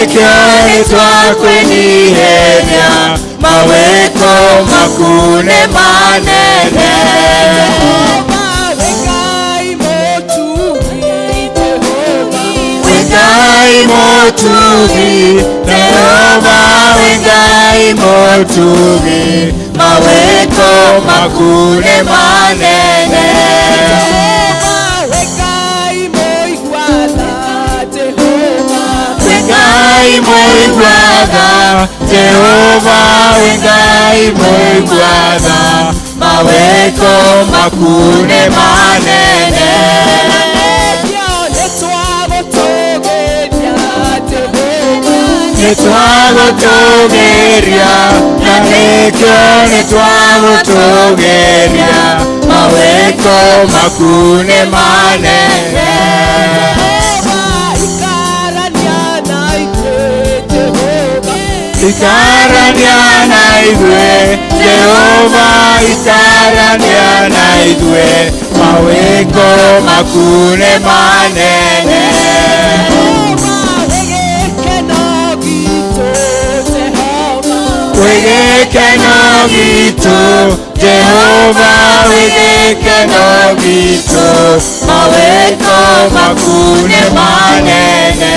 Nĩkĩo nĩtwakwĩnyihĩria mawĩko maku nĩ manene. Wĩ Ngai mũtugi, Jehova wĩ Ngai mũtugi, mawĩko maku nĩ manene. Wĩ Ngai mũigua tha, Jehova wĩ Ngai mũigua tha, mawĩko maku nĩ manene. Nĩtwagũtũgĩria, na nĩkĩo nĩtwagũtũgĩria, mawĩko maku nĩ manene. Ikarania na ithuĩ, Jehova ikarania na ithuĩ, mawĩko maku nĩ manene. Wĩ gĩkeno gitũ, Jehova wĩ gĩkeno gitũ, mawĩko maku nĩ manene.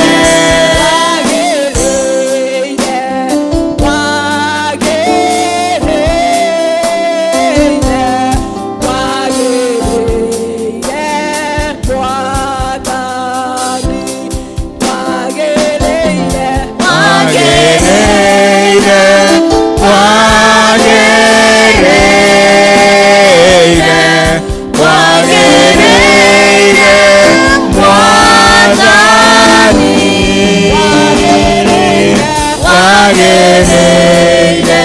Wagĩrĩire, wagĩrĩire, wagĩrĩire, Mwathani. Wagĩrĩire,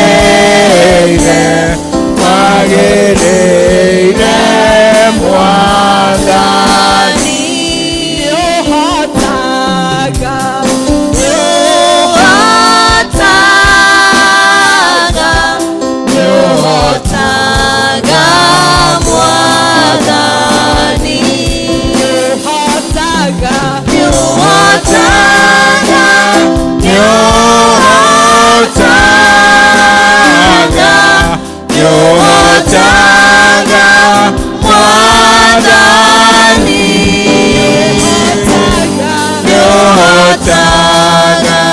wagĩrĩire, wagĩrĩire, Mwathani. Nĩũhotaga, Mwathani. Nĩũhotaga, nĩũhotaga, nĩũhotaga, Mwathani. Nĩũhotaga,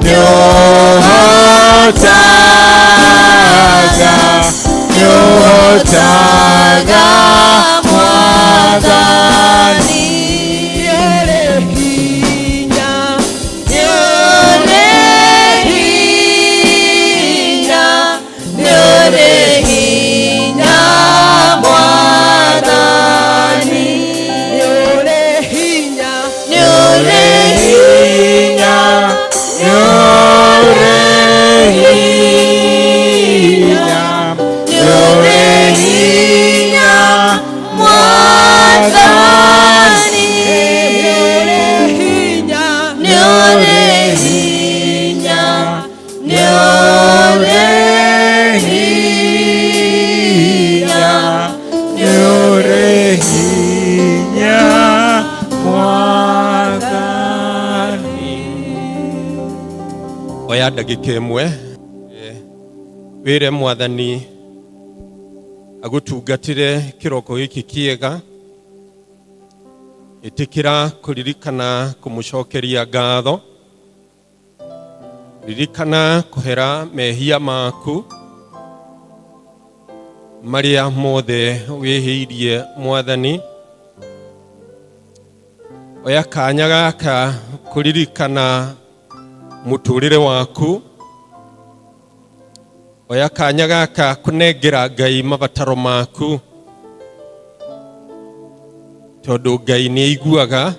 nĩũhotaga, nĩũhotaga, Mwathani. Nĩũrĩ hinya, Mwathani. Nĩũrĩ hinya, nĩũrĩ hinya, nĩũrĩ hinya, Mwathani. Nĩũrĩ hinya, nĩũrĩ hinya, nĩũrĩ hinya, Mwathani. Oya ndagĩka ĩmwe wĩre Mwathani agũtungatĩre kĩroko gĩkĩ kĩega. Ĩtĩkĩra kũririkana kũmũcokeria ngatho. Ririkana kũhera mehia maku marĩa mothe wĩhĩirie Mwathani. Oya kanya gaka kũririkana mũtũrĩre waku. Oya kanya gaka kũnengera Ngai mabataro maku, tondũ Ngai nĩ aiguaga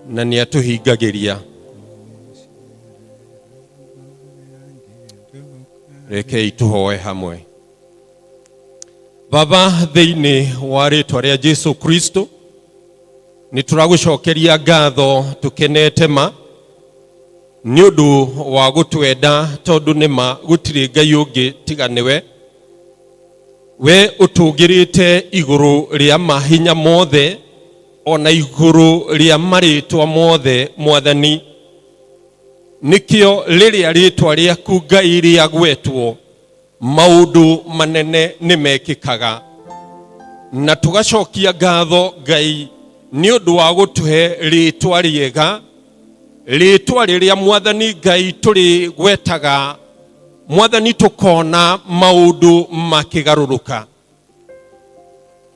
na nĩ atũhingagĩria. Rekei tũhoe hamwe. Baba, thĩinĩ wa rĩtwa rĩa Jesu Kristo, nĩ tũragũcokeria ngatho tũkenete ma nĩ ũndũ wa gũtwenda, tondũ nĩ ma gũtirĩ Ngai ũngĩ tiga nĩwe. We ũtũngĩrĩte igũrũ rĩa mahinya mothe. Ona igũrũ rĩa marĩtwa mothe Mwathani, nĩkĩo rĩrĩa rĩtwa rĩaku Ngai rĩagwetwo, maũndũ manene nĩ mekĩkaga. Na tũgacokia ngatho Ngai nĩ ũndũ wa gũtũhe rĩtwa rĩega, rĩtwa rĩrĩa Mwathani Ngai tũrĩgwetaga, Mwathani tũkona maũndũ makĩgarũrũka.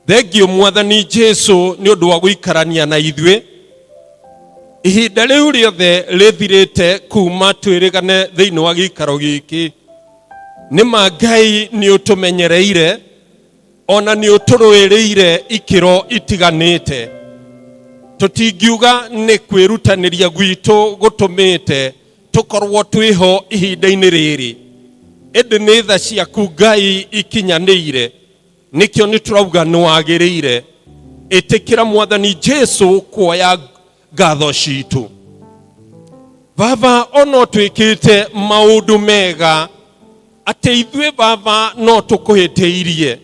Thengio Mwathani Jesu nĩ ũndũ wa gũikarania na ithuĩ ihinda rĩu rĩothe rĩthirĩte kuma twĩrĩgane thĩinĩ wa gĩikaro gĩkĩ. Nĩ ma Ngai nĩ ũtũmenyereire ona nĩ ũtũrũĩrĩire ikĩro itiganĩte. Tũtingiuga nĩ kwĩrutanĩria gwitũ gũtũmĩte tũkorwo twĩho ihinda-inĩ rĩrĩ, ĩndĩ nĩ tha ciaku Ngai ikinyanĩire, nĩkĩo nĩ tũrauga nĩ wagĩrĩire. Ĩtĩkĩra Mwathani Jesu kuoya ngatho citũ. Baba, ona ũtwĩkĩte maũndũ mega atĩ ithuĩ Baba no tũkũhĩtĩirie,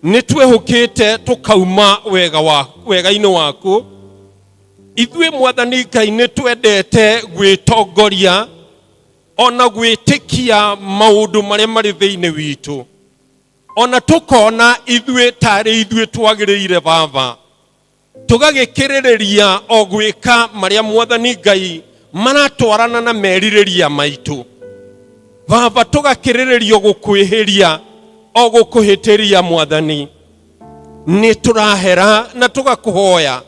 nĩ twehũkĩte tũkauma wega-inĩ waku. Ithuĩ Mwathani Ngai nĩ twendete gwĩtongoria ona gwĩtĩkia maũndũ marĩa marĩ thĩinĩ witũ, ona tũkona ithuĩ tarĩ ithuĩ twagĩrĩire Baba, tũgagĩkĩrĩrĩria o gwĩka marĩa Mwathani Ngai maratwarana na merirĩria maitũ. Baba, tũgakĩrĩrĩrio gũkwĩhĩria o gũkũhĩtĩria Mwathani. Nĩ tũrahera na tũgakũhoya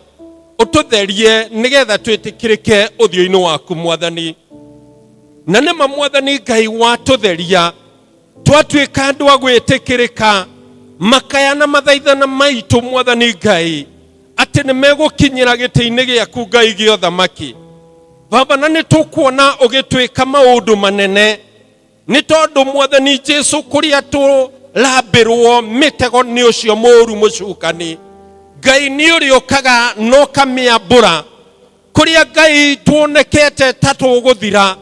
ũtũtherie nĩgetha twĩtĩkĩrĩke ũthiũ-inĩ waku Mwathani. Na nĩma Mwathani Ngai watũtheria twatuĩka andũ a gwĩtĩkĩrĩka, makaya na mathaithana maitũ Mwathani Ngai atĩ nĩ megũkinyĩra gĩtĩ-inĩ gĩaku Ngai gĩa ũthamaki. Baba, na nĩ tũkuona ũgĩtwĩka maũndũ manene, nĩ tondũ Mwathani Jesu kũrĩa tũrambĩrwo mĩtego nĩ ũcio mũũru mũcukani, Ngai nĩ ũrĩũkaga na ũkamĩambũra. Kũrĩa Ngai tuonekete ta tũgũthira,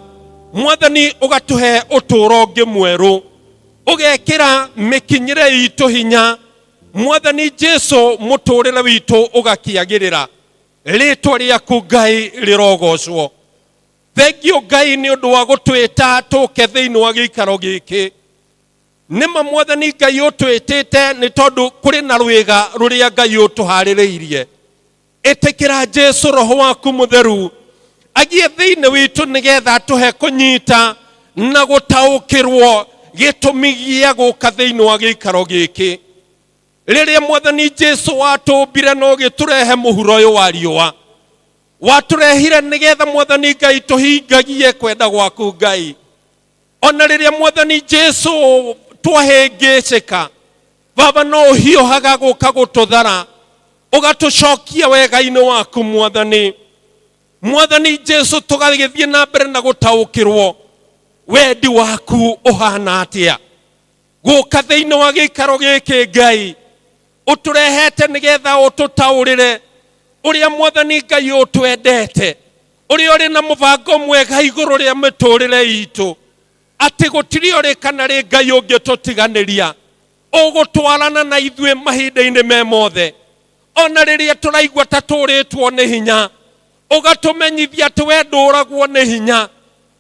Mwathani ũgatũhe ũtũũro ũngĩ mwerũ, ũgekĩra mĩkinyĩre itũ hinya, Mwathani Jesu mũtũũrĩre witũ ũgakĩagĩrĩra. Rĩtwa rĩaku Ngai rĩrogocwo. Thengio Ngai nĩ ũndũ wa gũtwĩta tũke thĩinĩ wa gĩikaro gĩkĩ. Nĩma Mwathani Ngai ũtwĩtĩte nĩ tondũ kũrĩ na rwĩga rũrĩa Ngai ũtũharĩrĩirie. Ĩtĩkĩra Jesu roho waku mũtheru agie thĩinĩ witũ nĩgetha atũhe kũnyita na gũtaũkĩrwo gĩtũmi gĩa gũka thĩinĩ wa gĩikaro gĩkĩ. Rĩrĩa Mwathani Jesu watũmbire na ũgĩtũrehe mũhuro ũyũ wa riũa, watũrehire nĩgetha Mwathani Ngai tũhingagie kwenda gwaku Ngai. Ona rĩrĩa Mwathani Jesu twahĩngĩcĩka, Baba no ũhiũhaga gũka gũtũthara, ũgatũcokia wega-inĩ waku Mwathani. Mwathani Jesu tũgagĩthiĩ na mbere na gũtaũkĩrwo wendi waku ũhana atĩa. Gũka thĩinĩ wa gĩikaro gĩkĩ Ngai ũtũrehete nĩgetha ũtũtaũrĩre ũrĩa Mwathani Ngai ũtwendete, ũrĩa ũrĩ na mũbango mwega igũrũ rĩa mĩtũrĩre itũ, atĩ gũtirĩ ũrĩ kana rĩ Ngai ũngĩtũtiganĩria, ũgũtwarana na ithuĩ mahinda-inĩ me mothe, ona rĩrĩa tũraigua ta tũrĩtwo nĩ hinya, ũgatũmenyithia atĩ we ndũragwo nĩ hinya,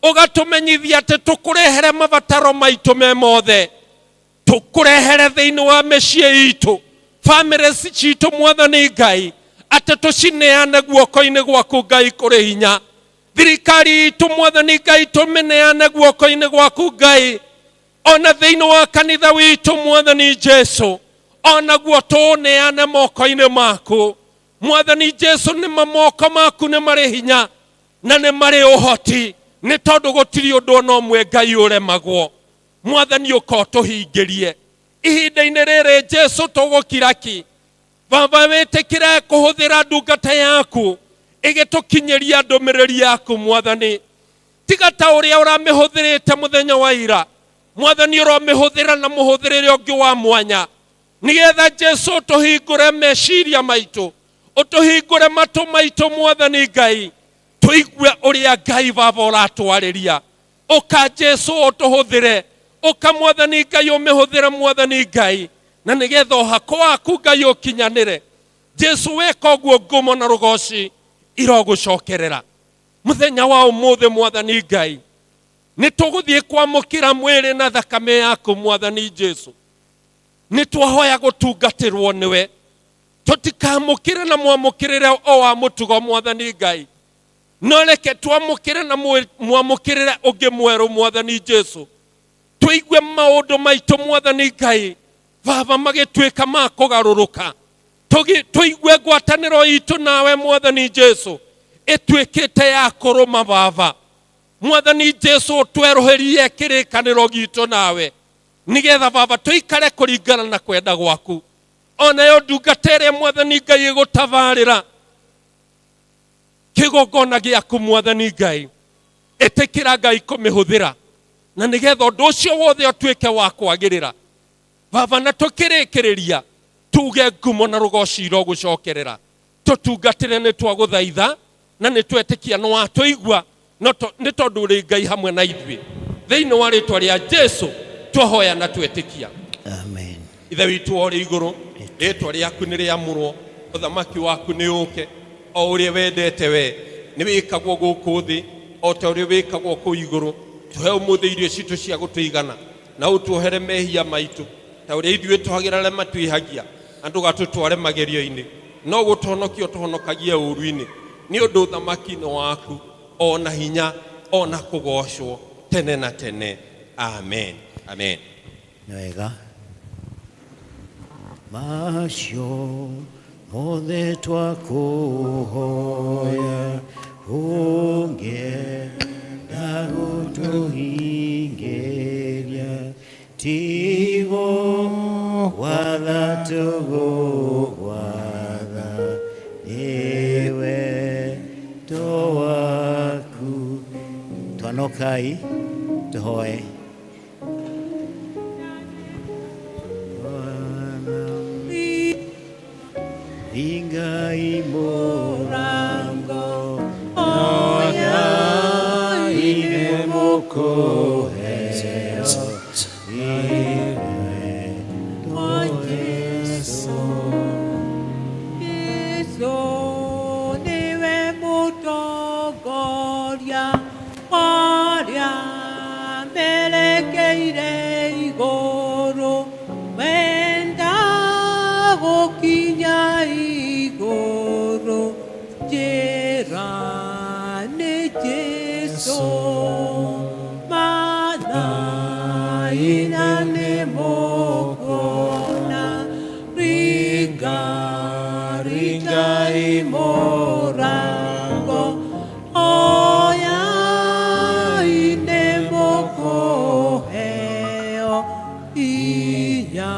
ũgatũmenyithia atĩ tũkũrehere mabataro maitũ me mothe, tũkũrehere thĩinĩ wa mĩciĩ itũ, bamĩrĩ citũ Mwathani Ngai, atĩ tũcineane guoko-inĩ gwaku Ngai kũrĩ hinya. Thirikari itũ Mwathani Ngai tũmĩneane guoko-inĩ gwaku Ngai, ona thĩinĩ wa kanitha witũ Mwathani Jesu, onaguo tũũneane moko-inĩ maku Mwathani Jesu. Nĩ moko maku nĩ marĩ hinya na nĩ marĩ ũhoti, nĩ tondũ gũtirĩ ũndũ ona ũmwe Ngai ũremagwo. Mwathani ũka ũtũhingĩrie ihinda-inĩ rĩrĩ Jesu, tũgũkira ki. Baba, wĩtĩkĩre kũhũthĩra ndungata yaku ĩgĩtũkinyĩria ndũmĩrĩri yaku Mwathani. Tiga ta ũrĩa ũramĩhũthĩrĩte mũthenya wa ira, Mwathani ũromĩhũthĩra na mũhũthĩrĩre ũngĩ wa mwanya, nĩgetha Jesu ũtũhingũre meciria maitũ, ũtũhingũre matũ maitũ Mwathani Ngai, tũigue ũrĩa Ngai Baba ũratwarĩria. Ũka Jesu ũtũhũthĩre, ũka Mwathani Ngai ũmĩhũthĩre Mwathani Ngai, na nĩgetha ũhako waku Ngai ũkinyanĩre. Jesu weka ũguo ngumo na rũgoci irogũcokerera. Mũthenya wa ũmũthĩ Mwathani Ngai, nĩ tũgũthiĩ kwamũkĩra mwĩrĩ na thakame yaku Mwathani Jesu. Nĩ twahoya gũtungatĩrwo nĩwe, tũtikamũkĩre na mwamũkĩrĩre o wa mũtugo Mwathani Ngai, no reke twamũkĩre na mwamũkĩrĩre ũngĩ mwerũ Mwathani Jesu. Tũigue maũndũ maitũ Mwathani Ngai Baba magĩtuĩka ma kũgarũrũka, tũigue ngwatanĩro itũ nawe Mwathani Jesu ĩtuĩkĩte ya kũrũma. Baba Mwathani Jesu, ũtwerũhĩrie kĩrĩkanĩro gitũ nawe nĩgetha Baba tũikare kũringana na kwenda gwaku. Onayo ndungata ĩrĩa Mwathani Ngai ĩgũtabarĩra kĩgongona gĩaku Mwathani Ngai, ĩtĩkĩra Ngai kũmĩhũthĩra na nĩgetha ũndũ ũcio wothe ũtuĩke wa kwagĩrĩra. Baba, na tũkĩrĩkĩrĩria tuge ngumo na rũgoci irogũcokerera. Tũtungatĩre, nĩ twagũthaitha na nĩ twetĩkia nĩ watũigua, no nĩ tondũ ũrĩ Ngai hamwe na ithuĩ. Thĩinĩ wa rĩtwa rĩa Jesu twahoya na twetĩkia. Amen. Ithe witũ ũrĩ igũrũ, rĩtwa rĩaku nĩ rĩamũrwo, ũthamaki waku nĩ ũke, o ũrĩa wendete we nĩ wĩkagwo gũkũ thĩ o ta ũrĩa wĩkagwo kũu igũrũ. Tũhe ũmũthĩ irio citũ cia gũtũigana, na ũtuohere mehia maitũ ta ũrĩa ithuĩ tũhagĩra arĩa matwĩhagia, na ndũgatũtware magerio-inĩ, no gũtũhonokia ũtũhonokagie ũũru-inĩ, nĩ ũndũ ũthamaki nĩ waku, o na hinya, o na kũgoocwo tene na tene. Amen, amen. Nĩ wega. Macio mothe twakũhoya, ũngĩenda gũtũhingĩria, tigo gwatha tũgũgwatha, nĩwe to waku. Twanokai tũhoe. Ingai murango oya ine mukuheo ine Jesu. Jesu niwe mũtongoria arĩa merekeire igũrũ, wenda gũkinya igũrũ, njĩra nĩ Jesu. Mathai-na nĩ mũkuona, ringa ringai mũrango, oyai nĩ mũkũheo hinya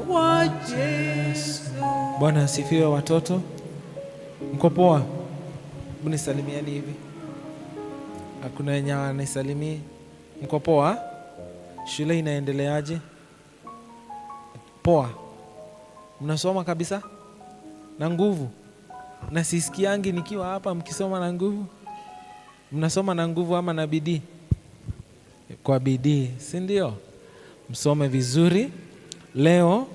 wa Jesu. Bwana asifiwe watoto. Mko poa? Hebu nisalimieni hivi. Hakuna wenye wanisalimii. Mko poa? Shule inaendeleaje? Poa. Mnasoma kabisa? Na nguvu? Na sisikiangi nikiwa hapa mkisoma na nguvu. Mnasoma na nguvu ama na bidii? Kwa bidii, si ndio? Msome vizuri. Leo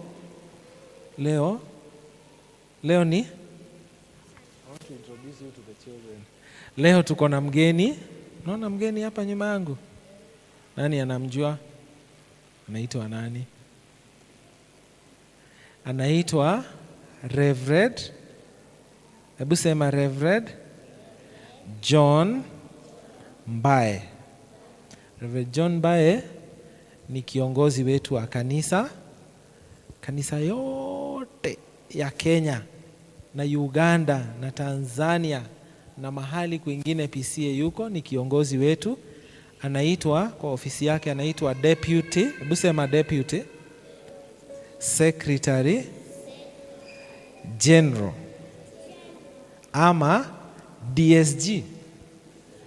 leo leo ni leo tuko na mgeni. Naona mgeni hapa nyuma yangu. Nani anamjua? Anaitwa nani? Anaitwa Reverend. Hebu sema Reverend John Mbae. Reverend John Mbae ni kiongozi wetu wa kanisa, kanisa yote ya Kenya na Uganda na Tanzania na mahali kwingine PCEA yuko, ni kiongozi wetu. Anaitwa kwa ofisi yake anaitwa deputy, hebu sema deputy secretary general ama DSG.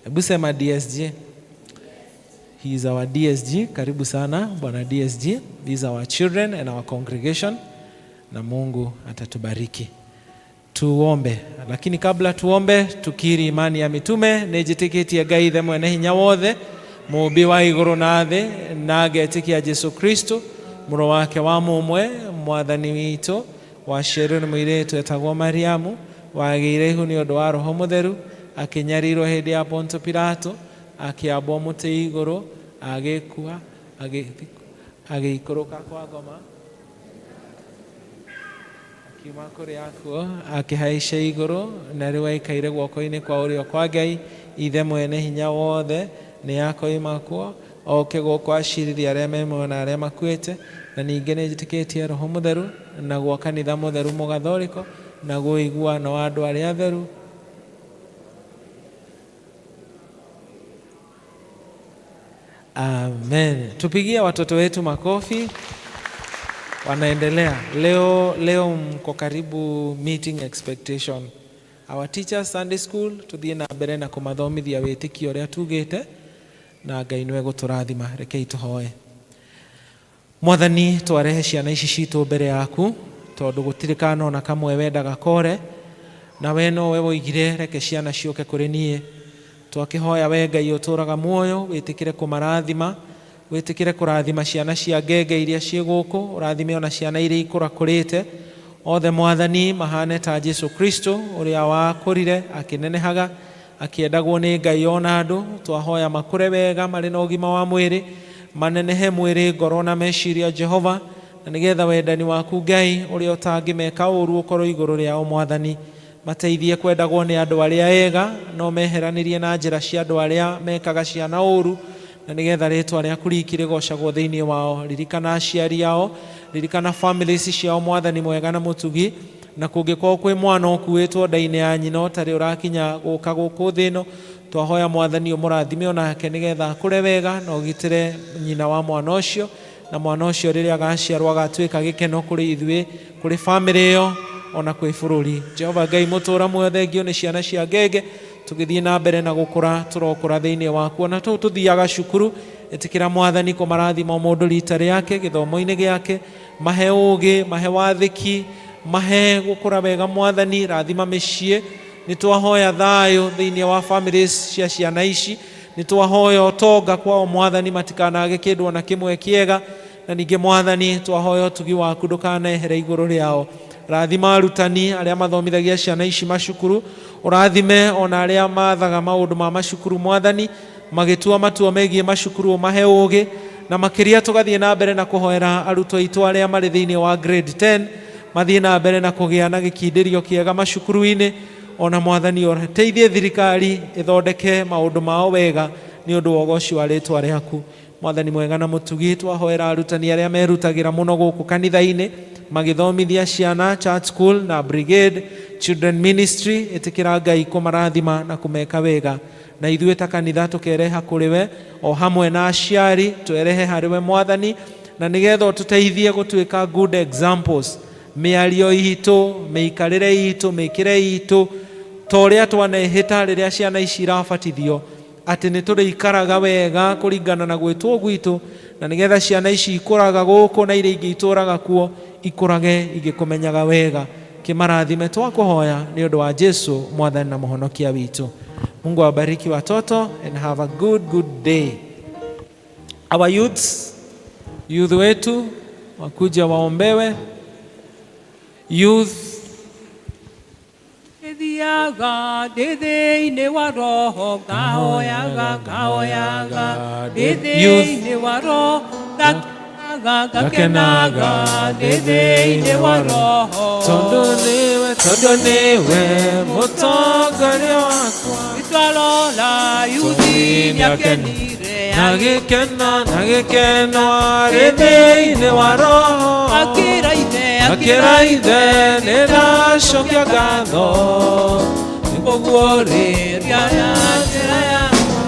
Hebu sema DSG. He is our DSG. Karibu sana bwana DSG. These are our children and our congregation, na Mungu atatubariki. Tuombe, lakini kabla tuombe, tukiri imani ya mitume. Nĩnjĩtĩkĩtie Ngai Ithe mwene hinya wothe, mũũmbi wa igũrũ na thĩ, na ngetĩkia Jesu Kristo mũrũ wake wa mũmwe, mwathani witũ, Waciarirwo nĩ mũirĩtu etagwo Mariamu, wagĩire ihu nĩ ũndũ wa Roho Mũtheru, akĩnyarirwo hĩndĩ ya Ponto Pilato, akĩambwo mũtĩ igũrũ, agĩkua, agĩikũrũka kwa ngoma, akiuma kũrĩ akuo, akĩhaica igũrũ, na rĩu aikaire guoko-inĩ kwa ũrĩo kwa Ngai Ithe mwene hinya wothe. Nĩ akoima kuo oke gũkũ acirithie arĩa me muoyo na arĩa makuĩte. Na ningĩ nĩ njĩtĩkĩtie Roho Mũtheru, naguo kanitha mũtheru mũgathoriko, naguo ũiguano wa andũ arĩa atheru. Amen. Tupigie watoto wetu makofi. Wanaendelea. Leo leo mko karibu meeting expectation. Our teachers Sunday school, tuthiĩ na mbere na kũmathomithia wĩtĩkio ũrĩa tugĩte, na Ngai nĩwe gũtũrathima. Rekei tũhoe. Mwathani, twarehe ciana ici citũ mbere yaku, tondũ gũtirĩ kana ona kamwe wendaga kore, na we nowe woigire reke ciana ciũke kũrĩ niĩ. Twakĩhoya we Ngai ũtũraga muoyo, wĩtĩkĩre kũmarathima, wĩtĩkĩre kũrathima ciana cia ngenge iria ciĩ gũkũ, ũrathime ona ciana iria ikũrakũrĩte othe. Mwathani, mahane ta Jesu Kristo ũrĩa wakũrire akĩnenehaga, akĩendagwo nĩ Ngai ona andũ. Twahoya makũre wega marĩ na ũgima wa mwĩrĩ, manenehe mwĩrĩ, ngoro na meciria, Jehova, na nĩgetha wendani waku Ngai ũrĩa ũtangĩmeka ũru ũkorwo igũrũ rĩao. Mwathani, mateithie kwendagwo nĩ andũ arĩa ega, no meheranĩrie na njĩra cia andũ arĩa mekaga ciana ũru, na nĩgetha rĩtwa rĩaku riki rĩgocagwo thĩinĩ wao. Ririkana aciari ao, ririkana families ciao, Mwathani mwega na mũtugi. Na kũngĩkorwo kwĩ mwana ũkuĩtwo nda-inĩ ya nyina ũtarĩ ũrakinya gũka gũkũ thĩ ĩno, twahoya Mwathani ũmũrathime onake, nĩgetha akũre wega na ũgitĩre nyina wa mwana ũcio, na mwana ũcio rĩrĩa agaciarwo agatuĩka gĩkeno kũrĩ ithuĩ, kũrĩ famĩlĩ ĩyo, ona kwĩ bũrũri. Jehova Ngai mũtũra muoyo, thengio nĩ ciana cia ngenge tũgĩthiĩ na mbere na gũkũra, tũrokũra thĩinĩ waku. Ona tũu tũthiaga cukuru, ĩtĩkĩra Mwathani kũmarathima o mũndũ rita rĩake gĩthomo-inĩ gĩake, mahe ũgĩ, mahe wathĩki, mahe gũkũra wega. Mwathani, rathima mĩciĩ. Nĩ twahoya thayũ thĩinĩ wa families cia ciana ici, nĩ twahoya ũtonga kwao, Mwathani, matikanage kĩndũ ona kĩmwe kĩega. Na ningĩ Mwathani, twahoya ũtugi waku ndũkanehere igũrũ rĩao. Rathima arutani arĩa mathomithagia ciana ici macukuru, ũrathime ona arĩa mathaga maũndũ ma macukuru. Mwathani, magĩtua matua megiĩ macukuru, ũmahe ũgĩ. Na makĩria tũgathiĩ na mbere na kũhoera arutwo aitũ arĩa marĩ thĩinĩ wa grade 10, mathiĩ na mbere na kũgĩa na gĩkindĩrio kĩega macukuru-inĩ. Ona Mwathani, ũteithie thirikari ĩthondeke maũndũ mao wega nĩ ũndũ wa ũgoci wa rĩtwa rĩaku. Mwathani mwega na mũtugi, twahoera arutani arĩa merutagĩra mũno gũkũ kanitha-inĩ magĩthomithia ciana church school na brigade children ministry, ĩtĩkĩra Ngai kũmarathima na kũmeka wega. Na ithuĩ ta kanitha tũkereha kũrĩ we o hamwe na aciari, twerehe harĩ we, Mwathani, na nĩgetha ũtũteithie gũtuĩka good examples, mĩario itũ, mĩikarĩre itũ, mĩkĩre itũ, ta ũrĩa twanehĩta rĩrĩa ciana ici irabatithio atĩ nĩ tũrĩikaraga wega kũringana na gwĩtwo gwitũ, na nĩgetha ciana ici ikũraga gũkũ na iria ingĩ itũraga kuo ikũrage igĩkũmenyaga wega. Kĩmarathime, twakũhoya nĩ ũndũ wa Jesu Mwathani na Mũhonokia witũ. Mungu awabariki watoto and have a good good day. Our youths, youth wetu wakuja waombewe, youth. Thiaga ndĩ thĩinĩ wa roho, ngahoyaga, ngahoyaga ndĩ thĩinĩ wa roho, ngakenaga, ngakenaga ndĩ thĩinĩ wa roho. Tondũ nĩwe, tondũ nĩwe mũtongoria wakwa. Nĩtwarora yuthi nĩakenire na gĩkeno, na gĩkeno arĩ thĩinĩ wa roho. Akĩra ithe. Akĩra ithe, nĩ ndacokia ngatho nĩkũguũrĩria na njĩra ya.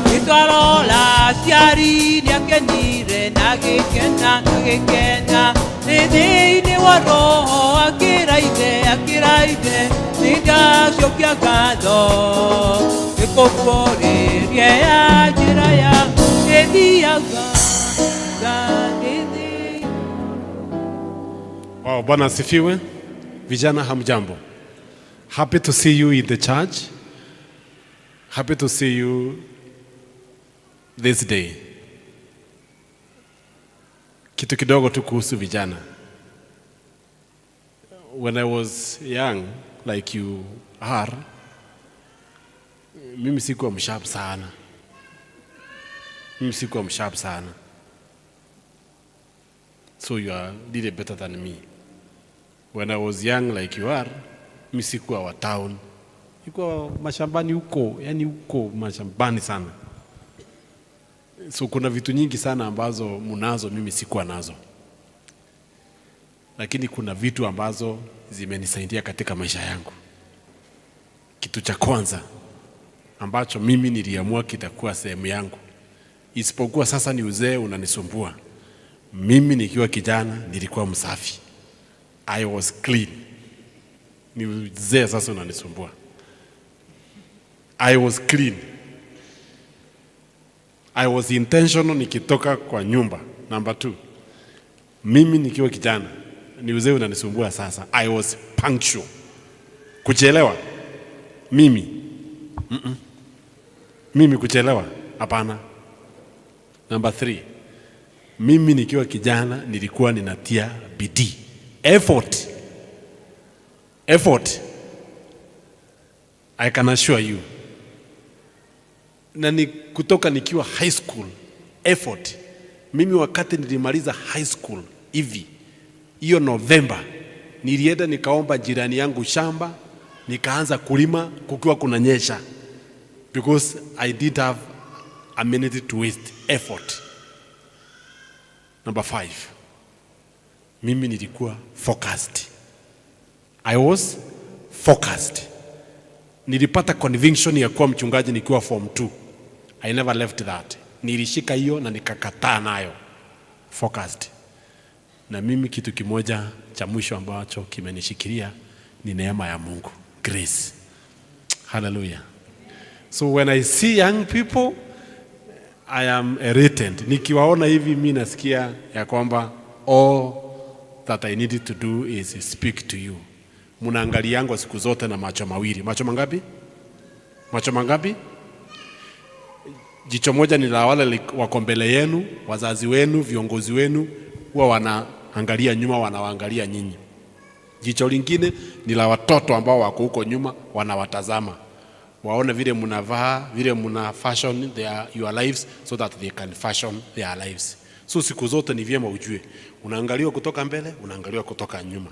Nĩtwarora aciari nĩakenire na gĩkena, na gĩkena nĩ thĩinĩ wa roho, akĩra ithe, akĩra ithe, nĩ ndacokia ngatho nĩkũguũrĩria ya njĩra ya ĩthiaga ga nĩ. Wow, Bwana asifiwe. Vijana hamjambo. Happy to see you in the church. Happy to see you this day. Kitu kidogo tu kuhusu vijana. When I was young like you are, mimi sikuwa msharp sana. Mimi sikuwa msharp sana. So you are really better than me. When I was young like you are, mimi sikuwa wa town. Nilikuwa mashambani huko, yani huko mashambani sana. So kuna vitu nyingi sana ambazo munazo mimi sikuwa nazo, lakini kuna vitu ambazo zimenisaidia katika maisha yangu. Kitu cha kwanza ambacho mimi niliamua kitakuwa sehemu yangu, isipokuwa sasa ni uzee unanisumbua. Mimi nikiwa kijana nilikuwa msafi, I was clean. Ni uzee sasa unanisumbua. I was clean. I was intentional nikitoka kwa nyumba. Number two, mimi nikiwa kijana, ni uzee unanisumbua sasa. I was punctual. Kuchelewa mimi. Mimi kuchelewa hapana. Number three, mimi nikiwa kijana nilikuwa ninatia bidii, effort, effort. I can assure you, na ni kutoka nikiwa high school, effort. Mimi wakati nilimaliza high school hivi, hiyo November nilienda nikaomba jirani yangu shamba, nikaanza kulima kukiwa kunanyesha, because I didn't have a minute to waste. Effort. Number five, mimi nilikuwa focused. I was focused. Nilipata conviction ya kuwa mchungaji nikiwa form 2. I never left that. Nilishika hiyo na nikakataa nayo. Focused. Na mimi kitu kimoja cha mwisho ambacho kimenishikilia ni neema ya Mungu, grace. Hallelujah. So when I see young people, I am elated. Nikiwaona hivi mi nasikia ya kwamba all that I needed to do is speak to you. Mnaangaliangwa siku zote na macho mawili. Macho mangapi? Macho mangapi? Jicho moja ni la wale wako mbele yenu, wazazi wenu, viongozi wenu, huwa wanaangalia nyuma, wanawaangalia nyinyi. Jicho lingine ni la watoto ambao wako huko nyuma, wanawatazama waone vile mnavaa, vile mna fashion your lives so that they can fashion their lives. So siku zote ni vyema ujue unaangaliwa kutoka mbele, unaangaliwa kutoka nyuma.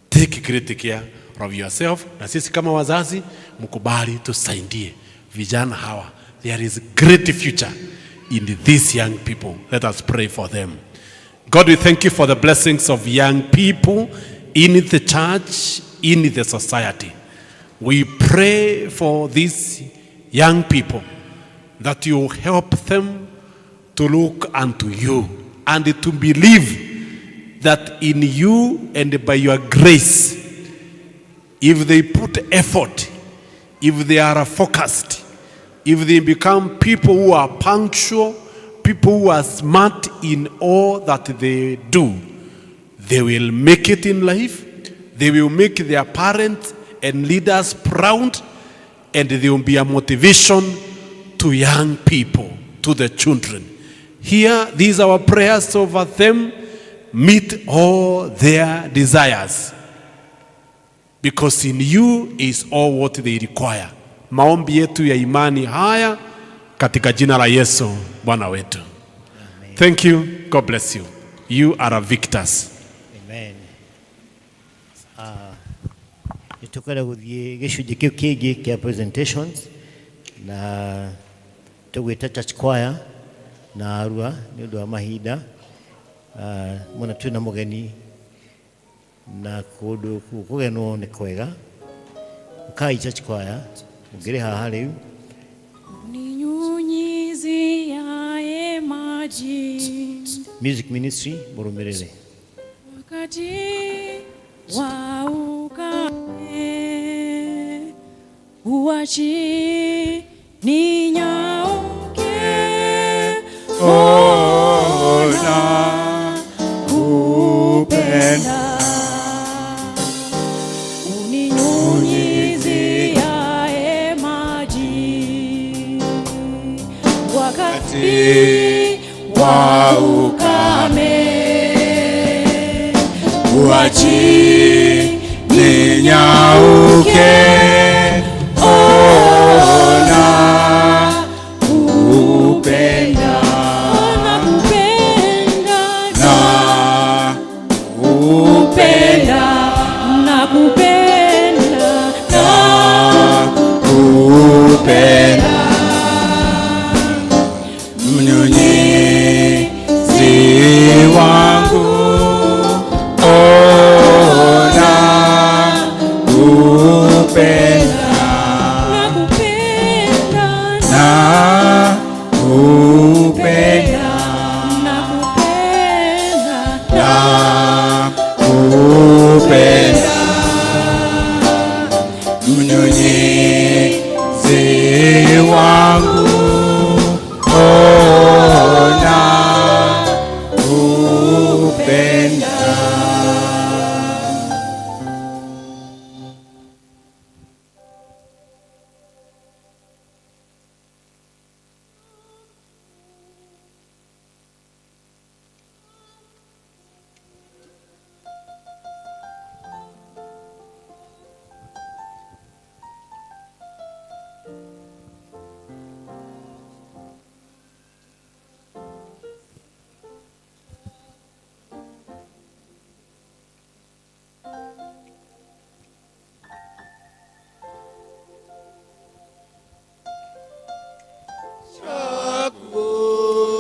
Take great care of yourself, na sisi kama wazazi mkubali tusaidie vijana hawa. There is great future in these young people. Let us pray for them. God, we thank you for the blessings of young people in the church, in the society. We pray for these young people that you help them to look unto you and to believe that in you and by your grace, if they put effort, if they are focused, if they become people who are punctual, people who are smart in all that they do, they will make it in life. They will make their parents and leaders proud, and they will be a motivation to young people, to the children. Here, these are our prayers over them. Meet all their desires, because in you is all what they require. Maombi yetu ya imani haya katika jina la Yesu Bwana wetu. Thank you. God bless you. You are a victors. Amen. Nĩ tũkwenda gũthiĩ gĩcunjĩ kĩu kĩngĩ kĩa presentations na tũgwĩta church choir na arua nĩ ũndũ wa mahinda. Mona twĩna mũgeni na kũndũ kũgenwo nĩ kwega. Ũkai church choir mũngĩrĩ haha rĩu. Uninyunyiziaye maji Music ministry mũrũmĩrĩre. Wakati wa ukame, huachi ninyauke. Ona kupenda. Uninyunyiziaye maji wakati wa ukame, huachi. Ninyauke, ona kupenda, Nakupenda, na kupenda, nakupenda, na kupenda, mnyunyizi wangu, ona kupenda, nakupenda, na kupenda, nakupenda, na kupenda, mnyunyizi wangu, ona kupenda.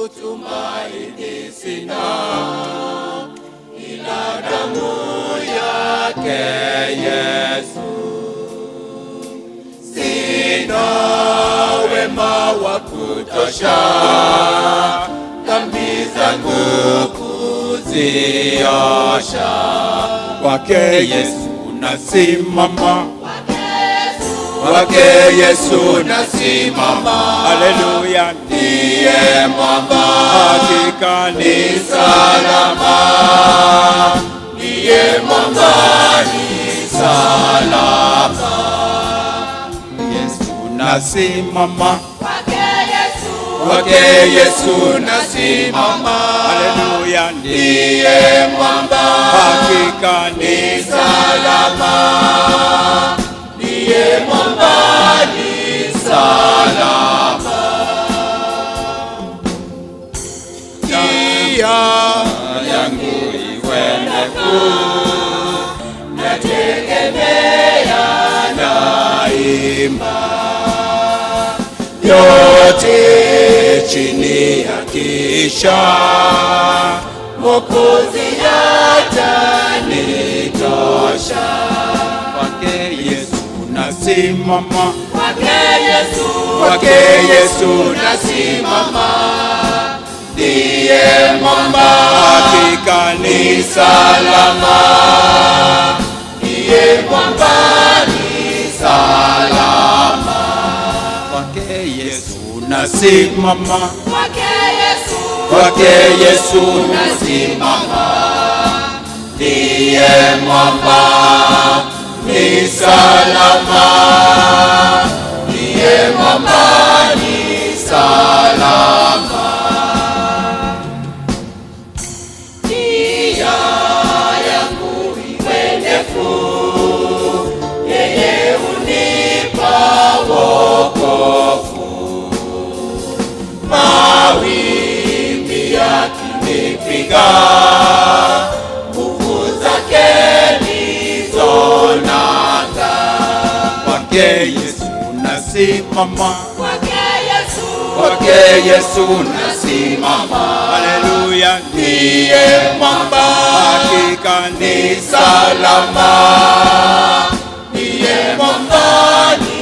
Tumaini sina ila damu yake Yesu, sina wema wa kutosha, dhambi zangu kuziosha. Kwake Yesu nasimama, kwake Yesu nasimama, haleluya, ndiye mwamba, hakika ni salama, ndiye mwamba ni salama. Yesu nasimama, kwake Yesu nasimama, haleluya, ndiye mwamba, hakika ni salama, ndiye mwamba ni salama. Njia yangu iwe ndefu, nategemea daima, yote chini ya kisha, Mwokozi atanitosha. Kwake Yesu nasimama, kwake Yesu nasimama, ndiye mwamba, hakika ni salama, ndiye mwamba ni salama. Kwake Yesu nasimama, kwake Yesu nasimama, ndiye mwamba ni salama, ndiye mwamba ni salama. Njia yangu iwe ndefu, yeye hunipa wokovu. Mawimbi yakinipiga, nguvu zake ndizo nanga. Kwake Yesu nasimama, kwake Yesu nasimama, haleluya, ndiye mwamba, hakika ni salama, ndiye mwamba ni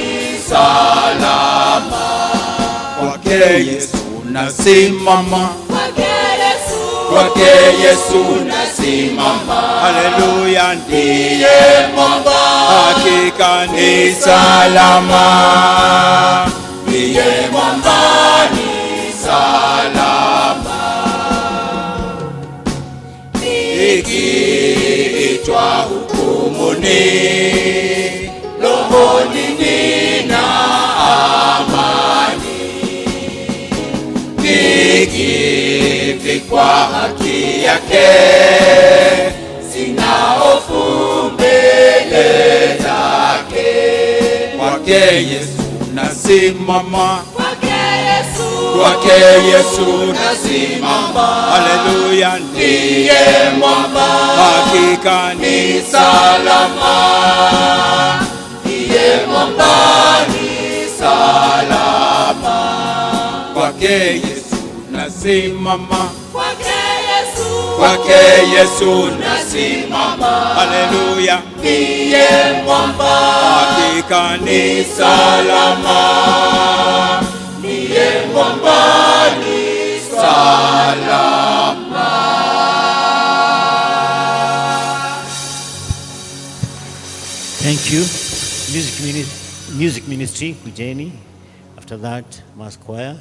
salama. Kwake Yesu nasimama, kwake Yesu nasimama, haleluya, ndiye mwamba, hakika ni salama, ndiye mwamba ni salama. Nikiitwa hukumuni, rohoni nina amani, nikivikwa haki yake, sina hofu mbele. Kwake Yesu nasimama, kwake Yesu nasimama, haleluya, ndiye mwamba, hakika ni salama, ndiye mwamba ni salama, kwake Yesu nasimama, kwake Yesu nasimama, haleluya, ndiye mwamba, hakika ni salama, ndiye mwamba ni salama. Thank you. Music Ministry, kujeni. After that, Mass Choir,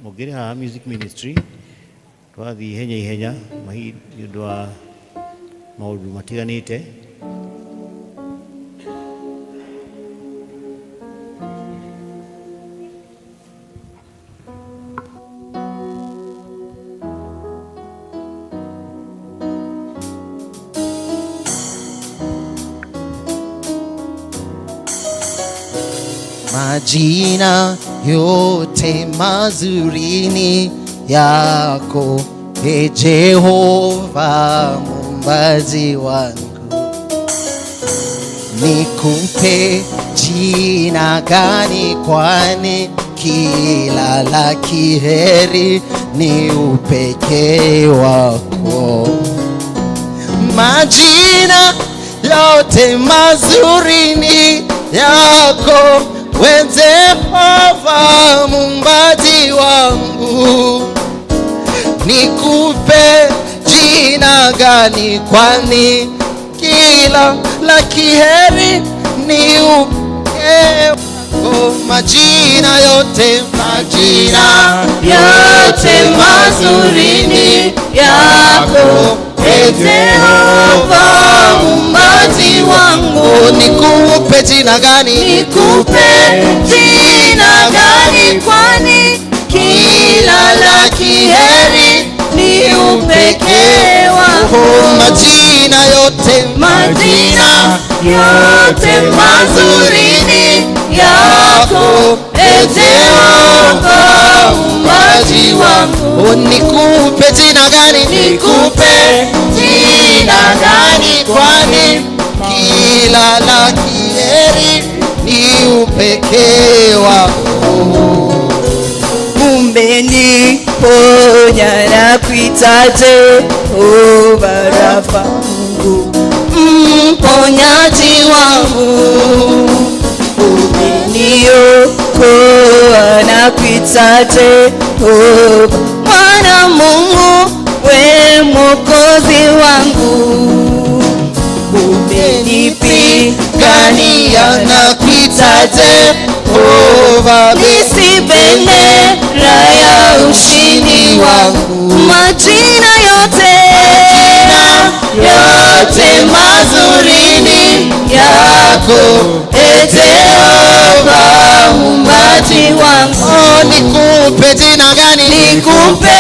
mugire haha Music Ministry. Twathi ihenya ihenya mahi nĩ ũndũ wa maũndũ matiganĩte. Majina yote mazuri ni yako, e Jehova muumbaji wangu. Nikupe jina gani, kwani kila la kheri ni upekee wako. Majina yote mazuri ni yako, we Jehova muumbaji wangu. Nikupe jina gani, kwani kila la kheri ni upekee wako. Majina yote, majina yote mazuri ni yako, e Jehova muumbaji wangu. Nikupe jina gani, Nikupe jina gani, kwani kila la kheri ni upekee wako. Majina yote, Majina yote mazuri ni yako, e Jehova muumbaji wangu. Nikupe jina gani, Nikupe jina gani, kwani kila la kheri ni upekee wako. Umeniponya na kuita Jehova Rafa, Mungu mponyaji wangu. Umeniokoa na kuita Jehova Mwana Mungu, we Mwokozi wangu. Umenipigania na kuita Jehova, nisi bendera ya ushindi wangu. Majina yote, yote mazuri ni yako, e Jehova muumbaji wangu. Nikupe jina gani, Nikupe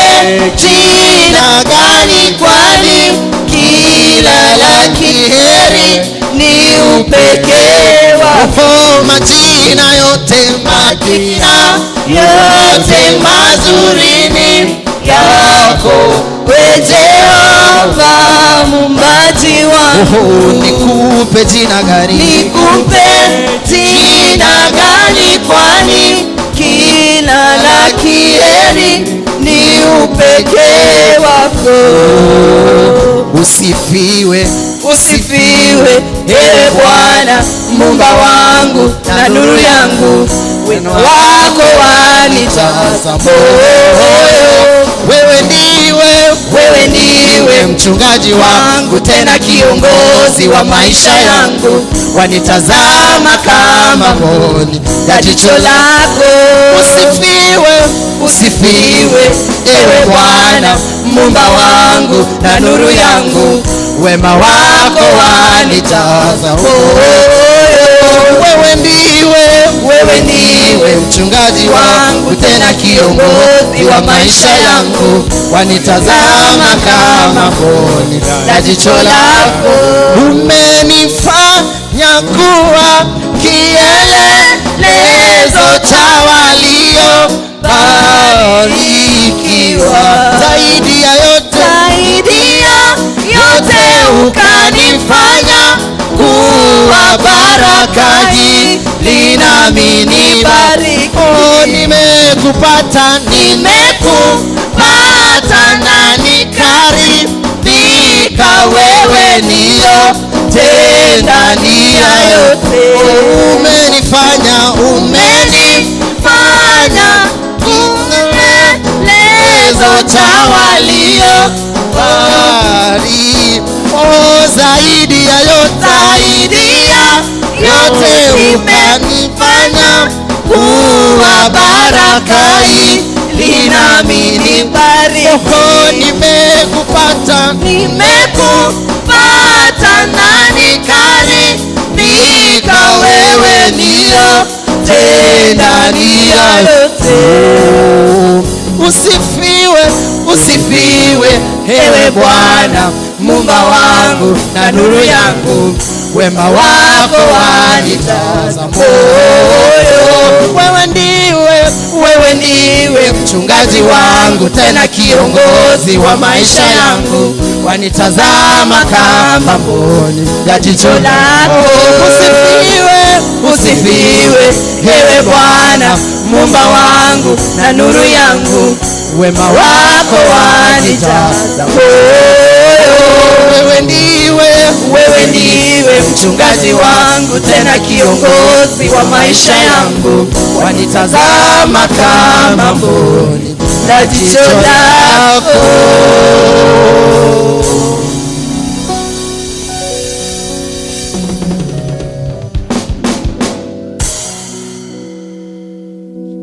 jina gani, kwani kila la kheri ni upekee wako. Majina yote, majina yote mazuri ni yako, we Jehova muumbaji wangu. Nikupe jina gani, Nikupe jina gani, kwani kila la kheri ni upekee wako. Usifiwe, Usifiwe ewe Bwana Muumba wangu na nuru yangu, wema wako wanijaza moyo. Wewe ndiwe, Wewe ndiwe mchungaji wangu tena kiongozi wa maisha yangu, wanitazama kama mboni ya jicho lako. Usifiwe, Usifiwe ewe Bwana Muumba wangu na nuru yangu, wema wako wanijaza moyo. Wewe ndiwe, Wewe ndiwe mchungaji wangu tena kiongozi wa maisha yangu, wanitazama kama mboni ya jicho lako. Umenifanya kuwa kitu Kielelezo cha waliobarikiwa. Zaidi ya yote, Zaidi ya yote ukanifanya kuwa baraka jili nami nibariki. Oh, nimekupata, nimekupata na nikaribika, wewe niyo tenda nia yote. Umenifanya, umenifanya kielelezo cha walio bari. Oh, zaidi ya yote, zaidi ya yote ukanifanya kuwa baraka ili nami nibariki. Oh, nimekupata, nimekupata na nikaribika, wewe niyo tenda nia yote. Usifiwe, usifiwe ewe Bwana Muumba wangu na nuru yangu, wema wako wanijaza moyo. Wewe ndiwe, wewe ndiwe mchungaji wangu, tena kiongozi wa maisha yangu, wanitazama kama mboni ya jicho lako. Usifiwe, usifiwe ewe Bwana Muumba wangu na nuru yangu, wema wako wanijaza moyo. Wewe ndiwe, wewe ndiwe mchungaji wangu, tena kiongozi wa maisha yangu, wanitazama kama mboni la jicho lako.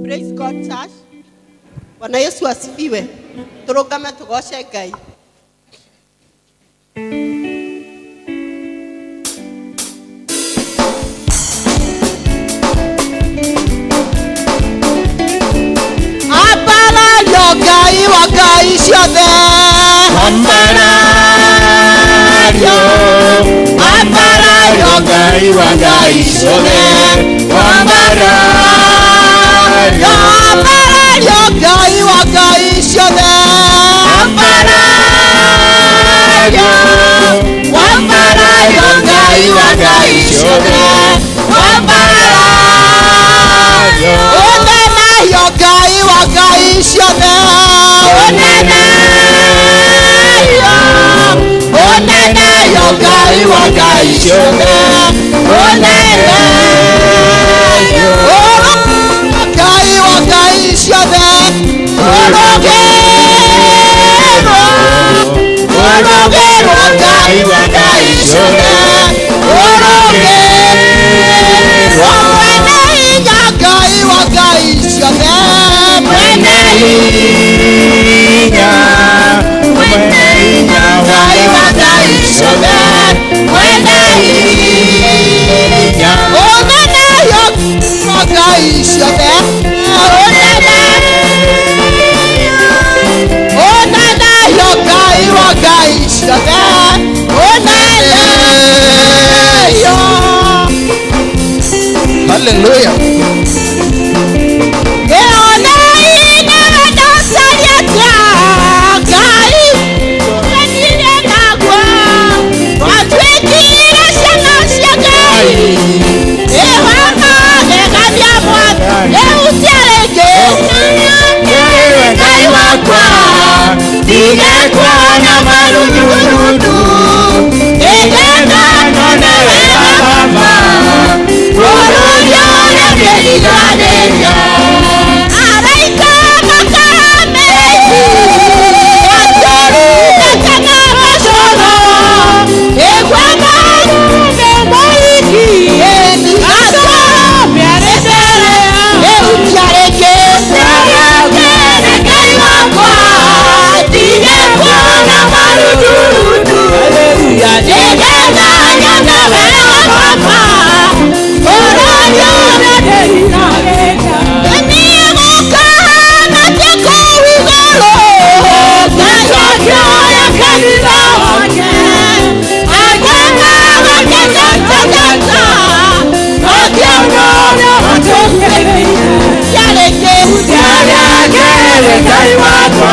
Praise God church. Bwana Yesu asifiwe. Turugame tugoce Ngai. Ambarario Ngai wa ngai ciothe. Ambarario, ambarario Ngai wa ngai ciothe. Ambarario, ambarario Ngai wa ngai ciothe. Ambarario, ambarario Ngai wa ngai ciothe. Ambarario, unenayo Ngai wa ngai ciothe. Unenayo, unenayo Ngai wa ngai ciothe. Unenayo, Ngai wa ngai ciothe. Ũrũgĩrwo, ũrũgĩrwo Ngai wa ngai ciothe. Ũrũgĩrwo, mwene hinya Ngai wa ngai ciothe. Mwene hinya, mwene hinya Ngai wa ngai ciothe. Mwene hinya, ũnenayo ngai ciothe. Ũnenayo Ngai wa ngai ciothe. Ũnenayo. Hallelujah. Ningekuona marundurudu, ningekuona mama, urudione nililolea. Araika makame, watoruka kama mashoro, ekwama moiki, asome aresere, euchareke, Ngai wakwa, ningekuona marudurudu, ningekuona wewe mama, urudione nililolea. Ngai wakwa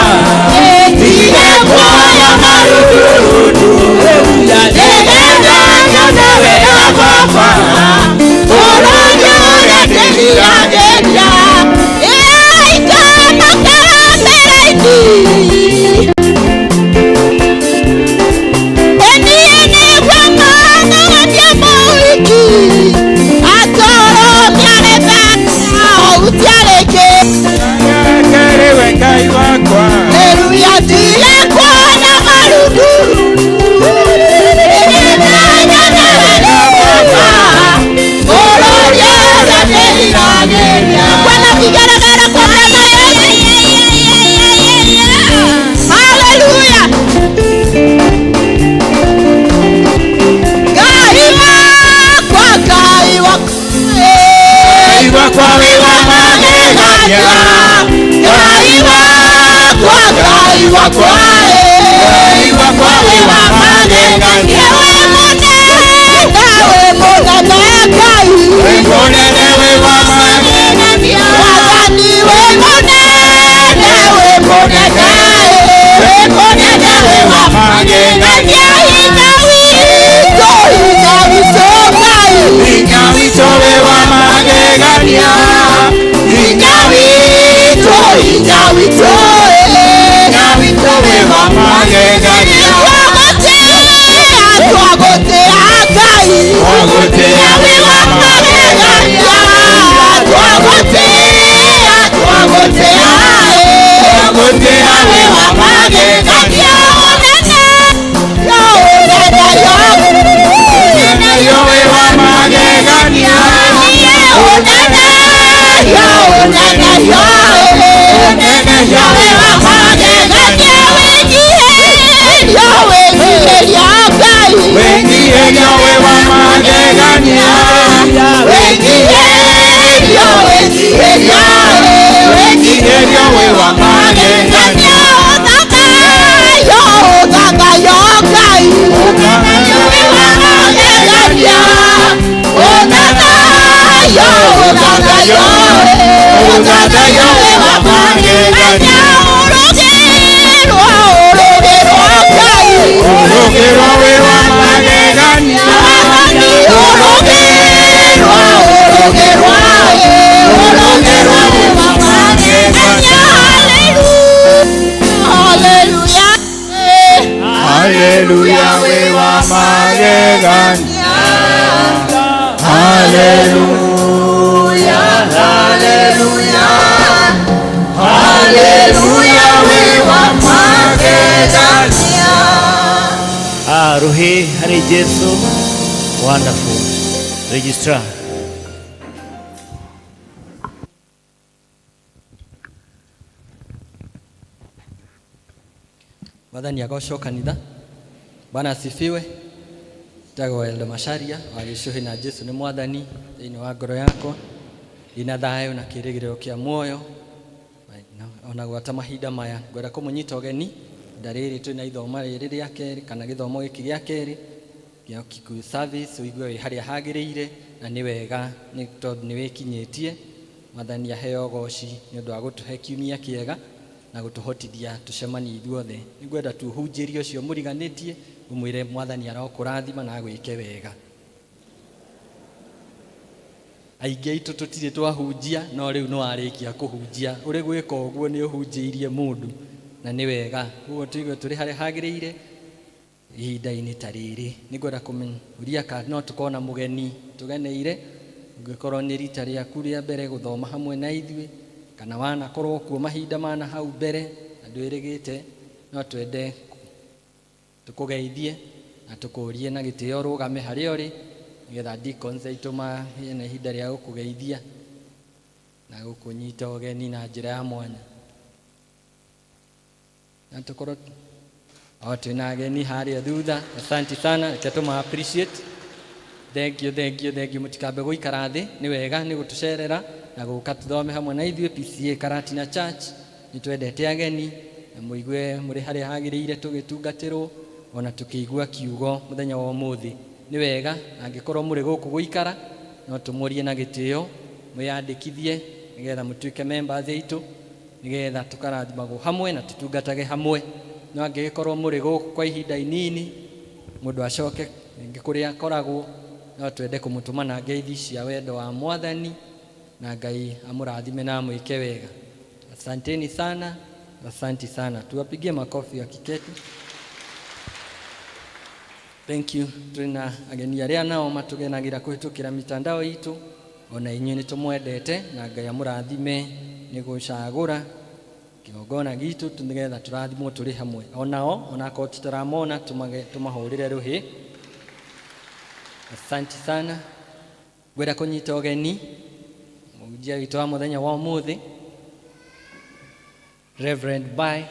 ndige kuona marururundu nĩgetha nyone wega wakwa ũrĩa ũrĩa ndĩriragĩria Hallelujah! Ngai wakwa, Ngai wakwa, Ngai wakwa wĩ wa magegania Ngai wakwa, Ngai wakwa, Ngai wakwa wĩ wa magegania wĩ mũnene, wĩ mũnene Ngai, wĩ mũnene wĩ wa magegania Mwathani wĩ mũnene, wĩ mũnene, wĩ mũnene wĩ wa magegania hinya witũ, hinya witũ Ngai, hinya witũ wĩ wa magegania hinya witũ, hinya witũ, hinya witũ wĩ wa magegania twagũtĩa, twagũtĩa Ngai, Twagũtĩa wĩ wa magegania, twagũtĩa, twagũtĩa, Twagũtĩa wĩ wa magegania, ũnene, yo ũnene, yo Ũnene yo wĩ wa magegania ũnene, yo ũnene, yo Ũnene yo wĩ wa magegania, wĩnyihĩrio, wĩnyihĩrio Ngai, wĩnyihĩrio wĩ wa magegania wĩnyihĩrio, wĩnyihĩrio, wĩnyihĩrio wĩ wa magegania yo ũthaka, yo Ngai, wĩ wa magegania, ũthaka, yo ũthaka, yo Ũthaka yo wĩ wa magegania ũrũgĩrwo, ũrũgĩrwo Ngai, Ũrũgĩrwo wĩ wa magegania Mwathani ũrũgĩrwo, ũrũgĩrwo, ũrũgĩrwo wĩ wa magegania, hallelujah, Haleluya wĩ wa magegania Haleluya hallelujah, hallelujah, wĩ wa magegania. Ah, Ruhi Hari Jesu. Wonderful. Registrar. Mwathani agocwo kanitha. Bwana asifiwe. Njagwo Eldo Macharia wa Gĩcũhĩ na Jesu nĩ mwathani thĩinĩ wa ngoro yakwa ndĩna thayũ na kĩĩrĩgĩrĩro kĩa muoyo ona gwata mahinda maya ngwenda kũmũnyita ũgeni ihinda rĩrĩ twĩna ithoma rĩrĩ rĩa kerĩ kana gĩthomo gĩkĩ gĩa kerĩ gĩa Kikuyu service ũigue wĩ harĩa hagĩrĩire na nĩ wega nĩ tondũ nĩ wĩkinyĩtie mwathani aheo ũgoci nĩ ũndũ wa gũtũhe kiumia kĩega na gũtũhotithia tũcemanie ithuothe nĩngwenda tuhunjĩrie ũcio mũriganĩtie ũmwĩre mwathani arokũrathima na agwĩke wega aingĩ aitũ tũtirĩ twahunjia no rĩu nĩ warĩkia kũhunjia ũrĩ gwĩka ũguo nĩ ũhunjĩirie mũndũ na nĩ wega ũguo tũigue tũrĩ harĩa hagĩrĩire ihinda-inĩ ta rĩrĩ nĩngwenda kũmũria kana no tũkorwo na mũgeni tũgeneire ũngĩkorwo nĩ rita rĩaku rĩa mbere gũthoma hamwe na ithuĩ kana wanakorwo kuo mahinda mana hau mbere na ndwĩrĩgĩte no twende tũkũgeithie na tũkũrie na gĩtĩo ũrũgame harĩa ũrĩ nĩgetha deacons aitũ magĩe na ihinda rĩa gũkũgeithia na gũkũnyita ũgeni na njĩra ya mwanya na tũkorwo o twĩna ageni harĩa thutha asante sana reke tũma appreciate thank you thank you thank you mũtikambe gũikara thĩ nĩ wega nĩ gũtũcerera na gũka tũthome hamwe na ithuĩ PCA Karatina Church nĩ twendete ageni na mũigue mũrĩ harĩa hagĩrĩire tũgĩtungatĩrwo ona tũkĩigua kiugo mũthenya wa ũmũthĩ nĩ wega angĩkorwo mũrĩ gũkũ gũikara no tũmũrie na gĩtĩo mwĩyandĩkithie nĩgetha mũtuĩke members aitũ Nĩgetha tũkarathimagwo hamwe na tũtungatage hamwe. No angĩgĩkorwo mũrĩ gũkũ kwa ihinda inini, mũndũ acoke rĩngĩ kũrĩa akoragwo, no twende kũmũtũma na ngeithi cia wendo wa Mwathani, na Ngai amũrathime na amwĩke wega. Asanteni sana, asanti sana. Tuwapigie makofi wakiketi. Thank you. Twĩna ageni arĩa nao matũgenagĩra kũhĩtũkĩra mitandao itũ, ona inyuĩ nĩ tũmwendete na Ngai amũrathime nĩ gũcagũra kĩgongona gitũ nĩgetha tũrathimwo tũrĩ hamwe. Onao onakorwo tũtaramona, tũmahũrĩre rũhĩ. Asante sana. Ngwenda kũnyita ũgeni mũhunjia witũ wa mũthenya wa ũmũthĩ, Reverend by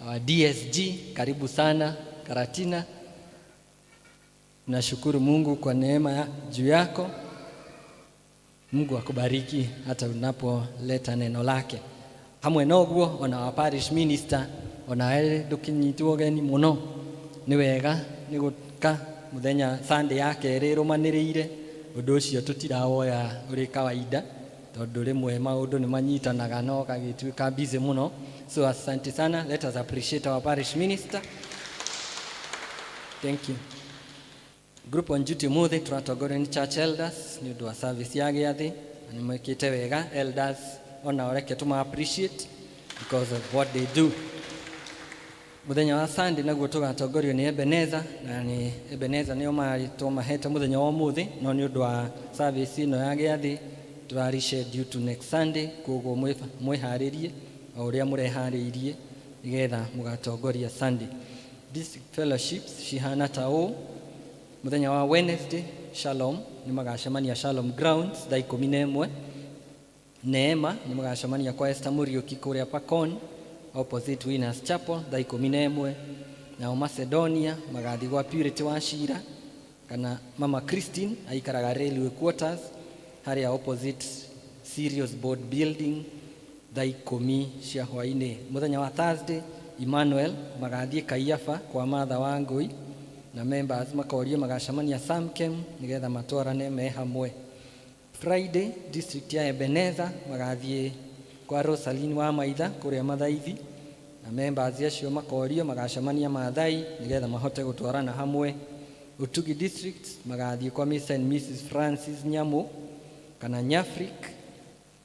our DSG. Karibu sana Karatina. Nashukuru Mungu kwa neema juu yako. Mungu akubariki hata unapoleta neno lake. Hamwe noguo ona wa parish minister, ona ere ndukinyitwo ũgeni mũno, nĩ wega nĩ gũka mũthenya Sunday ya kerĩ ĩrũmanĩrĩire. Ũndũ ũcio tũtirawoya ũrĩ kawaida, tondũ rĩmwe maũndũ nĩ manyitanaga no gagĩtuĩka busy mũno. So asante sana. Let us appreciate our parish minister. Thank you. Group on duty ũmũthĩ tũratongorio nĩ church elders nĩ ũndũ wa service ya gĩathĩ, na nĩ mwĩkĩte wega elders. Ona reke tũma appreciate because of what they do. Mũthenya wa Sunday naguo tũgatongorio nĩ Ebeneza, na nĩ Ebeneza nĩo marĩtwo mahete mũthenya wa ũmũthĩ, no nĩ ũndũ wa service ĩno ya gĩathĩ tũra reschedule to next Sunday. Koguo mwĩharĩrie o ũrĩa mũreharĩirie nĩgetha mũgatongoria Sunday. District fellowships cihana ta ũũ: mũthenya wa Wednesday, Shalom nĩ magacemania Shalom Grounds thaa 11. Neema nĩ magacemania kwa Esther Muriuki kũrĩa Pakon, opposite Winners Chapel, thaa 11. Nao Macedonia magathiĩ gwa Purity wa Shira kana Mama Christine, aikaraga Railway Quarters harĩa opposite Sirius Board Building, thaa 10 cia hwainĩ. Mũthenya wa Thursday, Emmanuel magathiĩ Kaiafa kwa Martha Wangui, na members makorio magacemania Samkem nĩgetha matwarane me hamwe. Friday, district ya Ebeneza magathiĩ kwa Rosaline wa Maitha kũrĩa Mathaithi, na members acio makorio magacemania Mathai nĩgetha mahote gũtwarana hamwe. Utugi district magathiĩ kwa Mr and Mrs Francis Nyamu kana Nyafrik,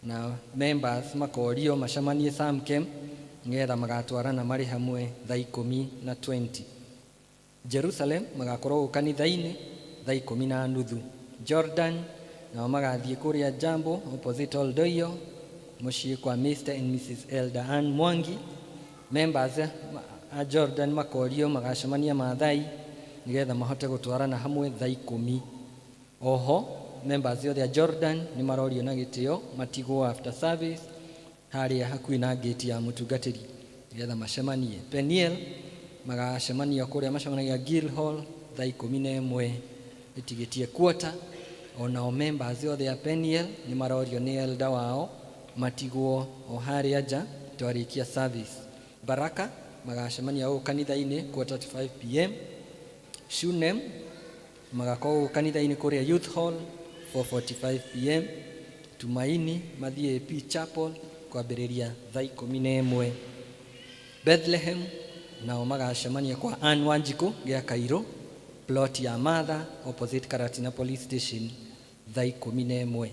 na members makorio macemanie Samkem nĩgetha magatwarana marĩ hamwe thaa 10 na 20. Jerusalem magakorwo kanitha-inĩ thaa 10:30. Jordan nao magathiĩ kũrĩa Jambo, opposite Oldoio, mũciĩ kwa Mr and Mrs Elder Ann Mwangi. Members a Jordan makorio magacemania Maathai nĩgetha mahote gũtwarana hamwe thaa 10. Oho members othe a Jordan nĩ marorio na gĩtĩo matigwo after service harĩa hakuhĩ na gate ya mũtungatĩri nĩgetha macemanie. Peniel magacemania kũrĩa macemanagia Guild Hall thaa 11 ĩtigĩtie quarter. Onao members othe a Peniel nĩ marorio nĩ elder wao matigwo o harĩa nja twarĩkia service. Baraka magacemania gũkũ kanitha-inĩ 4:45 p.m. Shunem magakorwo gũkũ kanitha-inĩ kũrĩa Youth Hall 4:45 p.m. Tumaini mathiĩ AP Chapel kwambĩrĩria thaa 11. Bethlehem nao magacemania kwa Ann Wanjiku gĩa Cairo, plot ya Martha, opposite Karatina Police Station, thaa 11.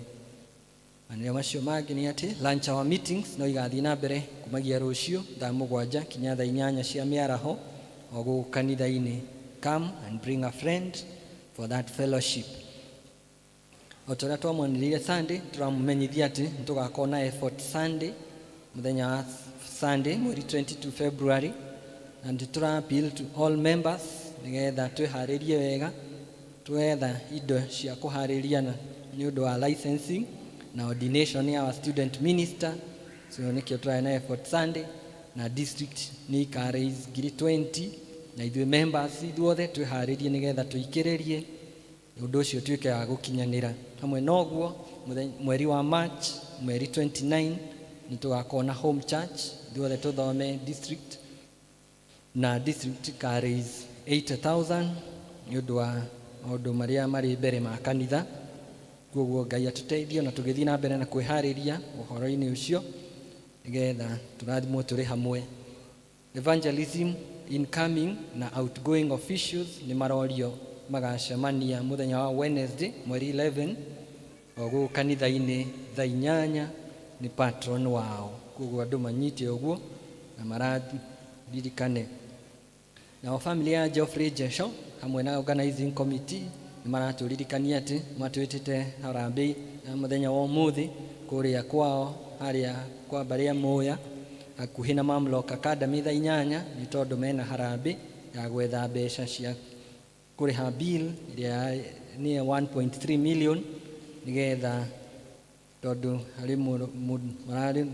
Manĩo macio mangĩ nĩ atĩ lunch hour meetings no igathiĩ na mbere kumagia rũciũ thaa 7 kinya thaa 8 cia mĩaraho o gũkũ kanitha-inĩ. Come and bring a friend for that fellowship. O ta ũrĩa twamwanĩrĩire Sunday, tũramũmenyithia atĩ nĩ tũgakorwo na effort Sunday, mũthenya wa Sunday mweri 22 February, na nĩ tũra appeal to all members nĩgetha twĩharĩrie wega, twetha indo cia kũharĩria na nĩ ũndũ wa licensing na ordination ya our student minister. So nĩkĩo tũrarĩ na effort Sunday, na district nĩ ika raise ngiri 20, na ithuĩ members ithuothe twĩharĩrie nĩgetha tũikĩrĩrie ũndũ ũcio ũtuĩke wa gũkinyanĩra. Hamwe na ũguo, mweri wa March mweri 29 nĩ tũgakorwo na home church, ithuothe tũthome district, na district ka raise 80,000 nĩ ũndũ wa maũndũ marĩa marĩ mbere ma kanitha. Koguo Ngai atũteithie na tũgĩthiĩ na mbere na kwĩharĩria ũhoro-inĩ ũcio. Nĩgetha tũrathimwo tũrĩ hamwe. Evangelism incoming na outgoing officials nĩ marorio magacemania mũthenya wa Wednesday mweri 11 o gũkũ kanitha-inĩ thaa 8 nĩ patron wao. Koguo andũ manyite ũguo na mararirikane. Nao family ya Geoffrey Jesho hamwe na organizing committee nĩ maratũririkania atĩ matwĩtĩte harambee ya mũthenya wa ũmũthĩ kũrĩa kwao harĩa kwa mbarĩ ya Mũya hakuhĩ na Mamlok Academy thaa 8, nĩ tondũ mena harambee ya gwetha mbeca cia kũrĩha bill ĩrĩa nĩ 1.3 million, nĩgetha tondũ harĩ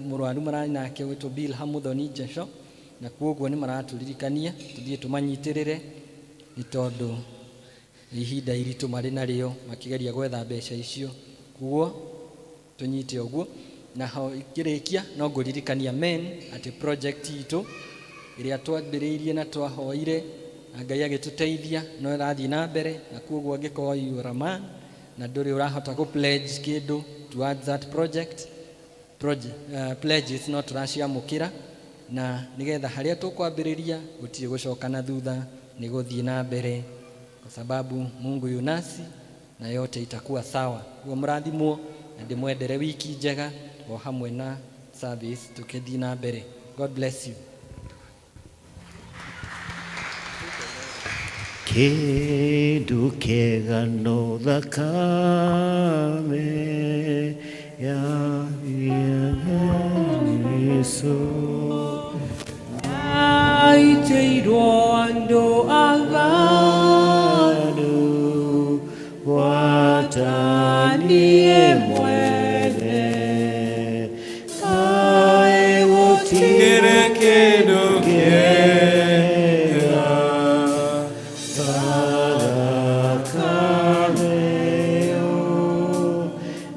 mũrwaru mararĩ nake gwĩtwo Bill Hamuthoni Jesho, na kwoguo nĩ maratũririkania tũthiĩ tũmanyitĩrĩre, nĩ tondũ nĩ ihinda iritũ marĩ narĩo makĩgeria gwetha mbeca icio. Koguo tũnyite ũguo. Na ho ngĩrĩkia no ngũririkania men atĩ project itũ ĩrĩa twambĩrĩirie na twahoire na Ngai agĩtũteithia no ĩrathiĩ na mbere, na kwoguo angĩkorwo you are a man na ndũrĩ ũrahota gũ pledge kĩndũ towards that project, pledges no tũraciamũkĩra, na nĩgetha harĩa tũkwambĩrĩria gũtirĩ gũcoka na thutha, nĩ gũthiĩ na mbere, kwa sababu Mungu yunasi na yote itakuwa sawa. Guo mũrathimwo na ndĩmwendere wiki njega o hamwe na service tũkĩthiĩ na mbere. God bless you. Kĩndũ kĩega no thakame ya Yesu. Aiteirwo andũ aganu gwatanie mwene kaĩ gũtirĩ kĩndũ kĩega ta thakame ĩyo.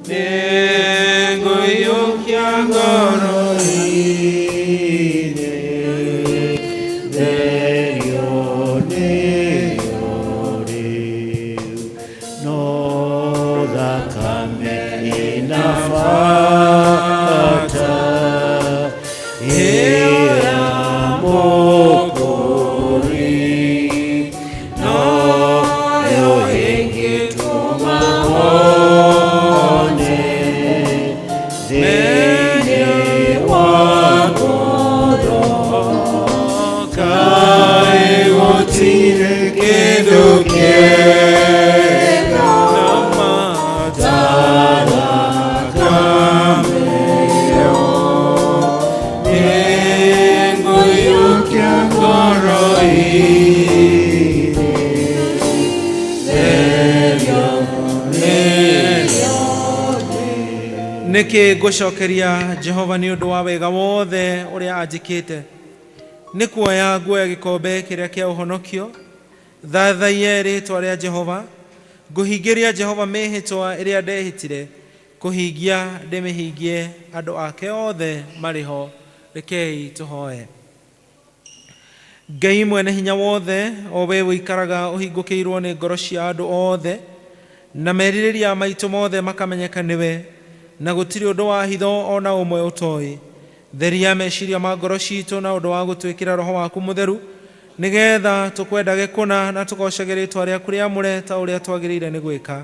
Nĩngũiyũkia ngoro-inĩ therio nĩyo rĩu, no thakame ĩna bata ĩyo ya Mũkũũri, noyo ĩngĩtũma wone thĩinĩ wa ngoro. Kaĩ gũtirĩ kĩndũ kĩega ta thakame ĩyo. Nĩngũiyũkia ngoro-inĩ therio nĩyo. Nĩkĩ ngũcokeria Jehova nĩ ũndũ wa wega wothe ũrĩa anjĩkĩte? Nĩ kuoya nguoya gĩkombe kĩrĩa kĩa ũhonokio, thathaiye rĩtwa rĩa Jehova. Ngũhingĩria Jehova mĩhĩtwa ĩrĩa ndehĩtire kũhingia, ndĩmĩhingie andũ ake othe marĩ ho. Rekei tũhoe. Ngai mwene hinya wothe, o we ũikaraga ũhingũkĩirwo nĩ ngoro cia andũ othe na merirĩria maitũ mothe makamenyeka nĩwe, na gũtirĩ ũndũ wa hitho ona ũmwe ũtoĩ, theria meciria ma ngoro citũ na ũndũ wa gũtwĩkĩra roho waku mũtheru, nĩgetha tũkwendage kũna na tũgocage rĩtwa rĩaku rĩamũre ta ũrĩa twagĩrĩire nĩ gwĩka.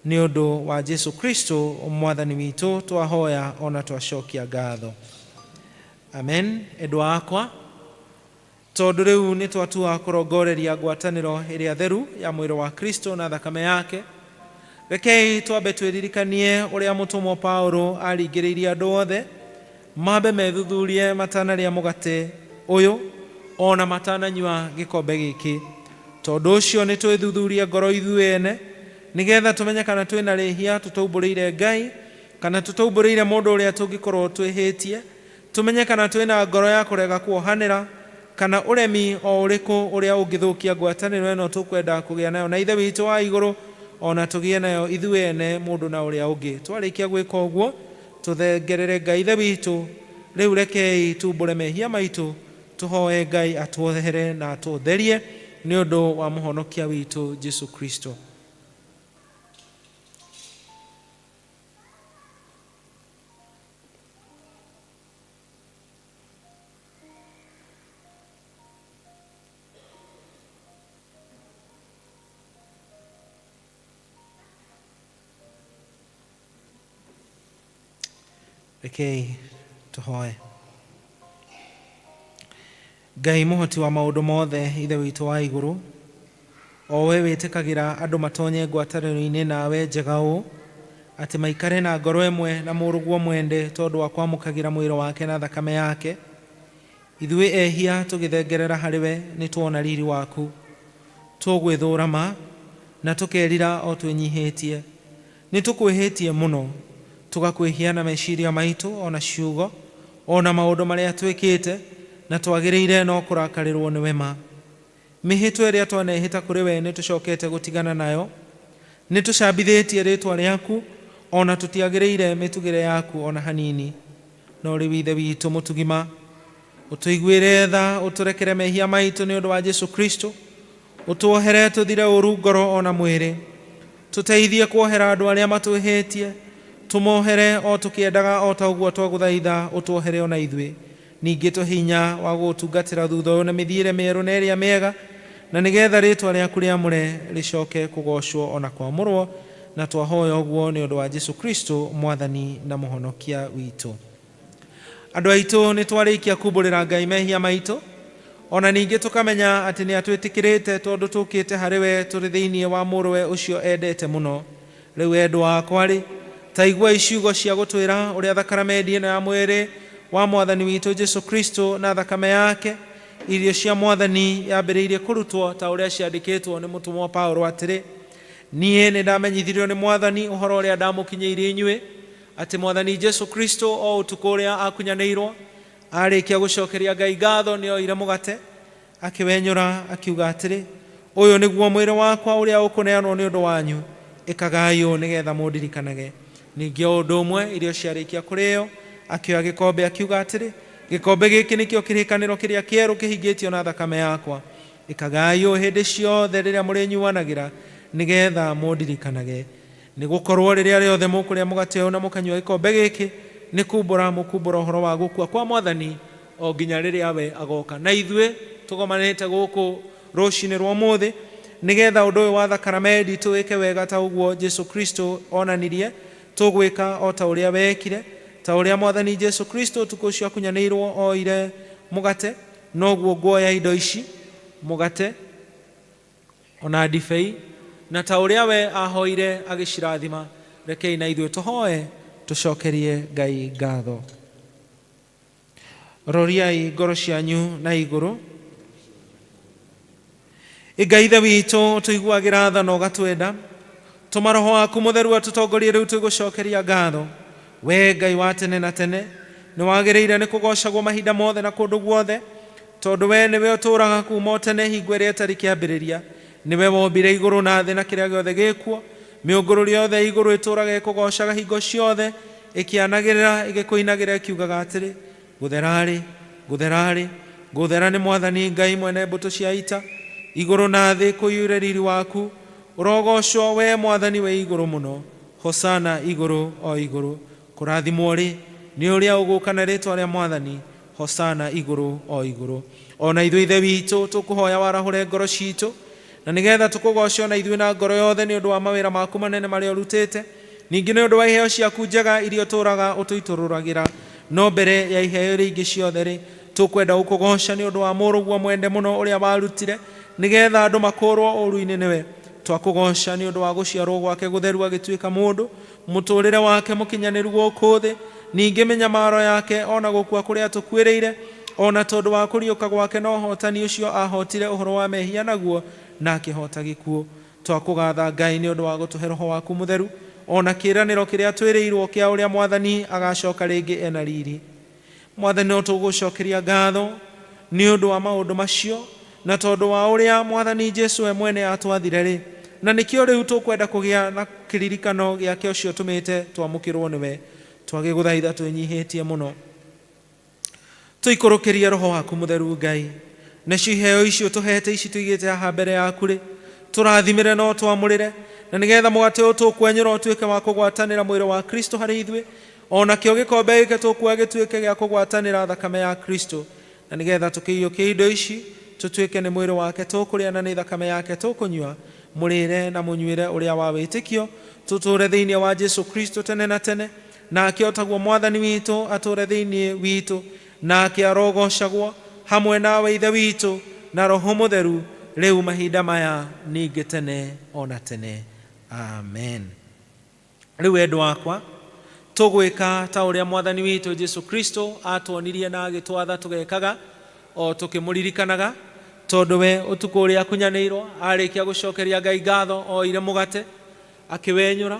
Nĩ ũndũ wa Jesu Kristo Mwathani witũ twahoya ona twacokia ngatho, amen. Endwa akwa, tondũ rĩu nĩ twatua kũrongoreria ngwatanĩro ĩrĩa theru ya mwĩrĩ wa Kristo na thakame yake, rekei twambe twĩririkanie ũrĩa mũtũmwo Paulo aringĩrĩirie andũ othe mambe methuthurie matanarĩa mũgate ũyũ ona matananyua gĩkombe gĩkĩ. Tondũ ũcio nĩ twĩthuthurie ngoro ithuĩ ene, nĩgetha tũmenye kana twĩna rĩhia tũtaumbũrĩire Ngai kana tũtaumbũrĩire mũndũ ũrĩa tũngĩkorwo twĩhĩtie, tũmenye kana twĩna ngoro ya kũrega kuohanĩra kana ũremi o ũrĩkũ ũrĩa ũngĩthũkia ngwatanĩro ĩno tũkwenda kũgĩa nayo na Ithe witũ wa igũrũ, ona tũgĩe nayo ithuĩ ene mũndũ na ũrĩa ũngĩ. Twarĩkia gwĩka ũguo, tũthengerere Ngai Ithe witũ. Rĩu rekei tumbũre mehia maitũ, tũhoe Ngai atuohere na atũtherie nĩ ũndũ wa mũhonokia witũ Jesu Kristo. Rekei tũhoe. Ngai mũhoti wa maũndũ mothe, Ithe witũ wa igũrũ, o we wĩtĩkagĩra andũ matonye ngwatanĩro-inĩ nawe njega ũũ, atĩ maikare na ngoro ĩmwe na Mũrũguo mwende tondũ wa kwamũkagĩra mwĩrĩ wake na thakame yake, ithuĩ ehia tũgĩthengerera harĩ we nĩtwona riri waku. Tũgwĩthũũra ma, na tũkerira o twĩnyihĩtie. Nĩtũkwĩhĩtie mũno, tũgakwĩhia na meciria maitũ o na ciugo, o na maũndũ marĩa twĩkĩte, na twagĩrĩire no kũrakarĩrwo nĩwe ma. Mĩhĩtwa ĩrĩa twanehĩta kũrĩ we nĩtũcokete gũtigana nayo, nĩtũcambithĩtie rĩĩtwa rĩaku, o na tũtiagĩrĩire mĩtugĩre yaku o na hanini. No rĩu Ithe witũ mũtugi ma, ũtũiguĩre tha, ũtũrekere mehia maitũ nĩ ũndũ wa Jesu Kristo, ũtuohere tũthire ũũru ngoro o na mwĩrĩ. Tũteithie kuohera andũ arĩa matwĩhĩtie, tũmohere o tũkĩendaga o ta ũguo twagũthaitha ũtuohere o na ithuĩ. Ningĩ tũhe hinya wa gũgũtungatĩra thutha ũyũ na mĩthiĩre mĩerũ na ĩrĩa mĩega, na nĩgetha rĩĩtwa rĩaku rĩamũre rĩcoke kũgoocwo o na kwamũrwo, na twahoya ũguo nĩ ũndũ wa Jesu Kristo Mwathani na Mũhonokia witũ. Andũ aitũ, nĩ twarĩkia kumbũrĩra Ngai mehia maitũ, o na ningĩ tũkamenya atĩ nĩ atwĩtĩkĩrĩte tondũ tũkĩte harĩ we tũrĩ thĩinĩ wa Mũrũwe ũcio endete mũno. Rĩu endwa akwa-rĩ, ta iguai ciugo cia gũtwĩra ũrĩa thakaramendi ĩno ya mwĩrĩ wa Mwathani witũ Jesu Kristo na thakame yake, irio cia Mwathani, yambĩrĩirie kũrutwo ta ũrĩa ciandĩkĩtwo nĩ mũtũmwo Paulo atĩrĩ, Niĩ nĩndamenyithirio nĩ Mwathani ũhoro ũrĩa ndamũkinyĩirie inyuĩ, atĩ Mwathani Jesu Kristo o ũtukũ ũrĩa aakunyanĩirwo, aarĩkia gũcokeria Ngai ngatho, nĩoire mũgate, akĩwenyũra, akiuga atĩrĩ, Ũyũ nĩguo mwĩrĩ wakwa ũrĩa ũkũneanwo nĩ ũndũ wanyu, ĩkagai ũũ nĩgetha mũndirikanage. Ningĩ o ũndũ ũmwe, irio ciarĩkia kũrĩo, akĩoya gĩkombe, akiuga atĩrĩ, Gĩkombe gĩkĩ nĩkĩo kĩrĩkanĩro kĩrĩa kĩerũ kĩhingĩtio na thakame yakwa. Ĩkagai ũũ hĩndĩ ciothe rĩrĩa mũrĩnyuanagĩra, nĩgetha mũndirikanage. Nĩ gũkorũo rĩrĩa rĩothe mũkũrĩa mũgate ũyũ na mũkanyua gĩkombe gĩkĩ, nĩ kuumbũra mũkuumbũra ũhoro wa gũkua kwa Mwathani o nginya rĩrĩa we agoka. Na ithuĩ tũgomanĩte gũkũ rũcinĩ rwa ũmũthĩ, nĩgetha ũndũ ũyũ wa thakaramendi tũwĩke wega ta ũguo Jesu Kristo onanirie, tũgwĩka o ta ũrĩa wekire. Ta ũrĩa Mwathani Jesu Kristo ũtukũ ũcio akunyanĩirũo oire mũgate, noguo nguoya indo ici, mũgate, o na ndibei, na ta ũrĩa we aahoire agĩcirathima, rekei na ithuĩ tũhoe tũcokerie Ngai ngatho. Roriai ngoro cianyu na igũrũ. Ngai Ithe witũ, ũtũiguagĩra tha na ũgatwenda. Tũma Roho waku Mũtheru atũtongorie rĩu twĩgũcokeria ngatho. Wee Ngai wa tene na tene, nĩ wagĩrĩire nĩ kũgoocagwo mahinda mothe na kũndũ guothe, tondũ wee nĩwe ũtũũraga kuuma o tene hingo ĩrĩa ĩtarĩ kĩambĩrĩria. Nĩwe wombire igũrũ na thĩ na kĩrĩa gĩothe gĩkuo. Mĩũngũrũrio yothe ya igũrũ ĩtũũraga ĩkũgoocaga hingo ciothe, ĩkĩanagĩrĩra ĩgĩkũinagĩra ĩkiugaga atĩrĩ, Gũthera-rĩ, gũthera-rĩ, gũthera nĩ Mwathani Ngai mwene mbũtũ cia ita, igũrũ na thĩ kũiyũire riri waku. Ũrogoocwo, wee Mwathani wĩ igũrũ mũno. Hosana igũrũ o igũrũ. Kũrathimwo-rĩ, nĩ ũrĩa ũgũũka na rĩĩtwa rĩa Mwathani. Hosana igũrũ o igũrũ. O na ithuĩ Ithe witũ, tũkũhoya warahũre ngoro ciitũ, na nĩ getha tũkũgooce o na ithuĩ na ngoro yothe nĩ ũndũ wa mawĩra maku manene marĩa ũrutĩte, ningĩ nĩ ũndũ wa iheo ciaku njega iria ũtũũraga ũtũitũrũragĩra. No mbere ya iheo iria ingĩ ciothe-rĩ, tũkwenda gũkũgooca nĩ ũndũ wa Mũrũguo mwende mũno ũrĩa warutire nĩ getha andũ makũũrũo ũũru-inĩ nĩwe. Twakũgooca nĩ ũndũ wa gũciarũo gwake gũtheru agĩtuĩka mũndũ, mũtũũrĩre wake mũkinyanĩru gũkũ thĩ, ningĩ mĩnyamaro yake, o na gũkua kũrĩa atũkuĩrĩire, o na tondũ wa kũriũka gwake na ũhootani ũcio aahootire ũhoro wa mehia naguo, na akĩhoota gĩkuũ. Twakũgatha, Ngai, nĩ ũndũ wa gũtũhe Roho waku Mũtheru, o na kĩĩranĩro kĩrĩa twĩrĩirũo kĩa ũrĩa Mwathani agacoka rĩngĩ e na riri. Mwathani, no tũgũgũcokeria ngatho nĩ ũndũ wa maũndũ macio, na tondũ wa ũrĩa Mwathani Jesu we mwene aatwathire-rĩ, na nĩkĩo rĩu tũkwenda kũgĩa na kĩririkano gĩake ũcio ũtũmĩte twamũkĩrũo nĩwe. Twagĩgũthaitha twĩnyihĩtie mũno. Tũikũrũkĩrie Roho waku Mũtheru, Ngai, nacio iheo ici ũtũheete ici tũigĩte haha mbere yaku-rĩ, tũrathimĩre na ũtwamũrĩre, na nĩgetha mũgate ũyũ tũkwenyũra ũtuĩke wa kũgwatanĩra mwĩrĩ wa Kristo harĩ ithuĩ, o nakĩo gĩkombe gĩkĩ tũkuoya gĩtuĩke gĩa kũgwatanĩra thakame ya Kristo, na nĩgetha tũkĩiyũkie indo ici, tũtuĩke nĩ mwĩrĩ wake tũkũrĩa na nĩ thakame yake tũkũnyua, mũrĩĩre na mũnyuĩre ũrĩa wa wĩtĩkio, tũtũũre thĩinĩ wa Jesu Kristo tene na tene. Nake o taguo Mwathani witũ atũũre thĩinĩ witũ, nake arogocagwo hamwe nawe Ithe witũ na Roho Mũtheru, rĩu mahinda maya ningĩ tene ona tene. Amen. Rĩu endwa akwa, tũgwĩka ta ũrĩa Mwathani witũ Jesu Kristo atuonirie na agĩtwatha tũgekaga o tũkĩmũririkanaga, tondũ we ũtukũ ũrĩa akunyanĩirwo arĩkia gũcokeria Ngai ngatho, oire mũgate, akĩwenyũra,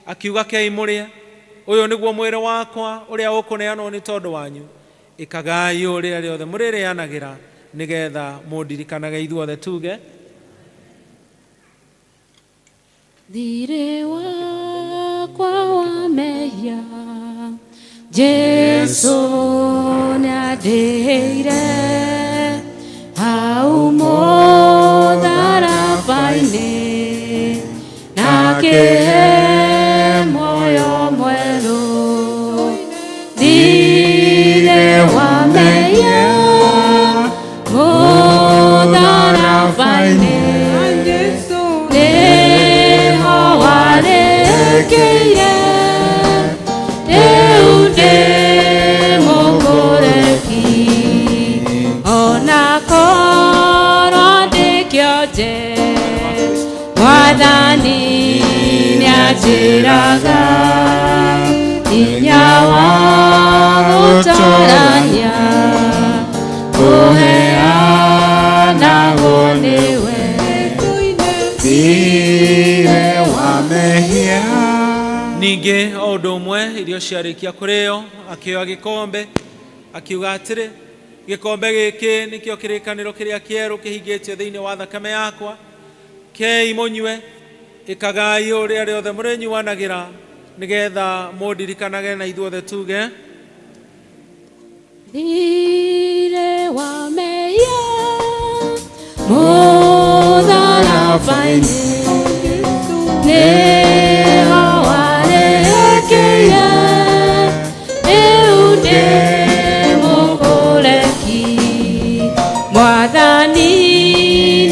akiuga, "Kei mũrĩe, ũyũ nĩguo mwĩrĩ wakwa ũrĩa ũkũneanwo nĩ tondũ wanyu. Ĩkagai ũũ rĩrĩa rĩothe mũrĩrĩanagĩra nĩgetha mũndirikanage." Ithuothe tuge. Thirĩ wakwa wa mehia Jesu nĩandĩhĩire hau mũtharaba-inĩ, na akĩhe muoyo mwerũ. Thirĩ wa mehia mũtharaba-inĩ nĩho warĩkĩire, rĩu ndĩ mũkũreki, ona korwo ndĩ kĩonje, Mwathani nĩanjĩraga hinya wa gũtũrania ũheanagwo nĩwe. Thirĩ wa mehia. Ningĩ o ũndũ ũmwe, irio ciarĩkia kũrĩo, akĩoya gĩkombe, akiuga atĩrĩ, "Gĩkombe gĩkĩ nĩkĩo kĩrĩkanĩro kĩrĩa kĩerũ kĩhingĩtio thĩinĩ wa thakame yakwa. Kei mũnyue, ĩkagai ũrĩa rĩothe mũrĩnyuanagĩra nĩgetha mũndirikanage." Na ithuothe tuge. Thirĩ wa mehia mũtharaba-inĩ nĩho warĩkĩire, rĩu ndĩ mũkũreki, Mwathani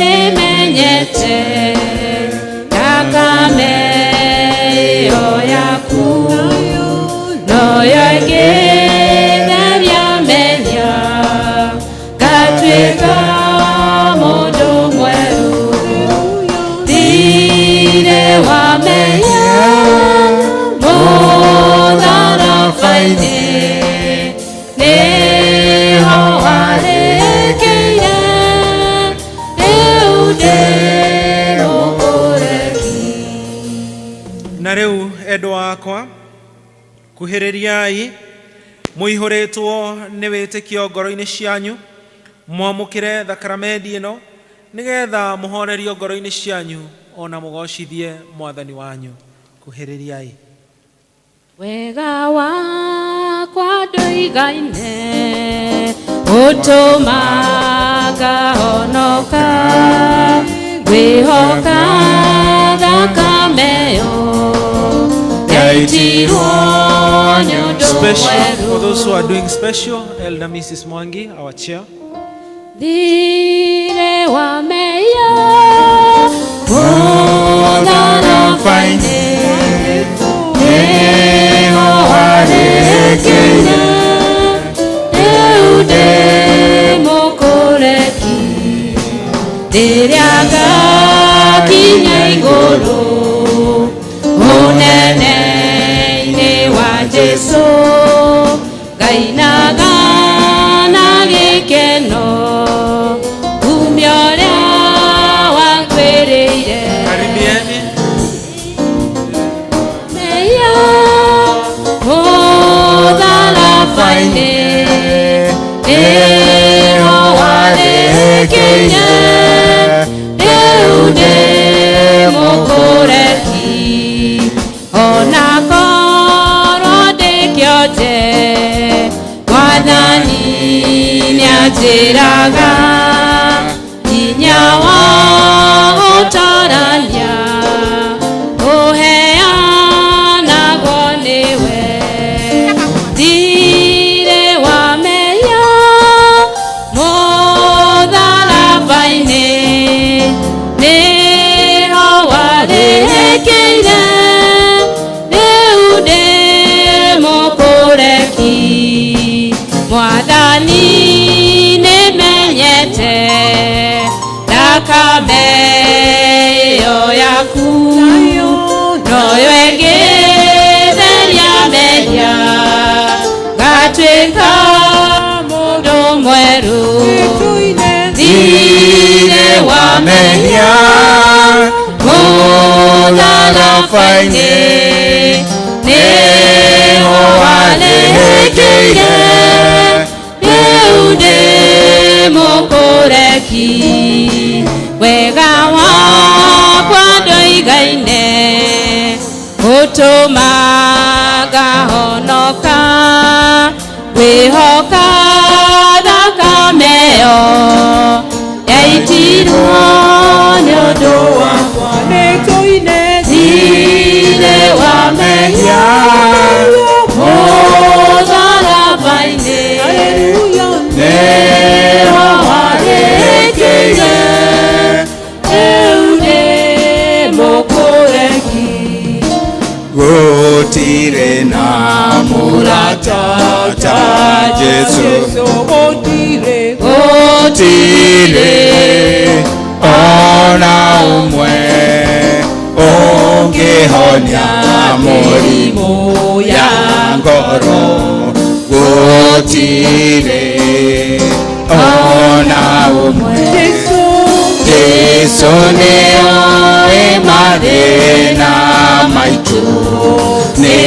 nĩmenyete thakame ĩyo yaku noyo ĩngĩtheria mehia, ngatuĩka mũndũ mwerũ. Thirĩ wa mehia mũtharaba-inĩ nĩho warĩkĩire, rĩu ndĩ mũkũreki. Na rĩu endwa akwa, kuhĩrĩriai mũihũrĩtwo nĩ wĩtĩkio ngoro-inĩ cianyu, mwamũkĩre thakaramendi ĩno nĩgetha mũhorerio ngoro-inĩ cianyu ona mũgocithie Mwathani wanyu. Kuhĩrĩriai. Wega wakwa ndũigaine ũtũmaga honoka, ngwĩhoka thakame ĩyo yaitirwo nĩ ũndũ Special mwerũ. For those who are doing special, Elder Mrs. Mwangi, our chair. Thirĩ wa mehia mũtharaba-inĩ nĩho warĩkĩire, rĩu ndĩ mũkũreki, rĩrĩa ngakinya igũrũ ũnene-inĩ wa Jesũ, ngainaga na gĩkeno kumia ũrĩa wankwĩrĩire. Karibieni. Mehia mũtharaba-inĩ nĩho warĩkĩire, rĩu ndĩ mũkũreki, ona korwo ndĩ kĩonje, Mwathani nĩanjĩraga hinya wa gũtorania ũheanagwo nĩwe. Thirĩ wa mehia mũtharaba-inĩ nĩho warĩkĩire, rĩu ndĩ Mwathani nĩmenyete thakame ĩyo yaku noyo ĩngĩtheria mehia ngatuĩka mũndũ mwerũ thirĩ wa mehia mũtharaba-inĩ nĩho warĩhĩkĩire rĩu ndĩ mũkũreki wega wakwa ndoigaine ũtũmaga honoka wĩhoka thakame ĩyo yaitirwo nĩ ũndũ wakwa nĩtũine thirĩ wa mehia mũtharaba-inĩ nĩho warĩkĩire rĩu ndĩ mũkũreki Gũtirĩ na mũrata ta Jesũ gũtirĩ gũtirĩ ona ũmwe ũngĩhonia mũrimũ ya ngoro gũtirĩ ona ũmwe Jesũ nĩoĩ mathĩna maitũ nĩ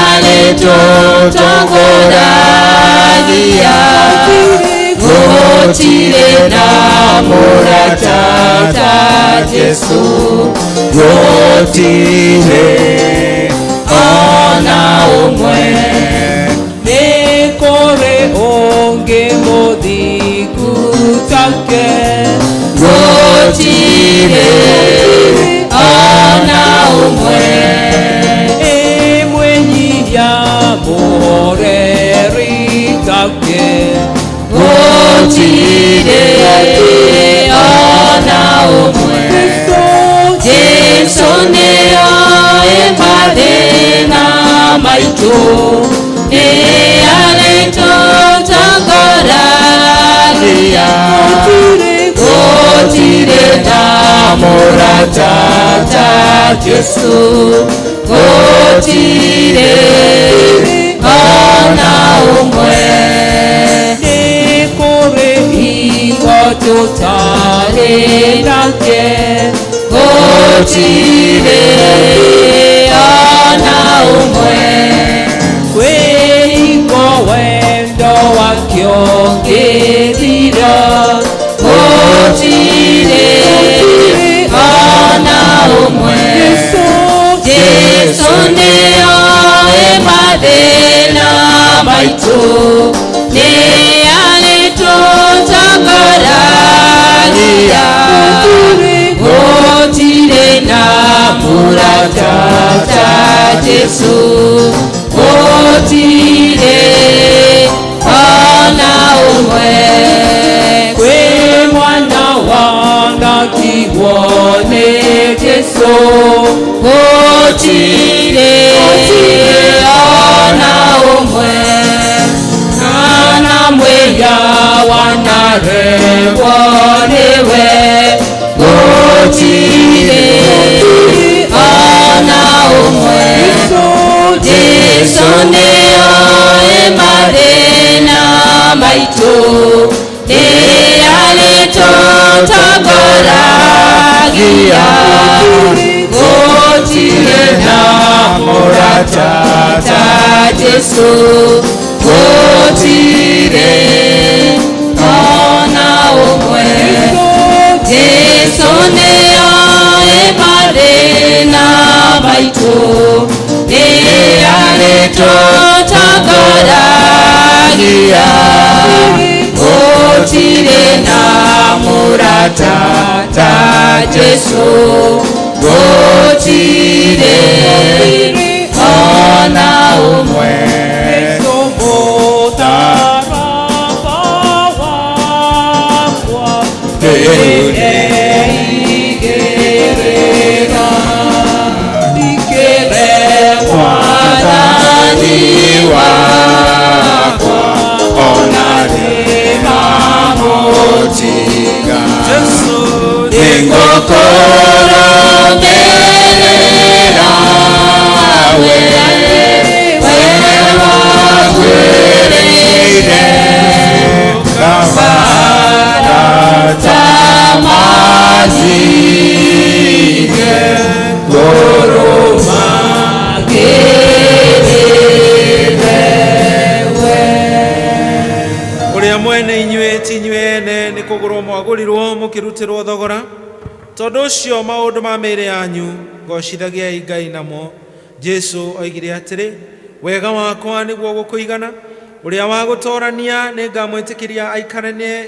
arĩtũtongoragia gũtirĩ na mũrata ta Jesũ gũtirĩ ona ũmwe nĩ kũrĩ ũngĩ mũthingu take gũtirĩ ona ũmwe ĩ mwĩnyihia mũhoreri take gũtirĩ ona ũmwe Jesũ nĩoĩ mathĩna maitũ nĩ arĩtũtongoragia gũtirĩ na mũrata ta Jesũ gũtirĩ ona ũmwe nĩ kũrĩ hingo tũtarĩ nake gũtirĩ ona ũmwe kwĩ hingo wendo wake ũngĩthira gũtirĩ ona ũmwe Jesũ nĩoĩ mathĩna maitũ nĩ arĩtũtongoragia gũtirĩ na mũrata ta Jesũ gũtirĩ ona ũmwe kwĩ mwana wanatigwo nĩ Jesũ gũtirĩ ona ũmwe kana mwĩhia wanaremwo nĩwe gũtirĩ ona ũmwe Jesũ nĩoĩ mathĩna maitũ nĩ arĩtũtongoragia gũtirĩ na mũrata ta Jesũ gũtirĩ ona ũmwe Jesũ nĩoĩ mathĩna maitũ nĩ arĩtũtongoragia gũtirĩ na mũrata ta Jesũ gũtirĩ ona ũmwe Jesũ mũtharaba wakwa nĩndeigĩrĩra ndikĩre Mwathani wakwa ona Ũrĩa mwene inyuĩ ti inyuĩ ene nĩ kũgũrwo mwagũrirwo mũkĩrutĩrwo thogora. Tondũ ũcio maũndũ ma mĩĩrĩ yanyu gocithagiai Ngai namo. Jesu oigire atĩrĩ, wega wakwa nĩguo gũkũigana, ũrĩa wa gũtorania nĩ ngamwĩtĩkĩria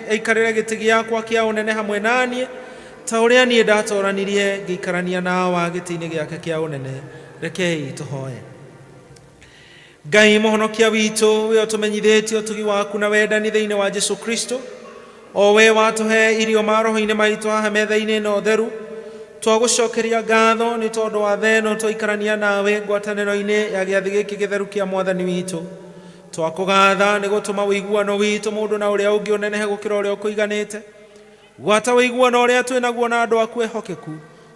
aikarĩre gĩtĩ gĩakwa kĩa ũnene hamwe na niĩ, ta ũrĩa niĩ ndatoranirie ngĩikarania na Awa gĩtĩ-inĩ gĩake kĩa ũnene. Rekei tũhoye. Ngai mũhonokia witũ, we ũtũmenyithĩtie ũtugi waku na wendani thĩinĩ wa Jesu Kristo, o we watũhe irio maroho-inĩ maitũ haha metha-inĩ ĩno theru, twagũcokeria ngatho nĩ tondũ wa theno twaikarania nawe ngwatanĩro-inĩ ya gĩathĩ gĩkĩ gĩtheru kĩa mwathani witũ. Twakũgatha nĩ gũtũma ũiguano witũ mũndũ na ũrĩa ũngĩ ũnenehe gũkĩra ũrĩa ũkũiganĩte. Gwata ũiguano ũrĩa twĩ naguo na andũ aku ehokeku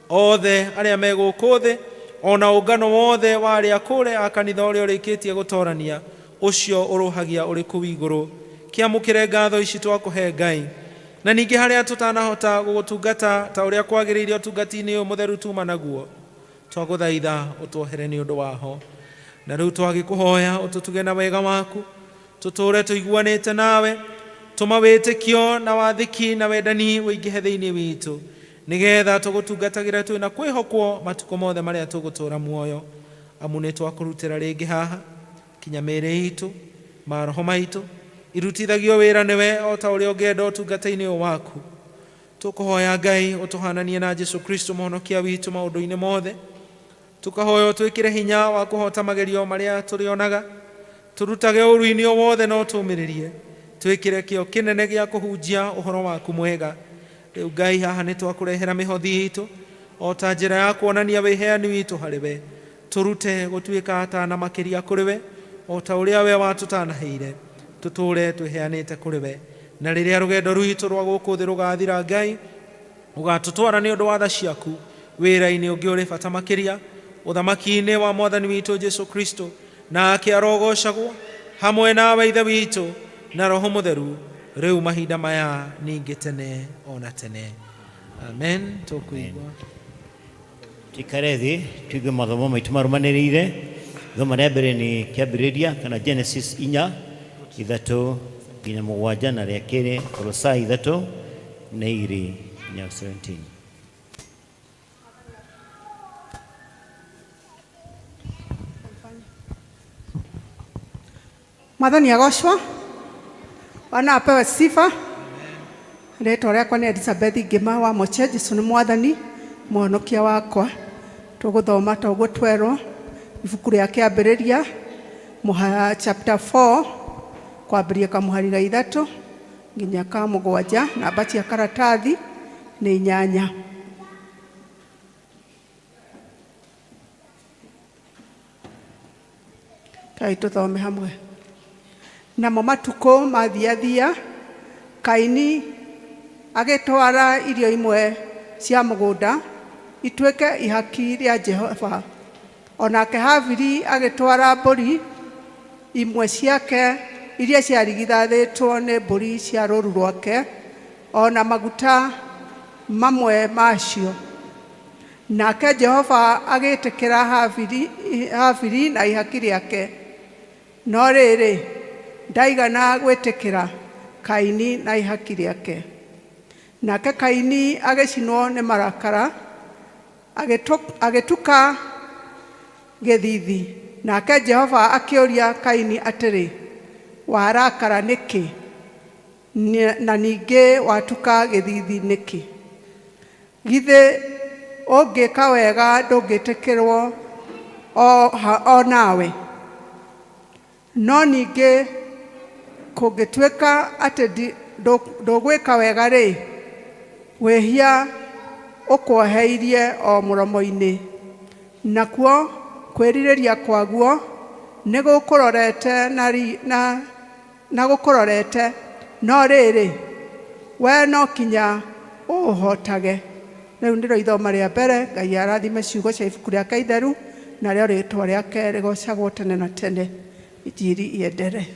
othe arĩa me gũkũ thĩ, ona ũngano wothe wa arĩa kũre a kanitha ũrĩa ũrĩkĩtie gũtorania, ũcio ũrũhagia ũrĩ kũu igũrũ. Kĩamũkĩre ngatho ici twakũhe Ngai. Na ningĩ harĩa tũtanahota gũgũtungata ta ũrĩa kwagĩrĩire ũtungati-inĩ ũyũ mũtheru tuma naguo, twagũthaitha ũtuohere nĩ ũndũ waho. Na rĩu twagĩkũhoya ũtũtuge na wega waku, tũtũũre tũiguanĩte nawe, tũma wĩtĩkio na wathĩki na wendani ũingĩhe thĩinĩ witũ, nĩgetha tũgũtungatagĩre twĩna kwĩhokwo matukũ mothe marĩa tũgũtũũra muoyo. Amu nĩ twakũrutĩra rĩngĩ haha kinya mĩĩrĩ itũ, maroho maitũ irutithagio wĩra nĩwe o ta ũrĩa ũngĩenda ũtungata-inĩ ũyũ waku. Tũkũhoya Ngai ũtũhananie na Jesu Kristo mũhonokia witũ maũndũ-inĩ mothe. Tũkahoya ũtwĩkĩre hinya wa kũhota magerio marĩa tũrĩonaga, tũrutage ũru-inĩ o wothe na ũtũmĩrĩrie, twĩkĩre kĩo kĩnene gĩa kũhunjia ũhoro waku mwega. Rĩu Ngai haha nĩ twakũrehera mĩhothi itũ o ta njĩra ya kuonania wĩheani witũ harĩ we. Tũrute gũtuĩka atana makĩria kũrĩ we o ta ũrĩa we watũtanahĩire, tũtũũre twĩheanĩte kũrĩ we. Na rĩrĩa rũgendo rwitũ rwa gũkũ thĩ rũgathira, Ngai ũgatũtwara nĩ ũndũ wa tha ciaku wĩra-inĩ ũngĩ ũrĩ bata makĩria, ũthamaki-inĩ wa mwathani witũ Jesu Kristo, nake arogocagwo hamwe nawe Ithe witũ na Roho Mũtheru, rĩu mahinda maya ningĩ tene ona tene. Amen. Tũkũigua Tuikare thĩ tuigue mathomo maitũ marũmanĩrĩire. Ithomo rĩa mbere nĩ kĩambĩrĩria kana Genesis 4 3 nginya 7, na rĩa kerĩ Kolosai 3 na 2 nginya 17. Mwathani agocwo. Bwana apewe sifa. Rĩtwa rĩakwa nĩ Elizabeth Ngĩma wa Moche. Jesu nĩ mwathani mũhonokia wakwa. Tũgũthoma ta ũguo twerwo ibuku rĩa kĩambĩrĩria chapter 4 kwambĩrĩria kamũhari ga 3 nginya ka 7, namba cia karatathi nĩ 8. Kai tũthome hamwe. Namo matukũ mathiathia, Kaini agĩtwara irio imwe cia mũgũnda ituĩke ihaki rĩa Jehova. Onake Habili agĩtwara mbũri imwe ciake iria ciarigithathĩtwo nĩ mbũri cia rũũru rwake, ona maguta mamwe macio. Nake Jehova agĩtĩkĩra Habili na ihaki rĩake. No rĩrĩ, ndaigana gwĩtĩkĩra Kaini na ihaki rĩake. Nake Kaini agĩcinwo nĩ marakara, agĩtuka gĩthithi. Nake Jehova akĩũria Kaini atĩrĩ, warakara nĩkĩ? Na ningĩ watuka gĩthithi nĩkĩ? Githĩ ũngĩka wega ndũngĩtĩkĩrwo o nawe? No ningĩ kũngĩtuĩka atĩ ndũgwĩka wega rĩ, wĩhia ũkuoheirie o mũromo-inĩ, nakuo kwĩrirĩria kwaguo nĩ gũkũrorete na gũkũrorete, no rĩrĩ, we no kinya ũũhotage. Rĩu nĩrĩo ithoma rĩa mbere. Ngai arathime ciugo cia ibuku rĩake itheru, narĩo rĩtwa rĩake rĩgocagwo tene na tene. Injiri iendere.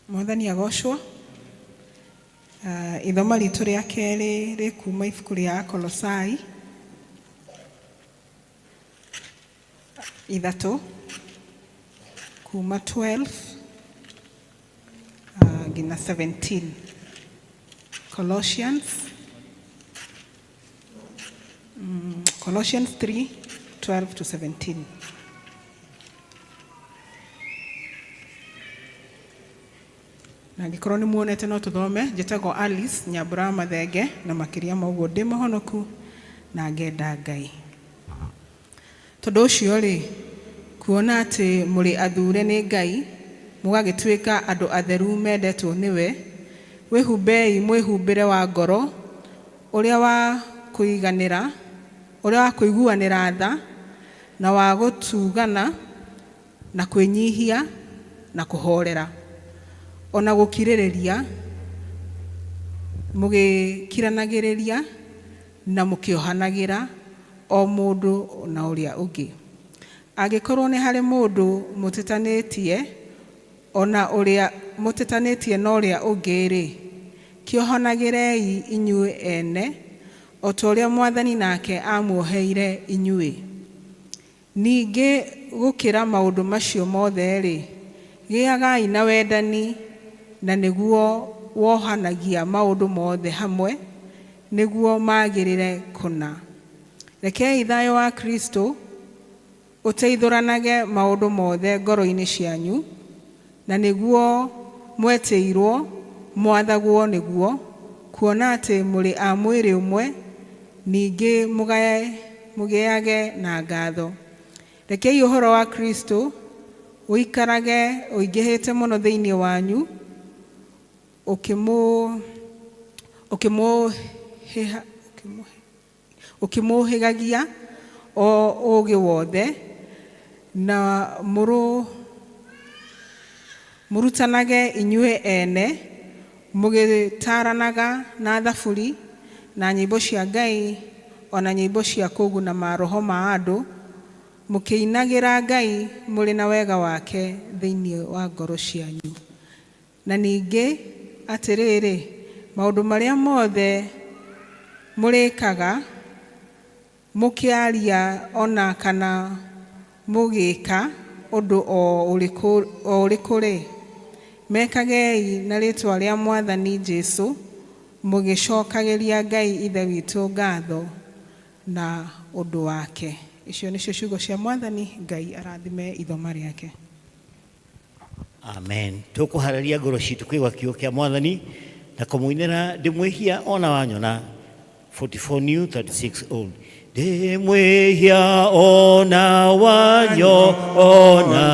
Mwathani agocwo. Ithoma ritũ rĩa kerĩ rĩkuma ibuku rĩa Akolosai 3 kuma 12 nginya 17. Colossians Colossians 3 12 to 17. Na angĩkorwo nĩ muonete no tũthome. Njĩtagwo Alice Nyambura wa Mathenge, na makĩria ma ũguo ndĩ mũhonoku na ngenda Ngai. Tondũ ũcio rĩ, kuona atĩ mũrĩ athure nĩ Ngai, mũgagĩtuĩka andũ atheru mendetwo nĩwe, wĩhumbei mwĩhumbĩre wa ngoro ũrĩa wa kũiganĩra, ũrĩa wa kũiguanĩra tha, na wa gũtugana, na kwĩnyihia, na kũhorera, ona gũkirĩrĩria, mũgĩkiranagĩrĩria na mũkĩohanagĩra o mũndũ na ũrĩa ũngĩ. Angĩkorwo nĩ harĩ mũndũ mũtetanĩtie ona ũrĩa mũtetanĩtie na ũrĩa ũngĩ-rĩ, kĩohanagĩrei inyuĩ ene o ta ũrĩa Mwathani nake amuoheire inyuĩ. Ningĩ gũkĩra maũndũ macio mothe-rĩ, gĩagai na wendani, na nĩguo wohanagia maũndũ mothe hamwe nĩguo magĩrĩre kũna. Rekei thayũ wa Kristo ũteithũranage maũndũ mothe ngoro-inĩ cianyu, na nĩguo mwetĩirwo mwathagwo nĩguo, kuona atĩ mũrĩ a mwĩrĩ ũmwe, ningĩ mũgĩage na ngatho. Rekei ũhoro wa Kristo ũikarage ũingĩhĩte mũno thĩinĩ wanyu, ũkĩmũhĩgagia o ũũgĩ wothe, na mũrutanage inyuĩ ene, mũgĩtaranaga na thaburi na nyĩmbo cia Ngai, ona nyĩmbo cia kũguna maroho ma andũ, mũkĩinagĩra Ngai mũrĩ na wega wake thĩinĩ wa ngoro cianyu. Na ningĩ atĩrĩrĩ, maũndũ marĩa mothe mũrĩkaga, mũkĩaria ona kana mũgĩka ũndũ o ũrĩkũ-rĩ, mekagei na rĩĩtwa rĩa Mwathani Jesũ, mũgĩcokagĩria Ngai Ithe witũ ngatho na ũndũ wake. Icio nĩcio ciugo cia Mwathani. Ngai arathime ithoma rĩake. Amen. Tũkũharĩria ngoro citũ kũigua kiugo kĩa Mwathani na kũmũinĩra Ndĩ Mwĩhia Ona Wanyona, 44 new, 36 old. Ndĩ mwĩhia ona wanyona,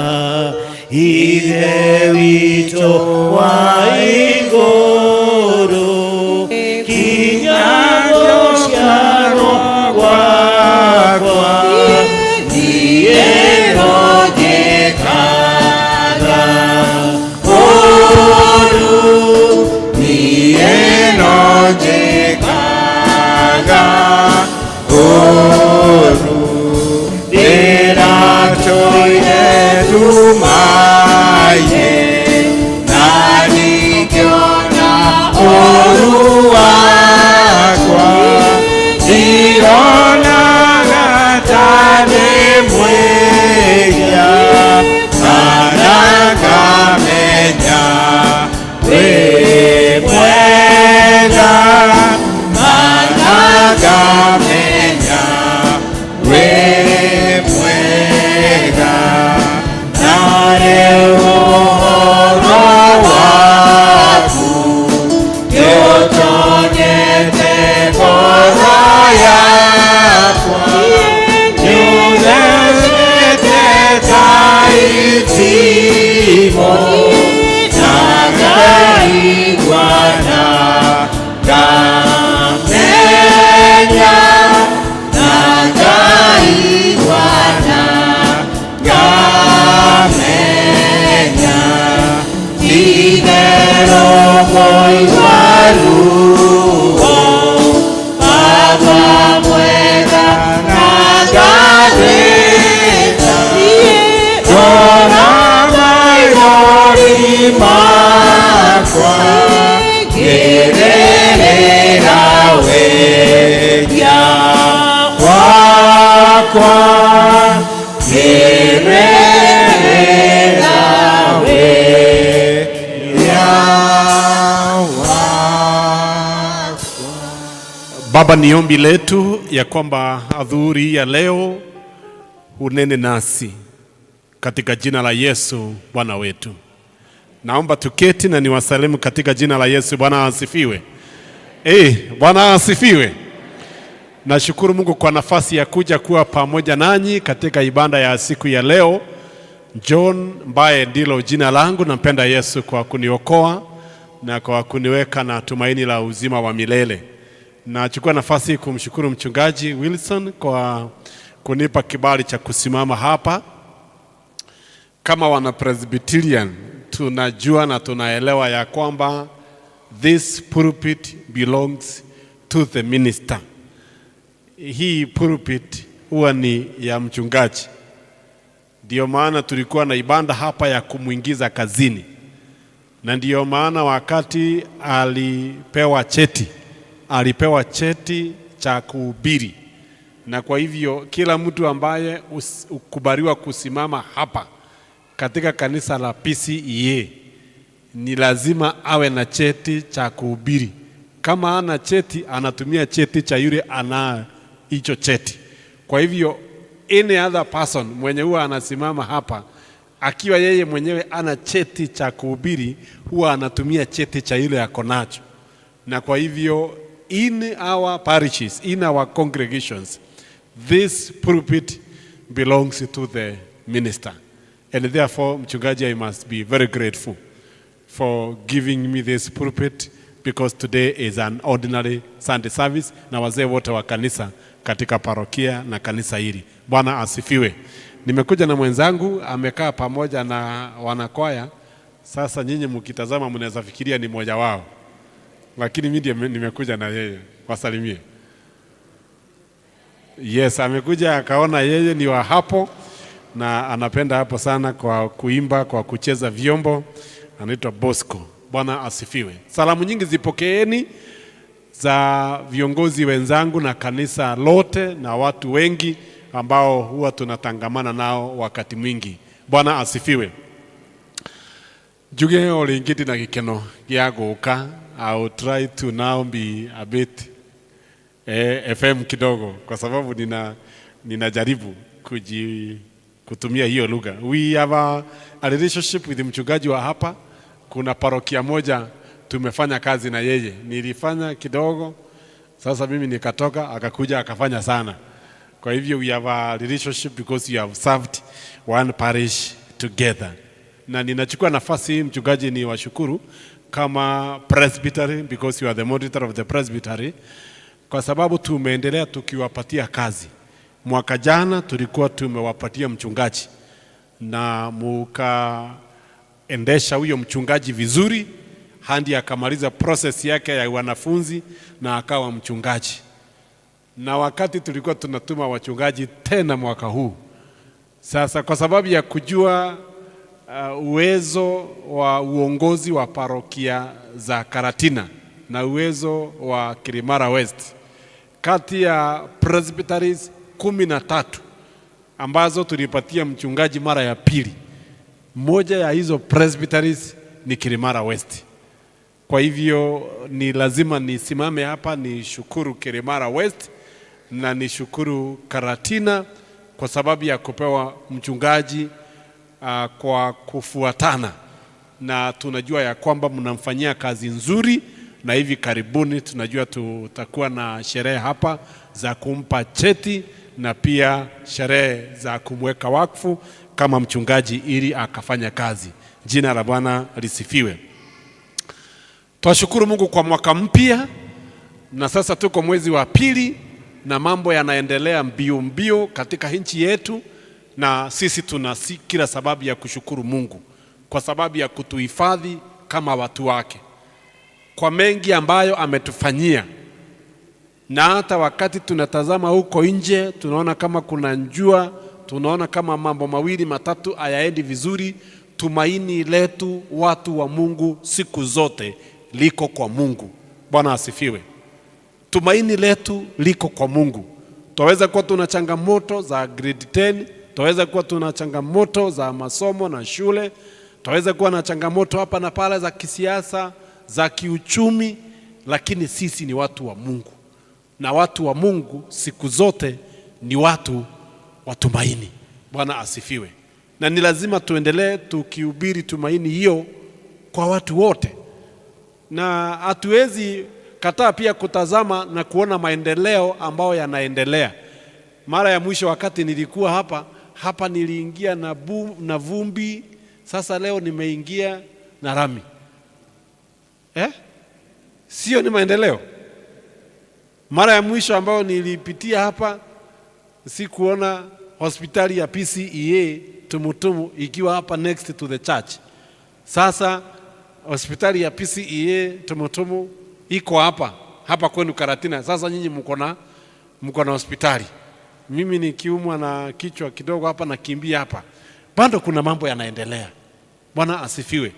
Ithe witũ wa igũrũ, kinya gũciarwo gwakwa, niĩ no njĩkaga ũũru, niĩ no njĩkaga ũũru, ndĩratũire ndumaine, na ndingĩona ũũru wakwa, ndironaga ta ndĩ mwĩhia, kana ngamenya wĩ mwega, kana ngamenya wĩ mwega, na rĩu ũhoro waku nĩũtonyete ngoro yakwa, nĩũthecete ta itimũ, na ngaigua na ngamenya, na ngaigua na ngamenya, ti-itherũ kũigua ruo, Baba mwega na ngathĩka, ndona maithori makwa, ngĩrĩrĩra wĩhia wakwa. Ngĩrerera wĩra wakwa. Baba, ni ombi letu ya kwamba adhuhuri ya leo unene nasi katika jina la Yesu Bwana wetu. Naomba tuketi na niwasalimu katika jina la Yesu. Bwana asifiwe. Bwana asifiwe. Nashukuru Mungu kwa nafasi ya kuja kuwa pamoja nanyi katika ibada ya siku ya leo. John Mbaye ndilo jina langu. Nampenda Yesu kwa kuniokoa na kwa kuniweka na tumaini la uzima wa milele. Nachukua nafasi kumshukuru mchungaji Wilson kwa kunipa kibali cha kusimama hapa. Kama wana Presbyterian tunajua na tunaelewa ya kwamba this pulpit belongs to the minister. Hii pulpit huwa ni ya mchungaji. Ndiyo maana tulikuwa na ibada hapa ya kumwingiza kazini, na ndiyo maana wakati alipewa cheti, alipewa cheti cha kuhubiri, na kwa hivyo kila mtu ambaye ukubaliwa kusimama hapa katika kanisa la PCEA ni lazima awe na cheti cha kuhubiri. Kama ana cheti, anatumia cheti cha yule ana hicho cheti. Kwa hivyo any other person mwenye huwa anasimama hapa akiwa yeye mwenyewe ana cheti cha kuhubiri, huwa anatumia cheti cha yule ako nacho. Na kwa hivyo in our parishes, in our congregations, this pulpit belongs to the minister. And therefore, mchungaji, I must be very grateful for giving me this pulpit because today is an ordinary Sunday service na wazee wote wa kanisa katika parokia na kanisa hili. Bwana asifiwe. Nimekuja na mwenzangu amekaa pamoja na wanakwaya. Sasa nyinyi mkitazama mnaweza fikiria ni mmoja wao, lakini mimi ndiye nimekuja na yeye. Wasalimie. Yes, amekuja akaona yeye ni wa hapo na anapenda hapo sana kwa kuimba, kwa kucheza vyombo. Anaitwa Bosco. Bwana asifiwe. Salamu nyingi zipokeeni za viongozi wenzangu na kanisa lote na watu wengi ambao huwa tunatangamana nao wakati mwingi. Bwana asifiwe. Njuge o rĩngĩ ndĩna gĩkeno gĩa gũka. I will try to now be a bit FM kidogo kwa sababu ninajaribu kutumia hiyo lugha. We have a relationship with mchungaji wa hapa. Kuna parokia moja tumefanya kazi na yeye, nilifanya kidogo, sasa mimi nikatoka, akakuja akafanya sana. Kwa hivyo we have a relationship because we have served one parish together. Na ninachukua nafasi hii mchungaji, ni washukuru kama presbytery because you are the monitor of the presbytery, kwa sababu tumeendelea tukiwapatia kazi. Mwaka jana tulikuwa tumewapatia mchungaji na mukaendesha huyo mchungaji vizuri hadi akamaliza process yake ya wanafunzi na akawa mchungaji. Na wakati tulikuwa tunatuma wachungaji tena mwaka huu sasa, kwa sababu ya kujua uwezo wa uongozi wa parokia za Karatina na uwezo wa Kirimara West, kati ya presbyteries 13 ambazo tulipatia mchungaji mara ya pili, moja ya hizo presbyteries ni Kirimara West. Kwa hivyo ni lazima nisimame hapa nishukuru Kirimara West na nishukuru Karatina kwa sababu ya kupewa mchungaji kwa kufuatana, na tunajua ya kwamba mnamfanyia kazi nzuri, na hivi karibuni tunajua tutakuwa na sherehe hapa za kumpa cheti na pia sherehe za kumweka wakfu kama mchungaji ili akafanya kazi. Jina la Bwana lisifiwe. Twashukuru Mungu kwa mwaka mpya, na sasa tuko mwezi wa pili na mambo yanaendelea mbio mbio katika nchi yetu, na sisi tuna kila sababu ya kushukuru Mungu kwa sababu ya kutuhifadhi kama watu wake kwa mengi ambayo ametufanyia. Na hata wakati tunatazama huko nje tunaona kama kuna njua, tunaona kama mambo mawili matatu hayaendi vizuri, tumaini letu watu wa Mungu siku zote liko kwa Mungu. Bwana asifiwe. Tumaini letu liko kwa Mungu. Twaweza kuwa tuna changamoto za grade 10, Twaweza kuwa tuna changamoto za masomo na shule, twaweza kuwa na changamoto hapa na pale za kisiasa, za kiuchumi, lakini sisi ni watu wa Mungu, na watu wa Mungu siku zote ni watu wa tumaini. Bwana asifiwe. Na ni lazima tuendelee tukihubiri tumaini hiyo kwa watu wote, na hatuwezi kataa pia kutazama na kuona maendeleo ambayo yanaendelea. Mara ya mwisho wakati nilikuwa hapa hapa niliingia na vumbi, sasa leo nimeingia na rami eh? Sio ni maendeleo? Mara ya mwisho ambayo nilipitia hapa sikuona hospitali ya PCEA Tumutumu ikiwa hapa next to the church. Sasa hospitali ya PCEA Tumutumu iko hapa hapa kwenu Karatina. Sasa nyinyi mko na hospitali. Mimi nikiumwa na kichwa kidogo hapa nakimbia hapa. Bado kuna mambo yanaendelea. Bwana asifiwe.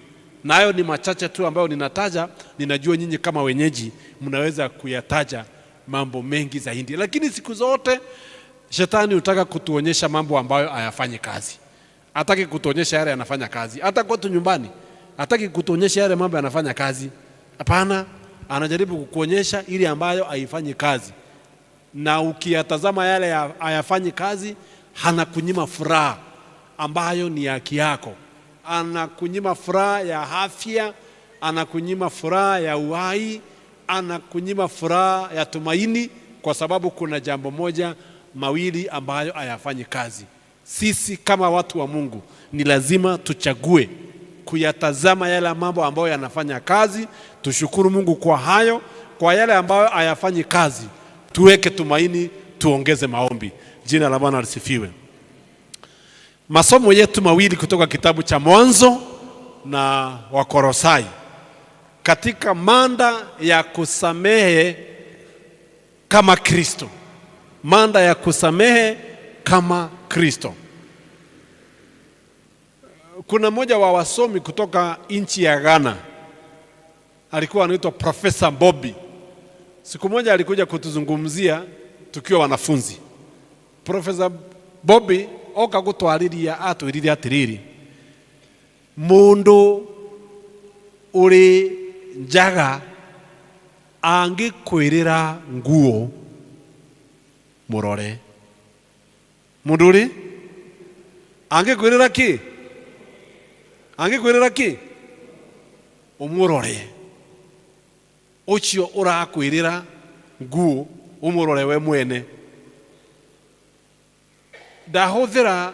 Na hayo ni machache tu ambayo ninataja. Ninajua nyinyi kama wenyeji mnaweza kuyataja mambo mengi zaidi, lakini siku zote shetani hutaka kutuonyesha mambo ambayo hayafanyi kazi. Hataki kutuonyesha yale yanafanya kazi. Hata kwetu nyumbani hataki kutuonyesha yale mambo yanafanya kazi. Hapana, anajaribu kukuonyesha ile ambayo haifanyi kazi, na ukiyatazama yale hayafanyi kazi, anakunyima furaha ambayo ni haki yako, anakunyima furaha ya afya, anakunyima furaha ya uhai, anakunyima furaha ya tumaini, kwa sababu kuna jambo moja mawili ambayo hayafanyi kazi. Sisi kama watu wa Mungu ni lazima tuchague kuyatazama yale mambo ambayo yanafanya kazi, tushukuru Mungu kwa hayo. Kwa yale ambayo hayafanyi kazi, tuweke tumaini, tuongeze maombi. Jina la Bwana lisifiwe. Masomo yetu mawili kutoka kitabu cha Mwanzo na Wakolosai katika mada ya kusamehe kama Kristo, mada ya kusamehe kama Kristo. Kuna mmoja wa wasomi kutoka nchi ya Ghana alikuwa anaitwa Profesa Bobby. Siku moja alikuja kutuzungumzia tukiwa wanafunzi. Profesa Bobby oka gutwariria atwirire atiriri, mundu uri njaga angikwirira nguo murore. Mundu uri angikwirira ki? Angikwirira ki? Umurore. Ucio urakwirira nguo umurore we mwene. Ndahuthira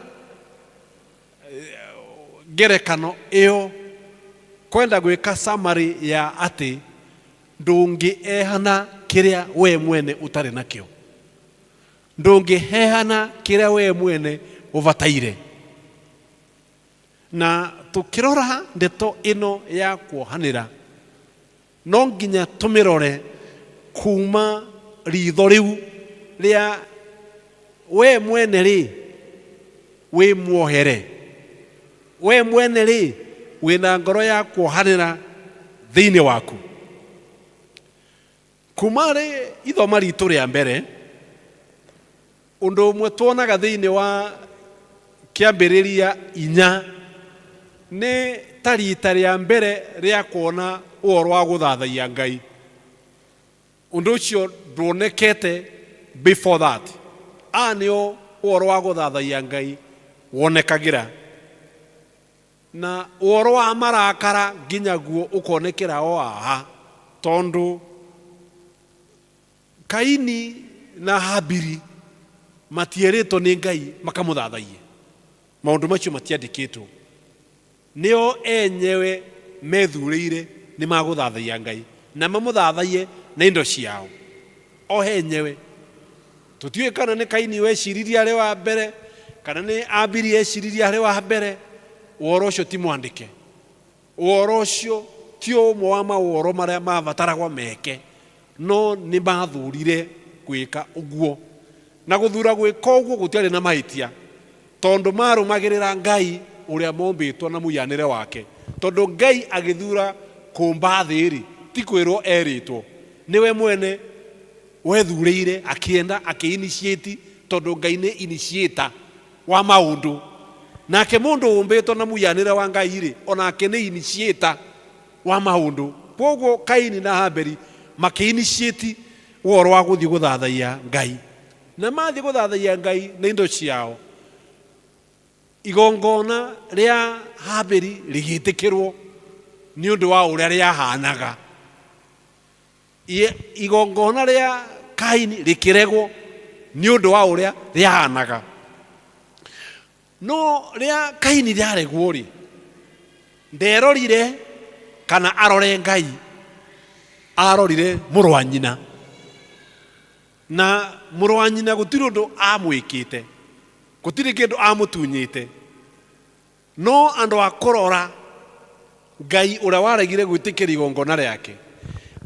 ngerekano iyo kwenda gwika summary ya ati ndũngĩehana kĩrĩa we mwene ũtarĩ nakĩo, ndũngĩheana kĩrĩa we mwene ũbataire. Na tũkĩrora ndeto ĩno ya kuohanĩra no nginya tũmĩrore kuma ritho rĩu rĩa we mwene rĩ wĩ muohere, we mwene rĩ wĩna ngoro ya kuohanĩra thĩinĩ waku. Kuma rĩ ithoma ritũ rĩa mbere, ũndũ ũmwe tuonaga thĩinĩ wa kĩambĩrĩria 4 nĩ ta rita rĩa mbere rĩa kuona ũhoro wa gũthathaiya Ngai. Ũndũ ũcio nduonekete before that. Aya nĩo ũhoro wa gũthathaiya Ngai wonekagĩra, na ũhoro wa marakara nginya guo ũkonekera o haha, tondũ Kaini na Habili matierĩtwo nĩ Ngai makamũthathaiye. Maũndũ macio matiandĩkĩtwo, nĩo enyewe methurĩire nĩ magũthathaiya Ngai na mamũthathaiye na indo ciao o enyewe. Tũtiũĩ kana nĩ Kaini weciririe arĩ wa mbere kana nĩ Abili eciririe arĩ wa mbere. Ũhoro ũcio ti mwandĩke, ũhoro ũcio ti ũmwe wa maũhoro marĩa mabataragwo meke, no nĩ mathurire gwĩka ũguo. Na gũthura gwĩka ũguo gũtiarĩ na mahĩtia, tondũ marũmagĩrĩra Ngai ũrĩa mombĩtwo na mũhianĩre wake. Tondũ Ngai agĩthura kũmba thĩ rĩ, ti kwĩrwo erĩtwo, nĩwe mwene wethurĩire, akĩenda, akĩ-initiate, tondũ Ngai nĩ initiator. wa maũndũ. Nake mũndũ ũmbĩtwo na mũhianĩre wa Ngai rĩ, onake nĩ initiator wa maũndũ. Kwoguo Kaini na Habeli makĩ initiate ũhoro wa gũthiĩ gũthathaiya Ngai. Na mathiĩ gũthathaiya Ngai na indo ciao, igongona rĩa Habeli rĩgĩtĩkĩrwo nĩ ũndũ wa ũrĩa rĩahanaga. Igongona rĩa Kaini rĩkĩregwo nĩ ũndũ wa ũrĩa rĩahanaga. No rĩa Kaini rĩaregwo rĩ, nderorire kana arore Ngai, arorire mũrũ wa nyina. Na mũrũ wa nyina gũtirĩ ũndũ amwĩkĩte, gũtirĩ kĩndũ amũtunyĩte. No andũ a kũrora Ngai ũrĩa waregire gwĩtĩkĩra igongona rĩake,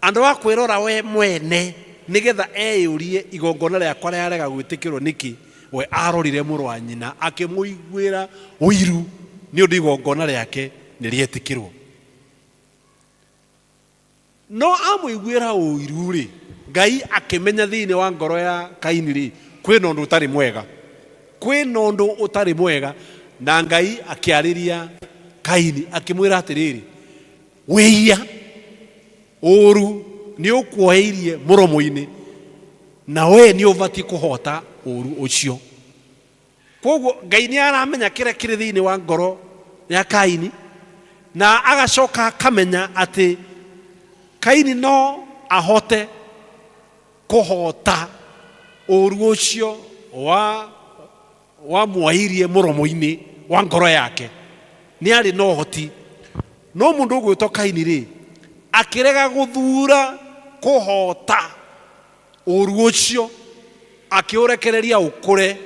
andũ a kwĩrora we mwene nĩgetha eyũrie igongona rĩakwa rĩarega gwĩtĩkĩrwo nĩkĩ, we arorire mũrũ wa nyina akĩmũiguĩra ũiru nĩ ũndũ igongona rĩake nĩ rĩetĩkĩrwo. No amũiguĩra ũiru-rĩ, Ngai akĩmenya thĩinĩ wa ngoro ya Kaini-rĩ, kwĩna ũndũ ũtarĩ mwega. Kwĩna ũndũ ũtarĩ mwega, na Ngai akĩarĩria Kaini akĩmwĩra atĩrĩrĩ, wĩia ũru nĩ ũkuoheirie mũromo-inĩ, na we nĩ ũbatiĩ kũhota ũru ũcio. Kwoguo Ngai nĩ aramenya kĩrĩa kĩrĩ thĩinĩ wa ngoro ya Kaini, na agacoka akamenya atĩ Kaini no ahote kũhota ũru ũcio wa wamwairie mũromo-inĩ wa ngoro yake. Nĩ arĩ na ũhoti. No mũndũ ũgwĩtwo Kaini rĩ, akĩrega gũthura kũhota Ũũru ũcio akĩũrekereria ũkũre.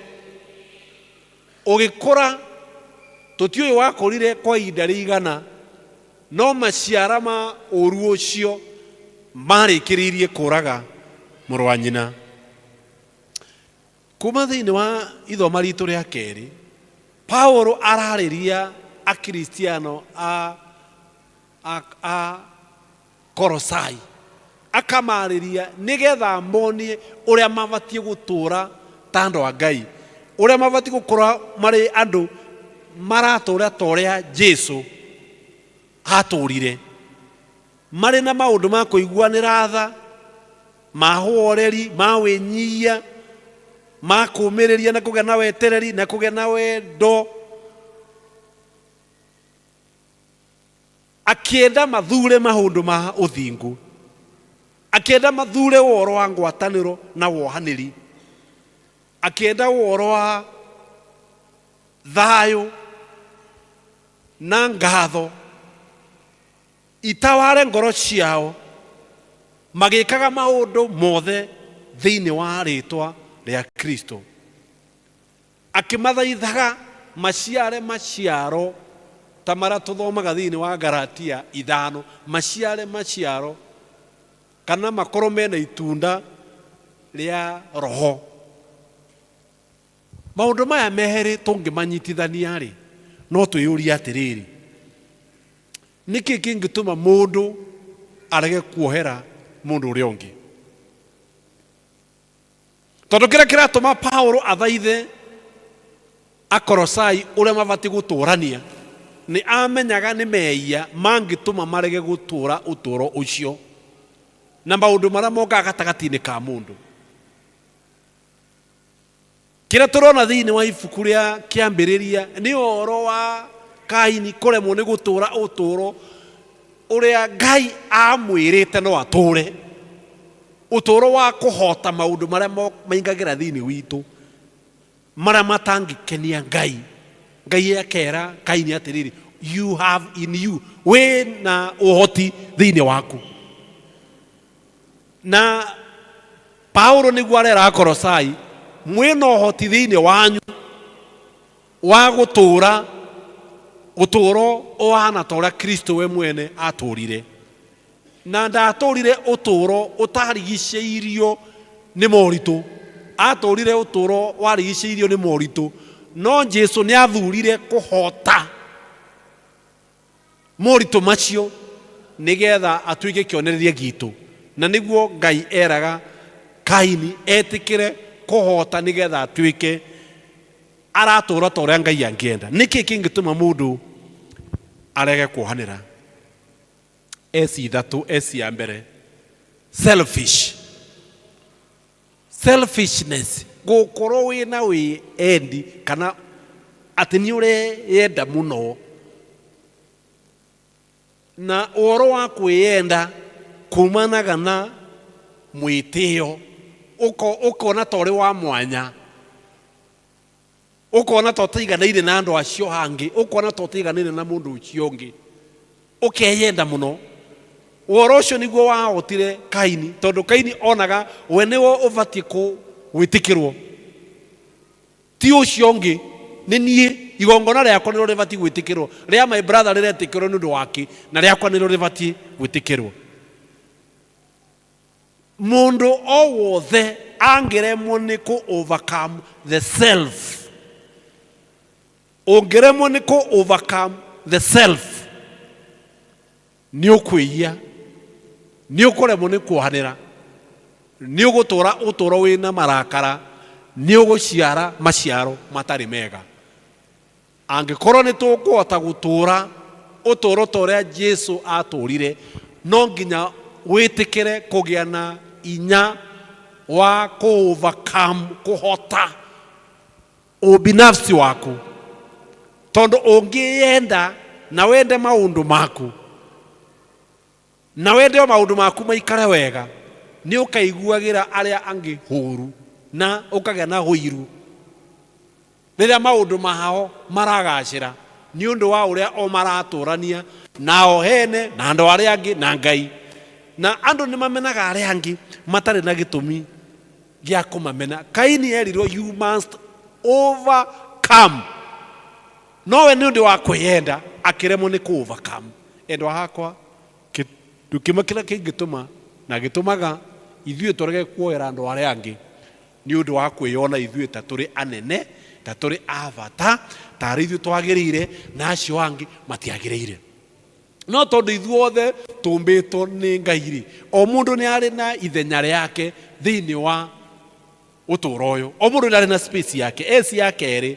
Ũgĩkũra, tũtiũĩ wakũrire kwa ihinda rĩigana, no maciara ma ũũru ũcio marĩkĩrĩirie kũũraga mũrũ wa nyina. Kuuma thĩinĩ wa ithoma ritũ rĩa kerĩ, Paulo ararĩria Akristiano a, a, a Kolosai, akamarĩria nĩgetha amonie ũrĩa mabatiĩ gũtũũra ta andũ a Ngai, ũrĩa mabatiĩ gũkorwo marĩ andũ maratũũra ta ũrĩa Jesu atũũrire, marĩ na maũndũ ma kũiguanĩra tha, ma ũhoreri, ma wĩnyihia, ma kũũmĩrĩria na kũgĩa na wetereri na kũgĩa na wendo. Akĩenda mathure maũndũ ma ũthingu, akĩenda mathure ũhoro wa ngwatanĩro na wohanĩri, akĩenda ũhoro wa thayũ na ngatho itaware ngoro ciao, magĩkaga maũndũ mothe thĩinĩ wa rĩĩtwa rĩa Kristo. Akĩmathaithaga maciare maciaro ta marĩa tũthomaga thĩinĩ wa Galatia ithano, maciare maciaro kana makorwo mena itunda rĩa Roho. Maũndũ maya merĩ tũngĩmanyitithania-rĩ, no twĩyũrie atĩrĩrĩ, nĩkĩ kĩngĩtũma mũndũ arege kuohera mũndũ ũrĩa ũngĩ? Tondũ kĩrĩa kĩratũma Paulo athaithe Akolosai ũrĩa mabatiĩ gũtũũrania, nĩ amenyaga nĩ mehia mangĩtũma marege gũtũũra ũtũũro ũcio na maũndũ marĩa mokaga gatagatĩ-inĩ ka mũndũ. Kĩrĩa tũrona thĩinĩ wa ibuku rĩa Kĩambĩrĩria nĩ ũhoro wa Kaini kũremwo nĩ gũtũũra ũtũũro ũrĩa Ngai amwĩrĩte no atũũre, ũtũũro wa kũhota maũndũ marĩa maingagĩra thĩinĩ witũ marĩa matangĩkenia Ngai. Ngai akera Kaini atĩrĩrĩ, you have in you, wĩ na ũhoti thĩinĩ waku. Na Paulo nĩguo arera Akolosai, mwĩna ũhoti thĩinĩ wanyu wa gũtũũra ũtũũro ũhana ta ũrĩa Kristo we mwene atũũrire. Na ndatũũrire ũtũũro ũtarigicĩirio nĩ moritũ, atũũrire ũtũũro warigicĩirio nĩ moritũ, no Jesu nĩ athurire kũhota moritũ macio nĩgetha atuĩke kĩonereria gitũ. Na nĩguo Ngai eraga Kaini etĩkĩre kũhota nĩgetha atuĩke Aratũra ta ũrĩa Ngai angĩenda. Nĩkĩ kĩngĩtũma mũndũ arege kuohanĩra? S ithatũ, S ya mbere, selfish. Selfishness, gũkorwo wĩna wĩyendi kana atĩ nĩ ũreyenda mũno. Na ũhoro wa kwĩyenda kumanaga na mwĩtĩo, ũkona ta ũrĩ wa mwanya, ũkona ta ũtaiganaine na andũ acio angĩ, ũkona ta ũtaiganaine na mũndũ ũcio ũngĩ, ũkeyenda mũno. Ũhoro ũcio nĩguo wahotire Kaini, tondũ Kaini onaga we nĩwe ũbatiĩ gwĩtĩkĩrwo, ti ũcio ũngĩ, nĩ niĩ, igongona rĩakwa nĩrĩo rĩbatiĩ gwĩtĩkĩrwo, rĩa my brother rĩretĩkĩrwo nĩ ũndũ wake, na rĩakwa nĩrĩo rĩbatiĩ gwĩtĩkĩrwo. Mũndũ o wothe angĩremwo nĩ kũ overcome the self, ũngĩremwo nĩ kũ overcome the self, nĩ ũkwĩia, nĩ ũkũremwo nĩ kuohanĩra, nĩ ũgũtũra ũtũro wĩna marakara, nĩ ũgũciara maciaro matarĩ mega. Angĩkorwo nĩ tũkũhota gũtũra ũtũro ta ũrĩa Jesu atũrire, no nginya wĩtĩkĩre kũgĩa na inya wa kũ overcome, kũhota ubinafsi waku. Tondũ ũngĩyenda na wende maũndũ maku, na wende o maũndũ maku maikare wega, nĩ ũkaiguagĩra arĩa angĩ hũru na ũkagĩa na ũiru rĩrĩa maũndũ mao maragacĩra nĩ ũndũ wa ũrĩa o maratũrania nao hene na andũ arĩa angĩ na Ngai. Na andũ nĩ mamenaga arĩa angĩ matarĩ na gĩtũmi gĩa kũmamena. Kaini erirwo you must overcome, nowe nĩ ũndũ wa kwĩyenda akĩremwo nĩ kũ overcome. Endwa akwa, kĩndũ kĩmwe kĩrĩa kĩngĩtũma na gĩtũmaga ithuĩ tũrege kuoera andũ arĩa angĩ nĩ ũndũ wa kwĩyona ithuĩ ta tũrĩ anene, ta tũrĩ a bata, tarĩ ithuĩ twagĩrĩire na acio angĩ matiagĩrĩire. No tondũ ithuothe tũmbĩtwo nĩ Ngai rĩ, o mũndũ nĩ arĩ na ithenya rĩake thĩinĩ wa ũtũũro ũyũ. O mũndũ nĩ arĩ na space yake. S ya kerĩ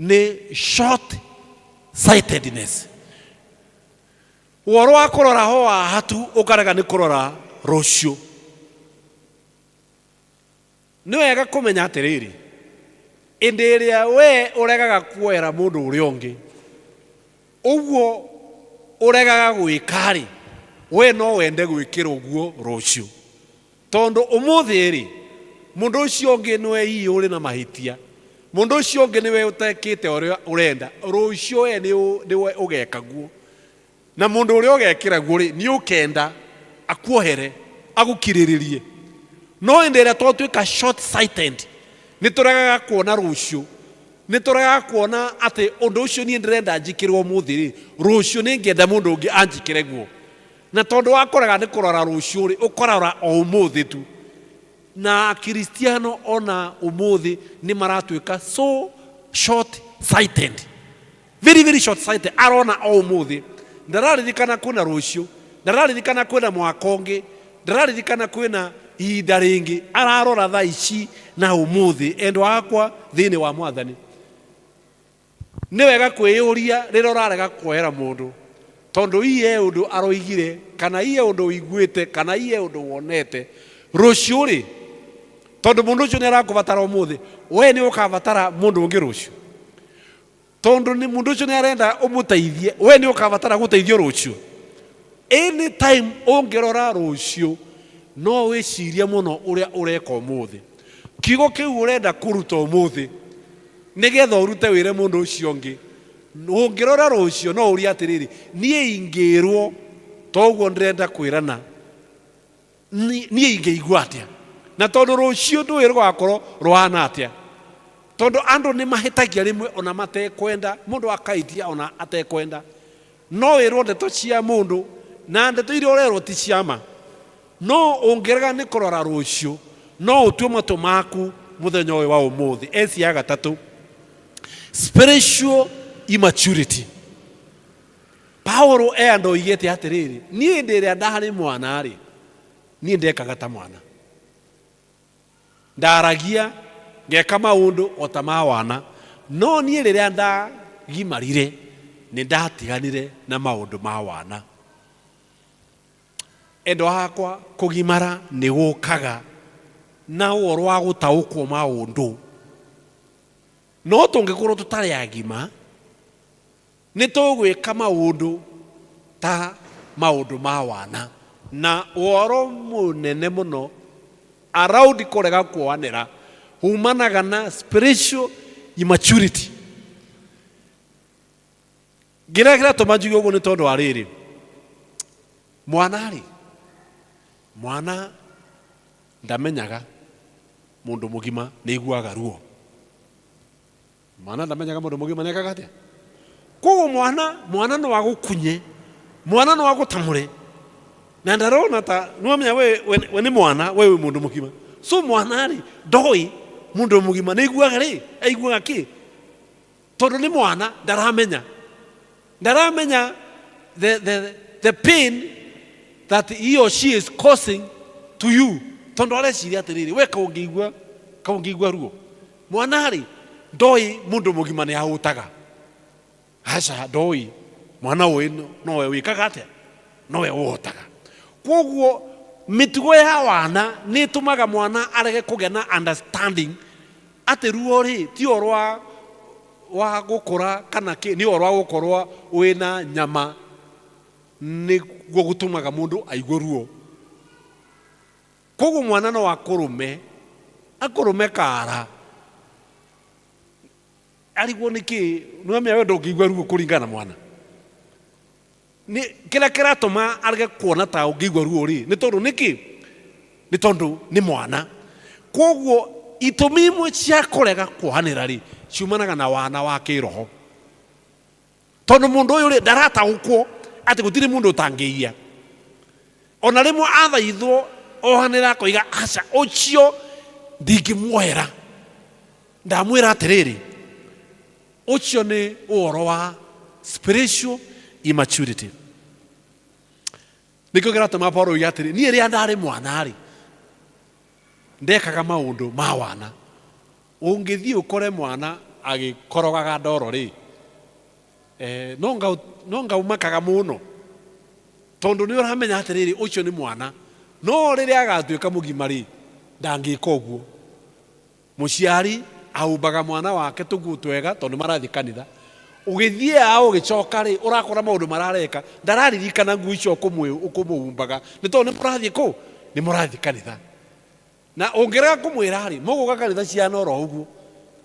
nĩ short sightedness. Ũhoro wa kũrora ho haha tu ũkarega nĩ kũrora rũciũ. Nĩ wega kũmenya atĩrĩrĩ, ĩndĩ ĩrĩa we ũregaga kuoera mũndũ ũrĩa ũngĩ, ũguo ũregaga gwĩka-rĩ, we no wende gwĩkĩra ũguo rũciũ. Tondũ ũmũthĩ-rĩ, mũndũ ũcio ũngĩ nĩwe hihi ũrĩ na mahĩtia, mũndũ ũcio ũngĩ nĩwe ũtekĩte ũrĩa ũrenda, rũciũ we nĩwe ũgeka guo. Na mũndũ ũrĩa ũgekĩra guo-rĩ, nĩ ũkenda akuohere, agũkirĩrĩrie. No hĩndĩ ĩrĩa twatuĩka short sighted, nĩ tũregaga kuona rũciũ, nĩ tũregaga kuona atĩ ũndũ ũcio niĩ ndĩrenda njĩkĩrwo ũmũthĩ-rĩ, rũciũ nĩ ngĩenda mũndũ ũngĩ anjĩkĩre guo. Na tondũ wa kũrega nĩ kũrora rũciũ-rĩ, ũkarora o ũmũthĩ tu. Na Akristiano ona ũmũthĩ nĩ maratuĩka so short sighted. Very, very short sighted. Arona o ũmũthĩ. Ndararirikana kwĩna rũciũ, ndararirikana kwĩna mwaka ũngĩ, ndararirikana kwĩna ihinda rĩngĩ. Ararora thaa ici na ũmũthĩ. Endwa akwa thĩinĩ wa Mwathani, nĩ wega kwĩyũria rĩrĩa ũrarega kuohera mũndũ, tondũ iye ũndũ aroigire, kana iye ũndũ ũiguĩte, kana iye ũndũ wonete. Rũciũ rĩ, tondũ mũndũ ũcio nĩ arakũbatara ũmũthĩ, we nĩ ũkabatara mũndũ ũngĩ rũciũ. Tondũ nĩ mũndũ ũcio nĩ arenda ũmũteithie, we nĩ ũkabatara gũteithio rũciũ. Any time ũngĩrora rũciũ, no wĩcirie mũno ũrĩa ũreka ũmũthĩ. Kiugo kĩu ũrenda kũruta ũmũthĩ, nĩgetha ũrute wĩre mũndũ ũcio ũngĩ. Ũngĩrora rũciũ, no ũrie atĩrĩrĩ, niĩ ingĩrwo toguo ndĩrenda kwĩrana, niĩ ingĩigua atĩa? Na tondũ rũciũ ndũĩ rũgakorwo rũhana atĩa. Tondũ andũ nĩ mahĩtagia rĩmwe ona matekwenda, mũndũ akaitia ona atekwenda. No wĩrwo ndeto cia mũndũ, na ndeto iria ũrerwo ti cia ma. No ũngĩrega nĩ kũrora rũciũ, no ũtue matũ maku mũthenya ũyũ wa ũmũthĩ. S ya gatatũ, spiritual immaturity. Paulo e andũ oigĩte atĩrĩrĩ, niĩ hĩndĩ ĩrĩa ndarĩ mwana-rĩ, niĩ ndekaga ta mwana. Ndaragia, ngeka maũndũ o ta ma wana. No niĩ rĩrĩa ndagimarire nĩ ndatiganire na maũndũ ma wana. Endwa akwa, kũgimara nĩ gũkaga na ũhoro wa gũtaũkwo maũndũ. No tũngĩkorwo tũtarĩ agima, nĩ tũgwĩka maũndũ ta maũndũ ma wana. Na ũhoro mũnene mũno around kũrega kuohanĩra humanaga na spiritual immaturity. Kĩrĩa kĩratũma njuge ũguo nĩ tondũ wa rĩrĩ, mwana rĩ, mwana ndamenyaga mũndũ mũgima nĩ aiguaga ruo. Mwana ndamenyaga mũndũ mũgima nĩ ekaga atĩa. Koguo mwana, mwana no agũkunye, mwana no agũtamũre, na ndarona ta nĩwamenya we, we, we nĩ mwana, we wĩ mũndũ mũgima. So mwana rĩ, ndoĩ mũndũ mũgima nĩ aiguaga rĩ, aiguaga kĩ? Tondũ nĩ mwana ndaramenya, ndaramenya the pain that he or she is causing to you, tondũ areciria atĩrĩrĩ, we kaũngĩigua, kaũngĩigua ruo. Mwana rĩ, ndoĩ mũndũ mũgima nĩ ahũtaga. Aca, ndoĩ. Mwana ũĩ nowe wĩkaga atĩa? Nowe ũhotaga. Kwoguo mĩtugo ya wana nĩ ĩtũmaga mwana arege kũgĩa na understanding atĩ ruo rĩ ti ũhoro wa gũkũra kana kĩ, nĩ ũhoro wa gũkorwo wĩna nyama nĩguo gũtũmaga mũndũ aigue ruo. Kwoguo mwana no akũrũme, akũrũme kara, arigwo nĩ kĩ, nĩwamenya we ndũngĩigua ruo kũringana na mwana. Nĩ kĩrĩa kĩratũma arege kuona ta ũngĩigua ruo rĩ, nĩ tondũ nĩkĩ? Nĩ tondũ nĩ mwana. Kwoguo itũmi imwe cia kũrega kuohanĩra rĩ, ciumanaga na wana wa kĩroho. Tondũ mũndũ ũyũ rĩ, ndarataũkwo atĩ gũtirĩ mũndũ ũtangĩiya. Ona rĩmwe athaithwo ohanĩra akoiga aca, ũcio ndingĩmuohera. Ndamwĩra atĩrĩrĩ, ũcio nĩ ũhoro wa spiritual immaturity. Nĩkĩo kĩratũma Paulo oige atĩrĩ, niĩ rĩrĩa ndarĩ mwana-rĩ, ndekaga maũndũ ma wana. Ũngĩthiĩ ũkore mwana agĩkorogaga ndoro rĩ, no nga ũmakaga mũno, tondũ nĩ ũramenya atĩrĩrĩ, ũcio nĩ mwana. No rĩrĩa agatuĩka mũgima rĩ, ndangĩka ũguo. Mũciari ahumbaga mwana wake tũguo twega tondũ marathiĩ kanitha. Ũgĩthiĩ ao ũgĩcoka rĩ, ũrakora maũndũ marareka, ndararirikana nguo icio ũkũmũhumbaga, nĩ tondũ nĩ mũrathiĩ kũ? Nĩ mũrathiĩ kanitha. Na ũngĩrega kũmwĩra rĩ, mũgũka kanitha cihana oro ũguo.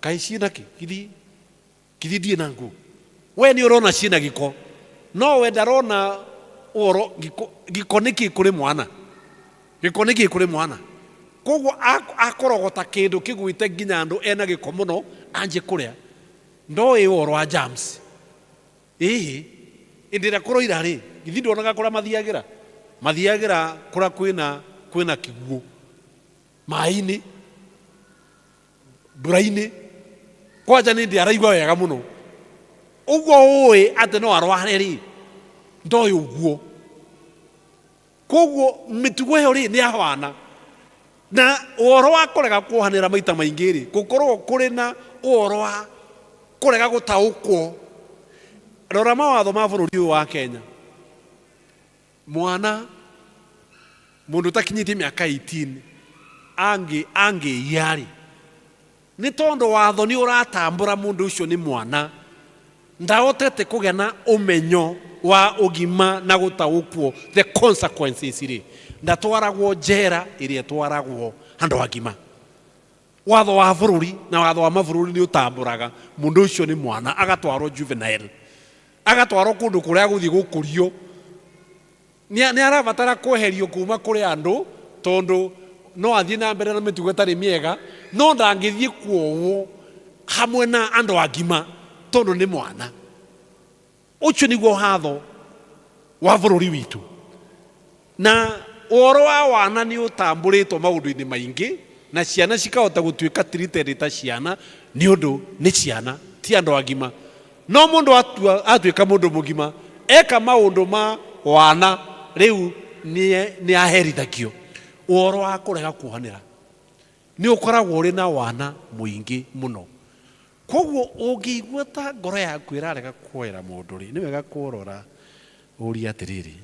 Kaĩ ciĩna kĩ? Githi, githi ndirĩ na nguo? We nĩ ũrona ciĩna gĩko, no we ndarona ũhoro gĩko, gĩko nĩ kĩ kũrĩ mwana? Gĩko nĩ kĩ kũrĩ mwana? Koguo akorogota kĩndũ kĩgwĩte nginya andũ ena gĩko mũno anjie kũrĩa. Ndoĩ ũhoro wa germs. Ĩhĩ, hĩndĩ ĩrĩa kũroira rĩ, githi nduonaga kũrĩa mathiagĩra? Mathiagĩra kũrĩa kwĩna kĩguũ, maĩ-inĩ, mbura-inĩ. Kwanja nĩ ndĩ araigua wega mũno. Ũguo ũĩ atĩ no arware rĩ, ndoĩ ũguo. Koguo mĩtugo ĩyo rĩ, nĩ ya wana. Na ũhoro wa kũrega kuohanĩra maita maingĩ rĩ, gũkoragwo kũrĩ na ũhoro wa kũrega gũtaũkwo. Rora mawatho ma bũrũri ũyũ wa Kenya. Mwana, mũndũ ũtakinyĩtie mĩaka 18 angĩiya rĩ, nĩ tondũ watho nĩ ũratambũra mũndũ ũcio nĩ mwana, ndahotete kũgĩa na ũmenyo wa ũgima na gũtaũkwo the consequences rĩ, ndatwaragwo njera ĩrĩa ĩtwaragwo andũ agima. Watho wa bũrũri na watho wa mabũrũri nĩ ũtambũraga mũndũ ũcio nĩ mwana, agatwarwo juvenile, agatwarwo kũndũ kũrĩa agũthiĩ gũkũrio. Nĩ arabatara kweherio kuma kũrĩ andũ tondũ no athiĩ na mbere na mĩtugo ĩtarĩ mĩega, no ndangĩthiĩ kuohwo hamwe na andũ agima tondũ nĩ mwana. Ũcio nĩguo watho wa bũrũri witũ. Na ũhoro wa wana nĩ ũtambũrĩtwo maũndũ-inĩ maingĩ, na ciana cikahota gũtuĩka treated ta ciana nĩ ũndũ nĩ ciana, ti andũ agima. No mũndũ atuĩka mũndũ mũgima, eka maũndũ ma wana, rĩu nĩ aherithagio. Ũhoro wa kũrega kuohanĩra nĩ ũkoragwo ũrĩ na wana mũingĩ mũno. Koguo ũngĩigua ta ngoro yaku ĩrarega kuoera mũndũ rĩ, nĩ wega kũrora ũrie atĩrĩrĩ,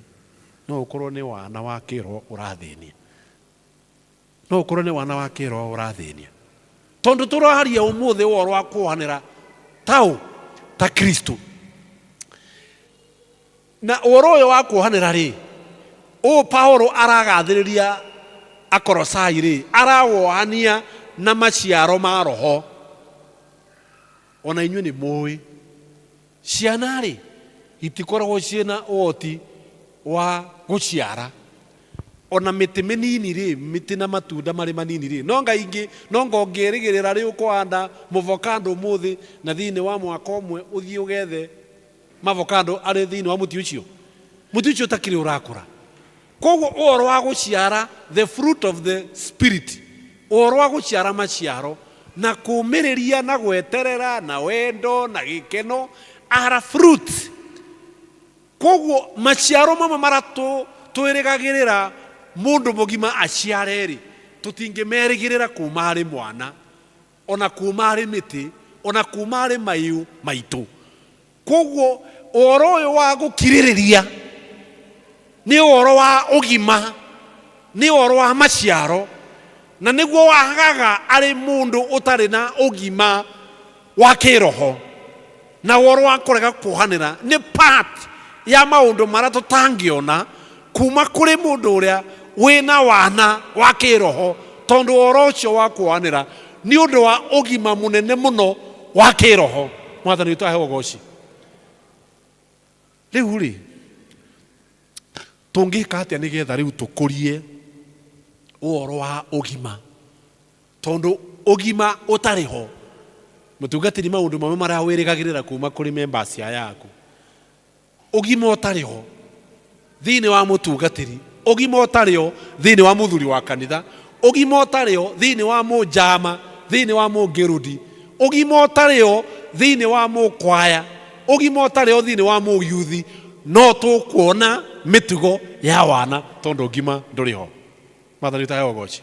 no ũkorwo nĩ wana wa kĩroho ũrathĩnia, no ũkorwo nĩ wana wa kĩroho ũrathĩnia, tondũ tũraria ũmũthĩ ũhoro wa kuohanĩra taũ ta Kristo. Na ũhoro ũyũ wa kuohanĩra rĩ, ũũ Paulo aragathĩrĩria Akolosai rĩ, arawohania na maciaro ma Roho. Ona inyuĩ nĩ mũĩ ciana rĩ, itikoragwo ciĩna ũhoti wa gũciara. Ona mĩtĩ mĩnini rĩ, mĩtĩ na matunda marĩ manini rĩ, no nga ingĩ, no nga ũngĩrĩgĩrĩra rĩ ũkũhanda mũvokando ũmũthĩ na thĩinĩ wa mwaka ũmwe ũthiĩ ũgethe mavokando arĩ thĩinĩ wa mũtĩ ũcio, mũtĩ ũcio ũtakĩrĩ ũrakũra. Koguo ũhoro wa gũciara the fruit of the spirit, ũhoro wa gũciara maciaro na kũmĩrĩria na gweterera na wendo na gĩkeno are fruit. Koguo maciaro mamwe marĩa twĩrĩgagĩrĩra mũndũ mũgima aciare rĩ, tũtingĩmerĩgĩrĩra kuma harĩ mwana, ona kuma harĩ mĩtĩ, ona kuma harĩ mahiũ maitũ. Koguo ũhoro ũyũ wa gũkirĩrĩria nĩ ũhoro wa ũgima, nĩ ũhoro wa maciaro, na nĩguo wagaga arĩ mũndũ ũtarĩ na ũgima wa kĩroho. Na ũhoro wa kũrega kuohanĩra nĩ part ya maũndũ marĩa tũtangĩona kuma kũrĩ mũndũ ũrĩa wĩna wana wa kĩroho, tondũ ũhoro ũcio wa kuohanĩra nĩ ũndũ wa ũgima mũnene mũno wa kĩroho. Mwathani witũ aheo ũgoci. Rĩu rĩ, tũngĩka atĩa nĩgetha rĩu tũkũrie ũhoro wa ũgima? Tondũ ũgima ũtarĩ ho, mũtungatĩri, maũndũ mamwe marĩa wĩrĩgagĩrĩra kuma kũrĩ members aya aku, ũgima ũtarĩ ho thĩinĩ wa mũtungatĩri, ũgima ũtarĩ ho thĩinĩ wa mũthuri wa kanitha, ũgima ũtarĩ ho thĩinĩ wa mũnjama, thĩinĩ wa mũngĩrũndi, ũgima ũtarĩ ho thĩinĩ wa mũkwaya, ũgima ũtarĩ ho thĩinĩ wa mũyuthi, no tũkuona mĩtugo ya wana tondũ ũgima ndũrĩ ho. Mwathani witũ aheo ũgoci.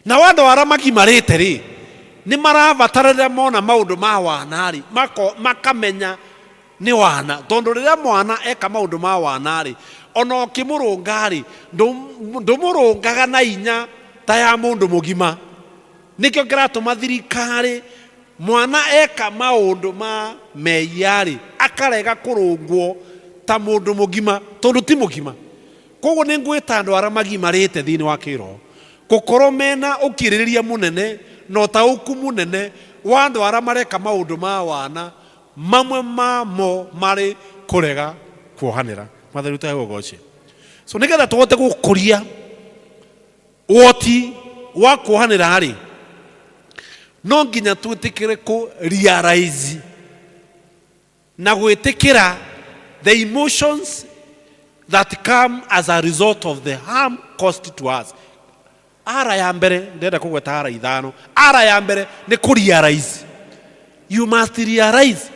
Nao andũ arĩa magimarĩte rĩ, nĩ marabatara rĩrĩa mona maũndũ ma wana rĩ, makamenya nĩ wana, tondũ rĩrĩa mwana eka maũndũ ma wana rĩ, ona ũkĩmũrũnga rĩ, ndũmũrũngaga na hinya ta ya mũndũ mũgima. Nĩkĩo kĩratũma thirikari mwana eka maũndũ ma mehia rĩ, akarega kũrũngwo ta mũndũ mũgima, tondũ ti mũgima. Koguo nĩ ngwĩta andũ arĩa magimarĩte thĩinĩ wa kĩroho gũkorwo mena ũkirĩrĩria mũnene na ũtaũku mũnene wa andũ arĩa mareka maũndũ ma wana, mamwe mamo marĩ kũrega kuohanĩra. Mwathani witũ aheo ũgoci. So nĩgetha tũhote gũkũria ũhoti wa kuohanĩra rĩ, no nginya twĩtĩkĩre kũ realize na gwĩtĩkĩra the emotions that come as a result of the harm caused to us. Ara ya mbere, ndĩrenda kũgweta ara ithano. Ara ya mbere nĩ kũ realize. You must realize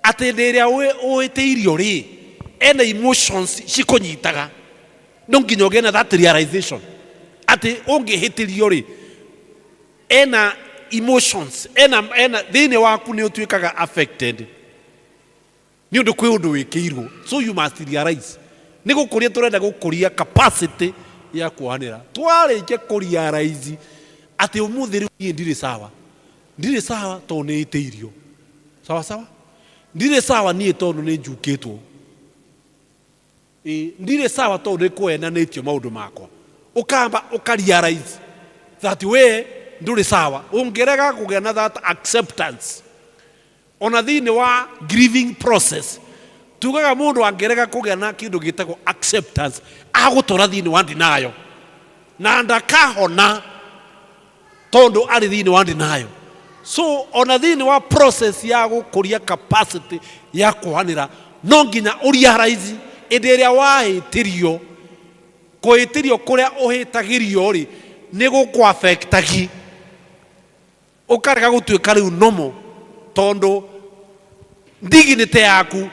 atĩ hĩndĩ ĩrĩa ũhĩtĩirio rĩ, ena emotions cikũnyitaga. No nginya ũgĩe na that realization atĩ ũngĩhĩtĩrio rĩ, ena emotions, ena thĩinĩ waku nĩ ũtuĩkaga affected nĩ ũndũ kwĩ ũndũ wĩkĩirwo. So you must realize. Nĩ gũkũria tũrenda gũkũria capacity ya kuohanĩra. Twarĩkia kũ realize atĩ ũmũthĩ rĩu niĩ ndirĩ sawa, ndirĩ sawa tondũ nĩ hĩtĩirio, sawa sawa, ndirĩ sawa niĩ tondũ nĩ njukĩtwo, ndirĩ sawa tondũ nĩ kũhenanĩtio maũndũ makwa. Ũkamba ũka realize that we ndũrĩ sawa. Ũngĩrega kũgĩa na that acceptance, ona thĩinĩ wa grieving process tugaga mũndũ angĩrega kũgĩa na kĩndũ gĩtagwo acceptance, agũtũra thĩinĩ wa denial na ndakahona tondũ arĩ thĩinĩ wa denial. So ona thĩinĩ wa process ya gũkũria capacity ya kuohanĩra, no nginya ũ realize hĩndĩ ĩrĩa wahĩtĩrio, kũhĩtĩrio kũrĩa ũhĩtagĩrio rĩ, nĩ gũkũ affectagi, ũkarega gũtuĩka rĩu normal, tondũ dignity yaku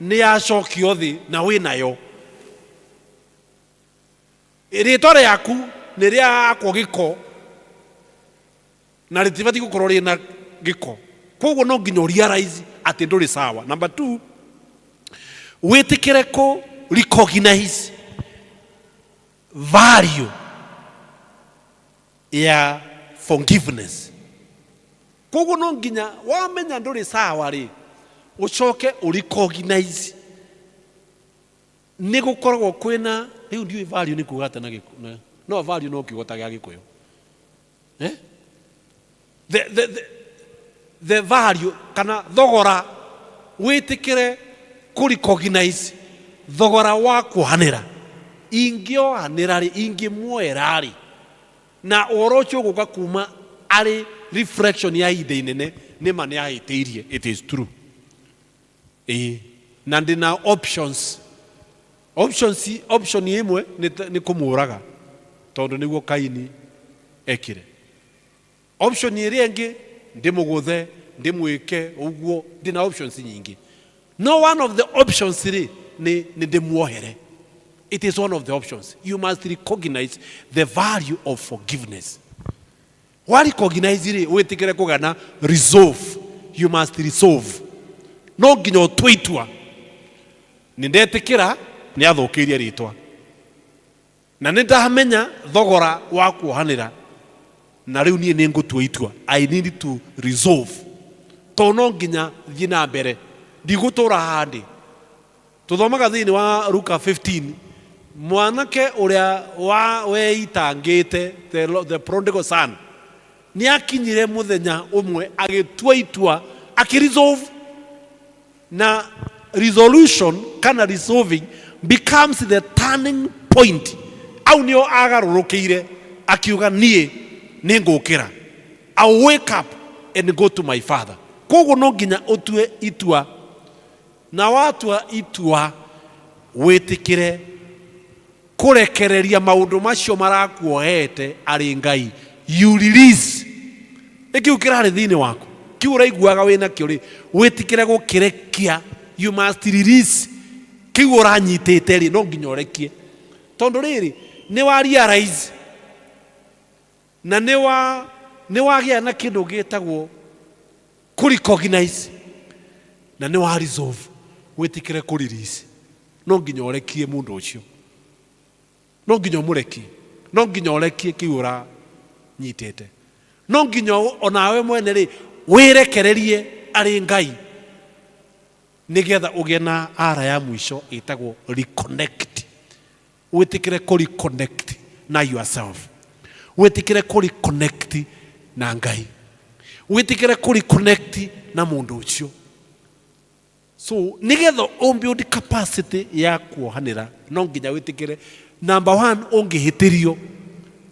nĩ yacokio thĩ na wĩnayo. Rĩtwa rĩaku nĩ rĩakwo gĩko na rĩtibatiĩ gũkorwo rĩna gĩko. Koguo no nginya ũ realize atĩ ndũrĩ sawa. Number two, wĩtĩkĩre kũ recognize value ya forgiveness. Koguo no nginya wamenya ndũrĩ sawa rĩ, ũcoke ũ recognize nĩ gũkoragwo kwĩna rĩu ndiũĩ value nĩ kuga atĩa na Gĩkũ- na- no value no kiugo ta gĩa Gĩkũyũ, eh? The value kana thogora, wĩtĩkĩre kũ recognize thogora wa kuohanĩra. Ingĩohanĩra rĩ, ingĩmuoera rĩ, na ũhoro ũcio ũgũka kuma arĩ reflection ya ihinda inene, nĩma nĩ ahĩtĩirie, it is true, ĩĩ, na ndĩna options. Option ĩmwe nĩ kũmũraga tondũ nĩguo Kaini ekire. Option ĩrĩa ĩngĩ, ndĩmũgũthe, ndĩmwĩke ũguo. Ndĩna options nyingĩ, no one of the options rĩ, nĩ ndĩmuohere. It is one of the options. You must recognize the value of forgiveness. Wa recognize rĩ, wĩtĩkĩre kũgĩa na resolve. You must resolve. No nginya ũtue itua, nĩ ndetĩkĩra nĩ athũkĩirie rĩtwa na nĩ ndamenya thogora wa kuohanĩra, na rĩu niĩ nĩ ngũtua itua. I need to resolve tondũ no nginya thiĩ na mbere, ndigũtũra haha ndĩ. Tũthomaga thĩinĩ wa Luka 15, mwanake ũrĩa wa weitangĩte, the prodigal son, nĩ akinyire mũthenya ũmwe agĩtua itua, akĩresolve, na resolution kana resolving becomes the turning point. Au nĩo agarũrũkĩire akiuga, "Niĩ nĩ ngũkĩra, I'll wake up and go to my father." Koguo no nginya ũtue itua, na watua itua wĩtĩkĩre kũrekereria maũndũ macio marakuohete arĩ Ngai. You release ĩkĩu kĩrarĩ thĩinĩ waku, kiu ũraiguaga wĩ nakĩo rĩ, wĩtĩkĩre gũkĩrekia. You must release kĩu ũranyitĩte rĩ, no nginya ũrekie, tondũ rĩrĩ nĩ wa realize na nĩ wagĩa na kĩndũ gĩtagwo kũ recognize na nĩ wa resolve, wĩtĩkĩre kũ release. No nginya ũrekie mũndũ ũcio, no nginya ũmũrekie, no nginya ũrekie kĩu ũranyitĩte, no nginya onawe mwene rĩ wĩrekererie arĩ Ngai, nĩgetha ũgĩe na ara ya mũico ĩtagwo reconnect. Wĩtĩkĩre kũ reconnect na yourself, wĩtĩkĩre kũ reconnect na Ngai, wĩtĩkĩre kũ reconnect na mũndũ ũcio. So nĩgetha ũbuild capacity ya kuohanĩra, no nginya wĩtĩkĩre, number one, ũngĩhĩtĩrio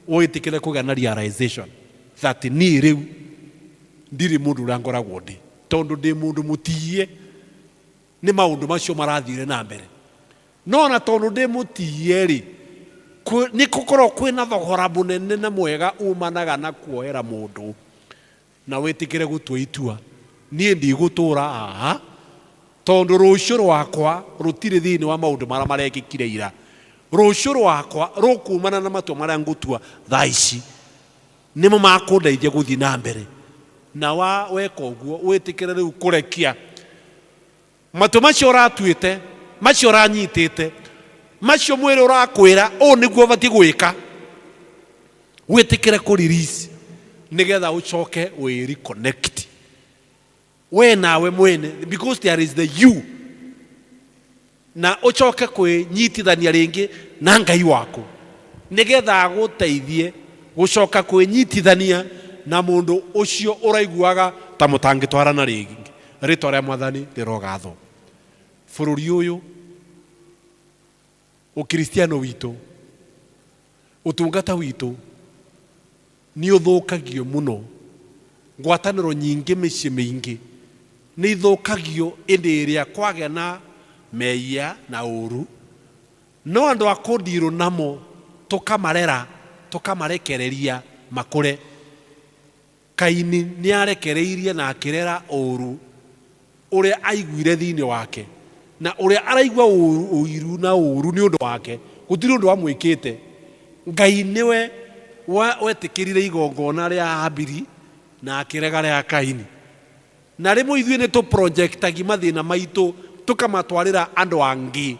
wĩtĩkĩre kũgĩa na realization that niĩ rĩu ndirĩ mũndũ ũrĩa ngoragwo ndĩ, tondũ ndĩ mũndũ mũtiie nĩ maũndũ macio marathire na mbere. No na tondũ ndĩ mũtiie rĩ, nĩ gũkorwo kwĩna thogora mũnene na mwega umanaga na kuohera mũndũ, na wĩtĩkĩre gũtua itua, niĩ ndigũtũra haha tondũ rũciũ rwakwa rũtirĩ thĩinĩ wa maũndũ marĩa marekĩkire ira. Rũciũ rwakwa rũkumana na matua marĩa ngũtua thaa ici, nĩmo makũndeithia gũthiĩ na mbere. Na wa weka ũguo, wĩtĩkĩre rĩu kũrekia matua macio ũratuĩte, macio ũranyitĩte, macio mwĩrĩ ũrakwĩra ũũ nĩguo ũbatiĩ gwĩka, wĩtĩkĩre kũ release nĩgetha ũcoke wĩ reconnect we nawe mwene, because there is the you, na ũcoke kwĩnyitithania rĩngĩ na Ngai waku, nĩgetha agũteithie gũcoka kwĩnyitithania na mũndũ ũcio ũraiguaga ta mũtangĩtwarana rĩngĩ. Rĩtwa rĩa Mwathani rĩrogathwo. Bũrũri ũyũ, ũkristiano witũ, ũtungata witũ nĩ ũthũkagio mũno. Ngwatanĩro nyingĩ, mĩciĩ mĩingĩ nĩ ithũkagio ĩndĩ ĩrĩa kwagĩa na mehia na ũru, no andũ a kũndirũ namo tũkamarera, tũkamarekereria makũre. Kaini nĩ arekereirie na akĩrera ũru ũrĩa aiguire thĩinĩ wake, na ũrĩa araigua ũru, ũiru na ũru nĩ ũndũ wake. Gũtirĩ ũndũ amwĩkĩte. Ngai nĩwe wetĩkĩrire igongona rĩa Habili na akĩrega rĩa Kaini. Na rĩmwe ithuĩ nĩ tũprojectagi mathĩna maitũ tũkamatwarĩra andũ angĩ,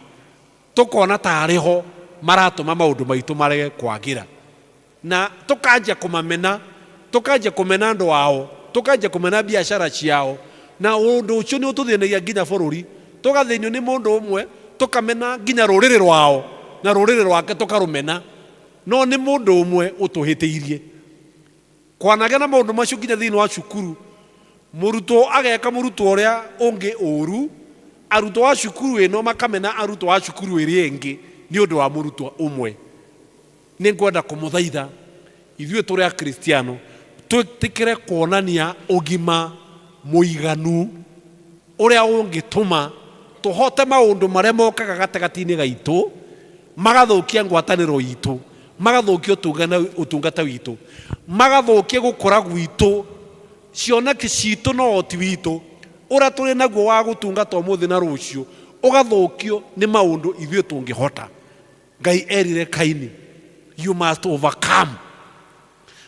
tũkona tarĩ ho maratũma maũndũ maitũ marege kwagĩra, na tũkanjia kũmamena, tũkanjia kũmena andũ ao, tũkanjia kũmena biacara ciao, na ũndũ ũcio nĩ ũtũthĩnagia nginya bũrũri. Tũgathĩnio nĩ mũndũ ũmwe, tũkamena nginya rũrĩrĩ rwao na rũrĩrĩ rwake tũkarũmena, no nĩ mũndũ ũmwe ũtũhĩtĩirie. Kwanagĩa na maũndũ macio nginya thĩinĩ wa cukuru, mũrutwo ageka mũrutwo ũrĩa ũngĩ ũru, arutwo a cukuru ĩno makamena arutwo a cukuru ĩrĩa ĩngĩ nĩ ũndũ wa mũrutwo ũmwe. Nĩ ngwenda kũmũthaitha ithuĩ tũrĩ Akristiano twĩtĩkĩre kuonania ũgima mũiganu ũrĩa ũngĩtũma tũhote maũndũ marĩa mokaga gatagatĩ-inĩ gaitũ, magathũkia ngwatanĩro itũ, magathũkia ũtungata witũ, magathũkia gũkũra gwitũ, cioneki citũ na ũhoti witũ ũrĩa tũrĩ naguo wa gũtungata ũmũthĩ na rũciũ ũgathũkio nĩ maũndũ ithuĩ tũngĩhota. Ngai erire Kaini, you must overcome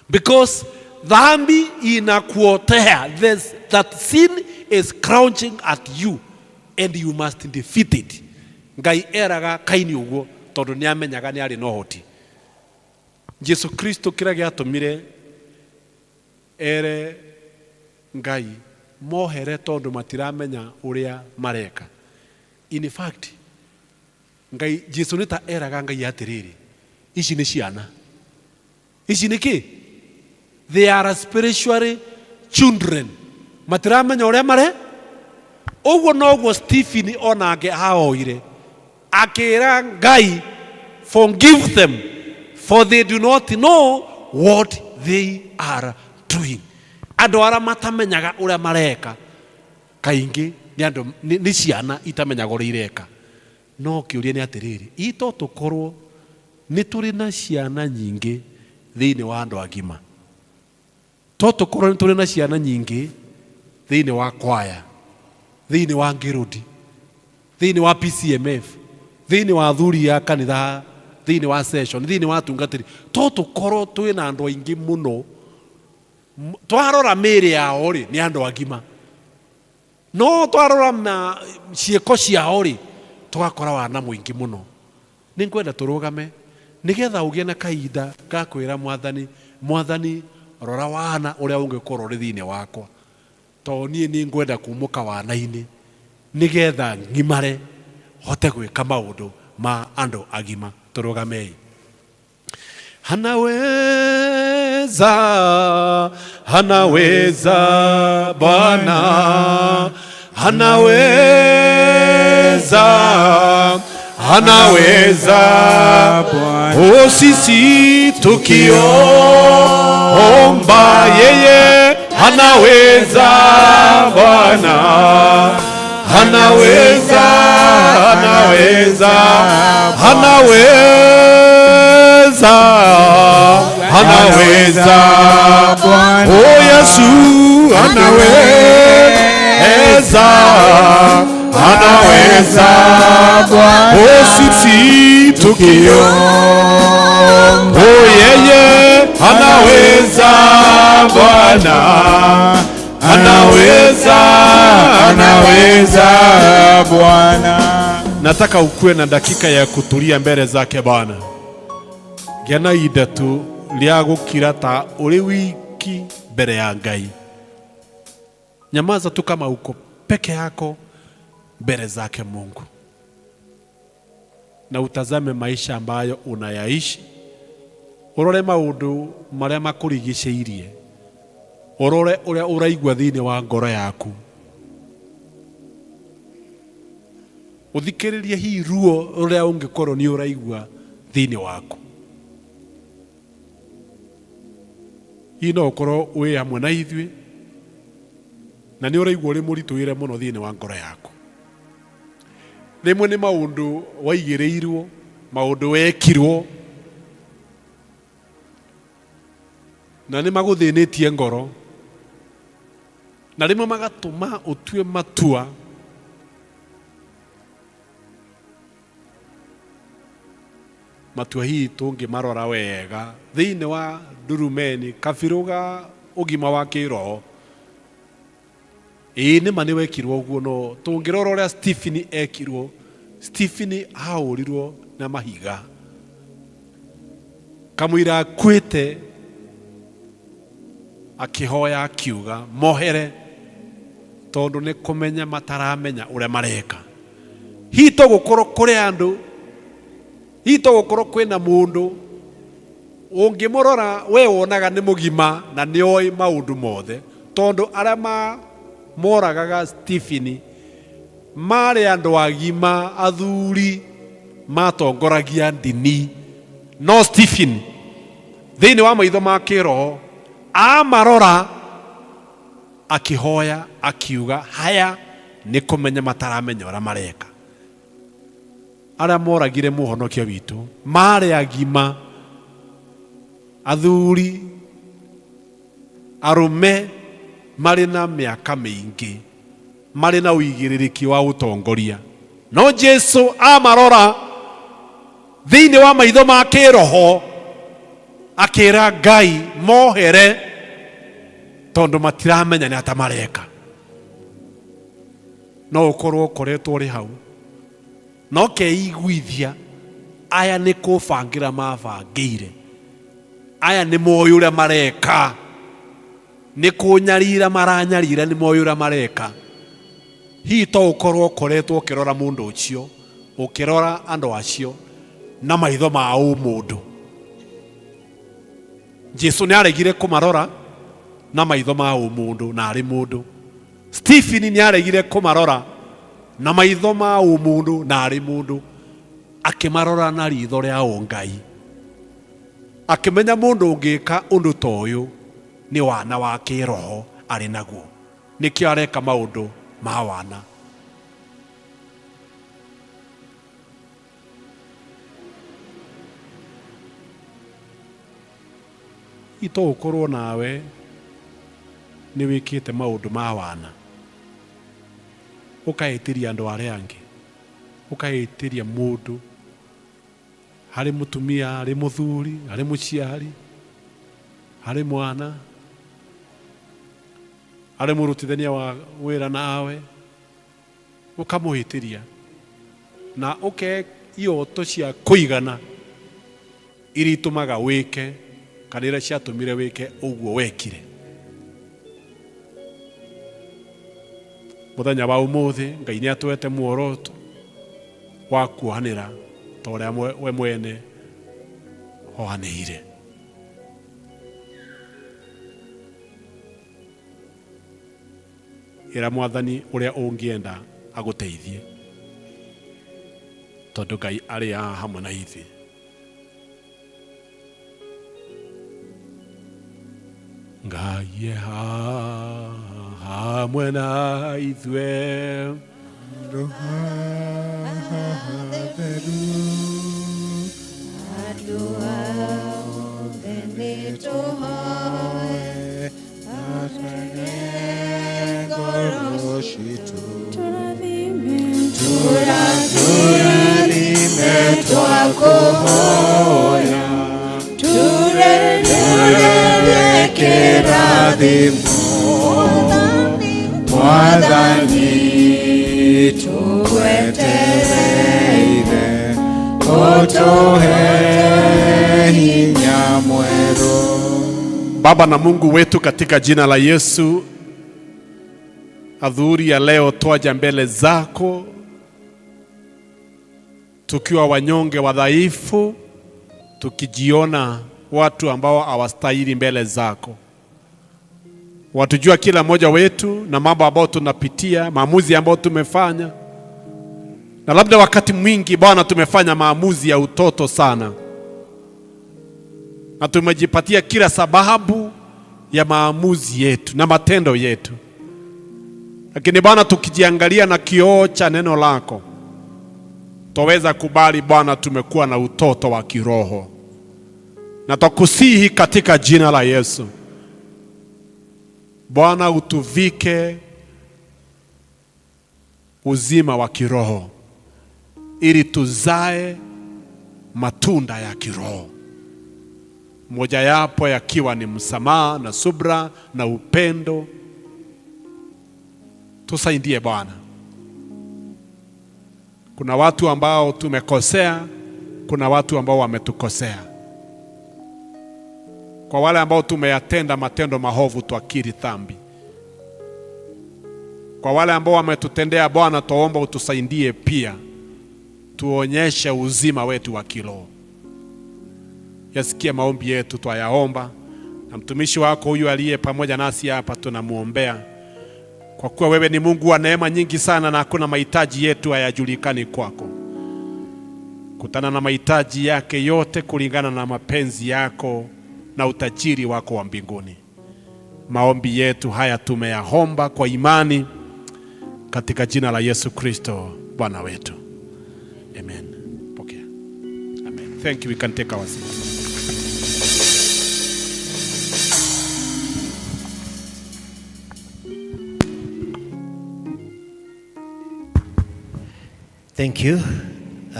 because dhambi inakuotea. There's, that sin is crouching at you and you must defeat it. Ngai eraga Kaini ũguo tondũ nĩ amenyaga nĩ arĩ na ũhoti. Jesu Kristo kĩrĩa gĩatũmire ere Ngai mohere tondũ matiramenya ũrĩa mareka. In fact, Ngai Jesu nĩ ta eraga Ngai atĩrĩrĩ, ici nĩ ciana, ici nĩ kĩ? They are spiritually children, matiramenya ũrĩa mare. Ũguo noguo Stephen onake ahoire akĩra Ngai, forgive them for they do not know what they are doing. Andũ arĩa matamenyaga ũrĩa mareka kaingĩ nĩ andũ nĩ ciana itamenyaga ũrĩa ireka. No kĩũria nĩ atĩrĩrĩ, ito tũkorwo nĩ tũrĩ na ciana nyingĩ thĩinĩ wa andũ agima, to tũkorwo nĩ tũrĩ na ciana nyingĩ thĩinĩ wa kwaya, thĩinĩ wa ngĩrũndi, thĩinĩ wa PCMF, thĩinĩ wa athuri a kanitha, thĩinĩ wa session, thĩinĩ wa atungatĩri, to tũkorwo twĩ na andũ aingĩ mũno. Twarora mĩĩrĩ yao rĩ, nĩ andũ agima, no twarora na ciĩko ciao rĩ, tũgakora wana mũingĩ mũno. Nĩ ngwenda tũrũgame nĩgetha ũgĩe na kahinda ga kwĩra Mwathani, Mwathani, rora wana ũrĩa ũngĩkorwo ũrĩ thĩinĩ wakwa, tondũ niĩ nĩ ngwenda kumũka wana-inĩ nĩgetha ng'imare hote gwĩka maũndũ ma andũ agima. Tũrũgamei. Anaweza, anaweza Bwana, anaweza, anaweza Bwana. O, sisi tukiomba yeye anaweza Bwana, anaweza, anaweza, anaweza, anaweza. O Yesu anaweza, anaweza. O sisi tukiomba, o yeye anaweza Bwana, anaweza, anaweza Bwana. Nataka ukuwe na dakika ya kutulia mbele zake Bwana. Gĩa na ihinda tu rĩa gũkira ta ũrĩ wiki mbere ya Ngai. Nyamaza tu kama uko peke yako mbele zake Mungu, na utazame maisha ambayo unayaishi, ũrore maũndũ marĩa makũrigicĩirie, ũrore ũrĩa ũraigua thĩinĩ wa ngoro yaku, ũthikĩrĩrie hihi ruo rũrĩa ũngĩkorwo nĩ ũraigua thĩinĩ waku. Hihi no ũkorwo wĩ hamwe na ithuĩ na nĩ ũraigua ũrĩ mũritũhĩre mũno thĩinĩ wa ngoro yaku. Rĩmwe nĩ maũndũ waigĩrĩirwo, maũndũ wekirwo na nĩ magũthĩnĩtie ngoro, na rĩmwe magatũma ũtue matua matua hihi tũngĩmarora wega thĩinĩ wa ndurumeni kabirũ ga ũgima wa kĩroho. Ĩĩ nĩma nĩ wekirwo ũguo, no tũngĩrora ũrĩa Stephen ekirwo, Stephen ahũrirwo na mahiga kamũira akuĩte, akĩhoya akiuga mohere tondũ nĩ kũmenya mataramenya ũrĩa mareka. Hihi to gũkorwo kũrĩ andũ, hihi to gũkorwo kwĩna mũndũ ũngĩmũrora we wonaga nĩ mũgima na nĩ oĩ maũndũ mothe, tondũ arĩa moragaga Stephen marĩ andũ agima, athuri matongoragia ndini, no Stephen thĩinĩ wa maitho ma kĩroho amarora akĩhoya akiuga haya nĩ kũmenya mataramenya ũrĩa mareka. Arĩa moragire mũhonokia witũ marĩ agima, athuri arũme marĩ na mĩaka mĩingĩ, marĩ na ũigĩrĩrĩki wa ũtongoria, no Jesu amarora thĩinĩ wa maitho ma kĩroho akĩra Ngai mohere tondũ matiramenya nĩ ata mareka. No ũkorwo ũkoretwo ũrĩ hau no keiguithia aya nĩ kũbangĩra mabangĩire, aya nĩ moĩ ũrĩa mareka, nĩ kũnyarira maranyarira, nĩ moĩ ũrĩa mareka. Hihi to ũkorwo ũkoretwo ũkĩrora mũndũ ũcio, ũkĩrora andũ acio na maitho ma ũmũndũ. Jesu nĩ aregire kũmarora na maitho ma ũmũndũ na arĩ mũndũ. Stephen nĩ aregire kũmarora na maitho ma ũmũndũ na arĩ mũndũ, akĩmarora na ritho rĩa ũngai, akĩmenya mũndũ ũngĩka ũndũ ta ũyũ nĩ wana wa kĩroho arĩ naguo, nĩkĩo areka maũndũ ma wana. Ito ũkorwo nawe nĩ wĩkĩte maũndũ ma wana, ũkahĩtĩria andũ arĩa angĩ, ũkahĩtĩria mũndũ, harĩ mũtumia, harĩ mũthuri, harĩ mũciari, harĩ mwana, harĩ mũrutithania wa wĩra nawe, ũkamũhĩtĩria na ũke ioto cia kũigana iria itũmaga wĩke kana iria ciatũmire wĩke ũguo wekire. Mũthenya wa ũmũthĩ Ngai nĩ atwete muoroto wa kuohanĩra ta ũrĩa we mwene ohanĩire. Ĩra Mwathani ũrĩa ũngĩenda agũteithie, tondũ Ngai arĩ haha hamwe na ithuĩ. Ngai e haha hamwe na ithuĩ. Handũ haha hatheru, andũ othe nĩtũhoe, atwene ngoro citũ, tũrathime twakũhoya, tũrererie kĩrathimo, Mwathani tũgwetereire, ũtũhe hinya mwerũ. Baba na Mungu wetu, katika jina la Yesu, adhuhuri ya leo twaja mbele zako tukiwa wanyonge wadhaifu, tukijiona watu ambao hawastahili mbele zako. Watujua kila mmoja wetu na mambo ambayo tunapitia, maamuzi ambayo tumefanya, na labda wakati mwingi Bwana tumefanya maamuzi ya utoto sana, na tumejipatia kila sababu ya maamuzi yetu na matendo yetu. Lakini Bwana, tukijiangalia na kioo cha neno lako, twaweza kubali Bwana, tumekuwa na utoto wa kiroho, na twakusihi katika jina la Yesu, Bwana, utuvike uzima wa kiroho ili tuzae matunda ya kiroho, moja yapo yakiwa ni msamaha na subra na upendo Tusaidie Bwana. Kuna watu ambao tumekosea, kuna watu ambao wametukosea. Kwa wale ambao tumeyatenda matendo maovu, twakiri dhambi. Kwa wale ambao wametutendea Bwana, twaomba utusaidie pia, tuonyeshe uzima wetu wa kiroho. Yasikie maombi yetu, twayaomba, na mtumishi wako huyu aliye pamoja nasi hapa tunamuombea, kwa kuwa wewe ni Mungu wa neema nyingi sana, na hakuna mahitaji yetu hayajulikani kwako. Kutana na mahitaji yake yote kulingana na mapenzi yako na utajiri wako wa mbinguni. Maombi yetu haya tumeyaomba kwa imani katika jina la Yesu Kristo Bwana wetu. Amen. Pokea. Amen. Thank you. We can take our seats. Thank you,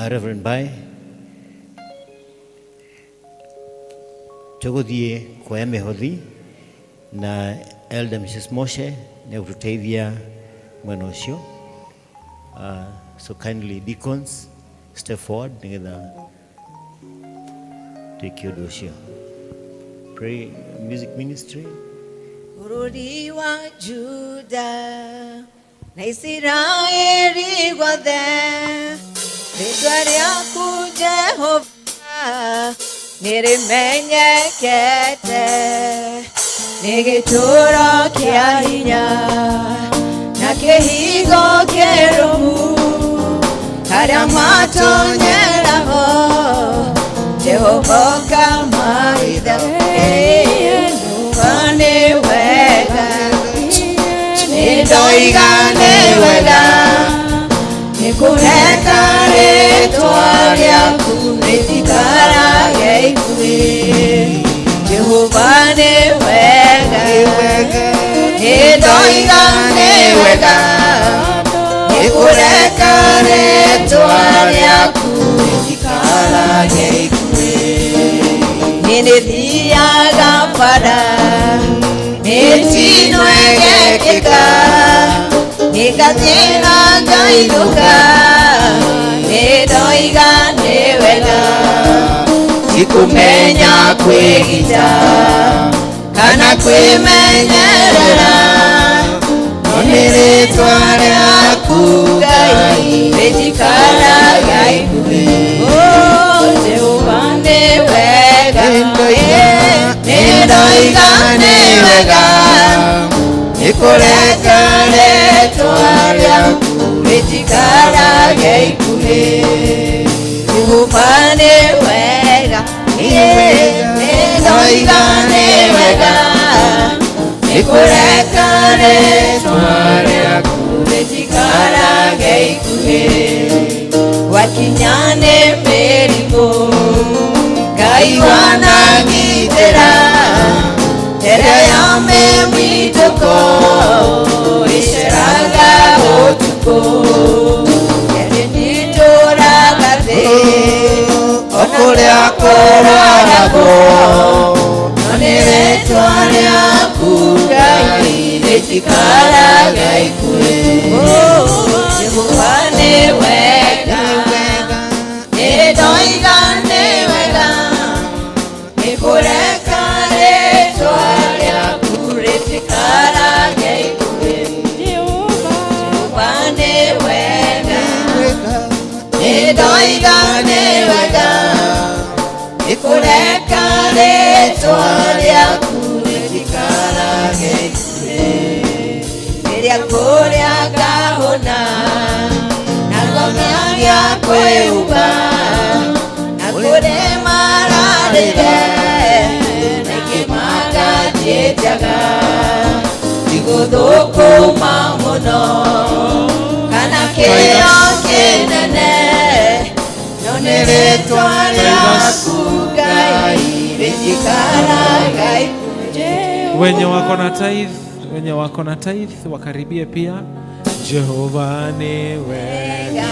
Reverend Bai. Tũgũthiĩ kuoya mĩhothi na Elder Mrs. Moshe nĩ gũtũteithia mwena ũcio. So kindly deacons step forward nĩgetha twĩke ũndũ ũcio. Pray music ministry. Bũrũri wa Juda na Isiraeli guothe, rĩtwa rĩaku Jehova nĩrĩmenyekete, nĩ gĩtũũro kĩa hinya na kĩhingo kĩrũmu, harĩa matonyeraho Jehova kamaitha. Jehova nĩ wega, nĩndoiga nĩ wega, nĩkũreka rĩtwa rĩaku rĩtikarage ikuĩ. Jehova nĩ wega, nĩndoiga nĩ wega, nĩkũreka rĩtwa rĩaku rĩtikarage ikuĩ. Nĩnĩthiaga bara mĩtino ĩgekĩka, nĩngathiĩ na ngainũka, nĩndoiga nĩ wega, tikũmenya kwĩgita kana kwĩmenyerera, no nĩ rĩtwa rĩaku Ngai rĩtikaraga ikuĩ. Oh, Jehova nĩ wega, nĩndoiga nĩ wega, nĩkũreka rĩtwa rĩaku rĩtikarage ikuĩ. Jehova nĩ wega, nĩndoiga nĩ wega, nĩkũreka rĩtwa rĩaku rĩtikarage ikuĩ. Wakinya nĩ mĩrimũ Ngai wanagitĩra, ĩrĩa ya mĩmitũko ĩceraga ũtukũ, ĩrĩ nĩtũraga thĩ o kũrĩa kũraragwo, no nĩ rĩtwa rĩaku Ngai rĩtikaraga ikuĩ. Jehova nĩ wega, nĩndoiga nĩ wega, nĩkũreka rĩtwa rĩaku rĩtikarage ikuĩ. Jehova nĩ wega, nĩndoiga nĩ wega, nĩkũreka rĩtwa rĩaku rĩtikarage ikuĩ. Rĩrĩa kũrĩa ngahũna na ngomia kwĩhumba, na kũrĩ mararĩre na ingĩ manjĩtaga, tigũthũkũma mũno kana kĩo kĩnene, no nĩ rĩtwa rĩaku Ngai rĩtikaraga ikuĩ. Wenye wako na tithe, wenye wako na tithe wakaribie pia. Jehova ni wega,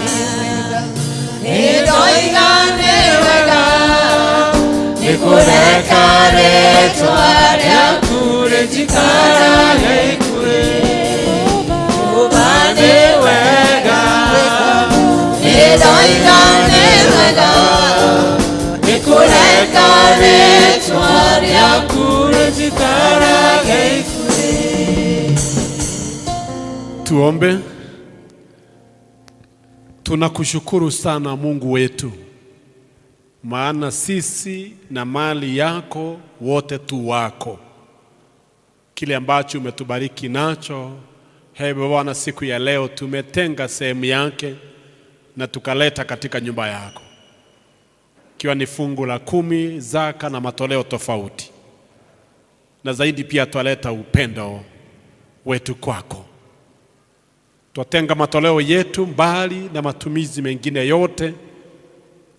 nĩndoiga nĩ wega, nĩkũreka rĩtwa rĩaku rĩtikarage ikuĩ. Jehova Tuombe. Tunakushukuru sana Mungu wetu, maana sisi na mali yako wote tu wako. Kile ambacho umetubariki nacho, hebu Bwana, siku ya leo tumetenga sehemu yake na tukaleta katika nyumba yako, ikiwa ni fungu la 10, zaka na matoleo tofauti, na zaidi pia twaleta upendo wetu kwako. Twatenga matoleo yetu mbali na matumizi mengine yote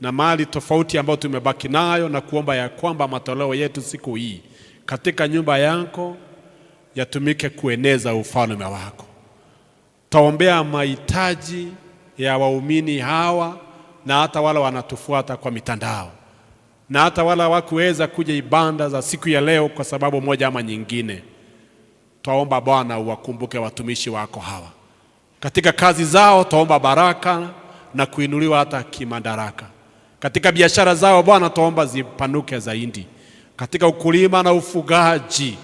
na mali tofauti ambayo tumebaki nayo, na kuomba ya kwamba matoleo yetu siku hii katika nyumba yako yatumike kueneza ufalme wako. Taombea mahitaji ya waumini hawa na hata wale wanatufuata kwa mitandao na hata wale hawakuweza kuja ibada za siku ya leo kwa sababu moja ama nyingine. Twaomba Bwana uwakumbuke watumishi wako hawa katika kazi zao, twaomba baraka na kuinuliwa hata kimadaraka. Katika biashara zao Bwana, twaomba zipanuke zaidi. Katika ukulima na ufugaji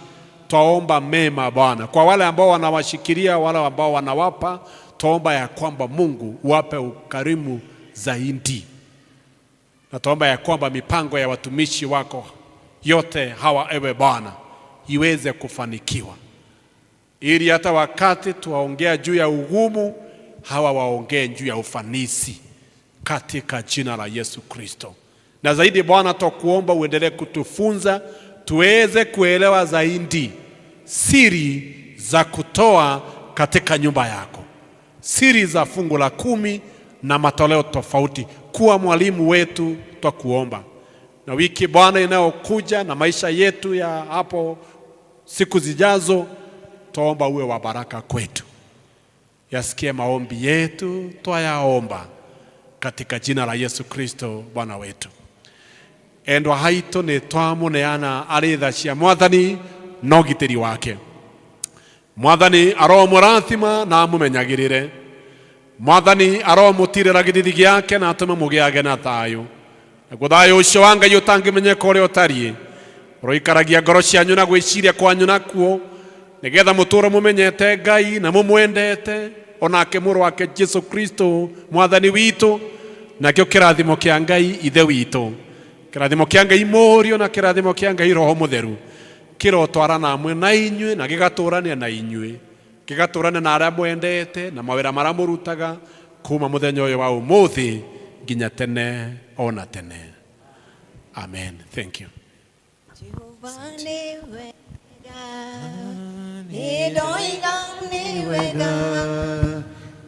twaomba mema Bwana. Kwa wale ambao wanawashikilia, wale ambao wanawapa, twaomba ya kwamba Mungu uwape ukarimu zaidi, na twaomba ya kwamba mipango ya watumishi wako yote hawa, ewe Bwana, iweze kufanikiwa, ili hata wakati tuwaongea juu ya ugumu, hawa waongee juu ya ufanisi, katika jina la Yesu Kristo. Na zaidi Bwana, twakuomba uendelee kutufunza tuweze kuelewa zaidi siri za kutoa katika nyumba yako, siri za fungu la 10 na matoleo tofauti. Kuwa mwalimu wetu, twakuomba. Na wiki Bwana inayokuja na maisha yetu ya hapo siku zijazo, twaomba uwe wa baraka kwetu. Yasikie maombi yetu, twayaomba katika jina la Yesu Kristo Bwana wetu. Endwa haitũ nĩ twamũneana arĩ tha cia Mwathani na ũgitĩri wake. Mwathani aromũrathima na amũmenyagĩrĩre. Mwathani aromũtirĩra gĩthithi gĩake na atũme mũgĩage na thayũ. Naguo thayũ ũcio wa Ngai ũtangĩmenyeka ũrĩa ũtariĩ, ũroikaragia ngoro cianyu na gwĩciria kwanyu nakuo, nĩgetha mũtũũre mũmenyete Ngai na mũmwendete, onake mũrũ wake Jesu Kristo Mwathani witũ. Nakĩo kĩrathimo kĩa Ngai Ithe witũ, kĩrathimo kĩa Ngai Mũriũ, na kĩrathimo kĩa Ngai Roho Mũtheru kĩrotwarana hamwe na inyuĩ na gĩgatũrania na inyuĩ, gĩgatũrania na arĩa mwendete na mawĩra marĩa mũrutaga kuma mũthenya ũyũ wa ũmũthĩ nginya tene ona tene. Amen. Thank you. Nĩ wega, nĩ ndoiga nĩ wega,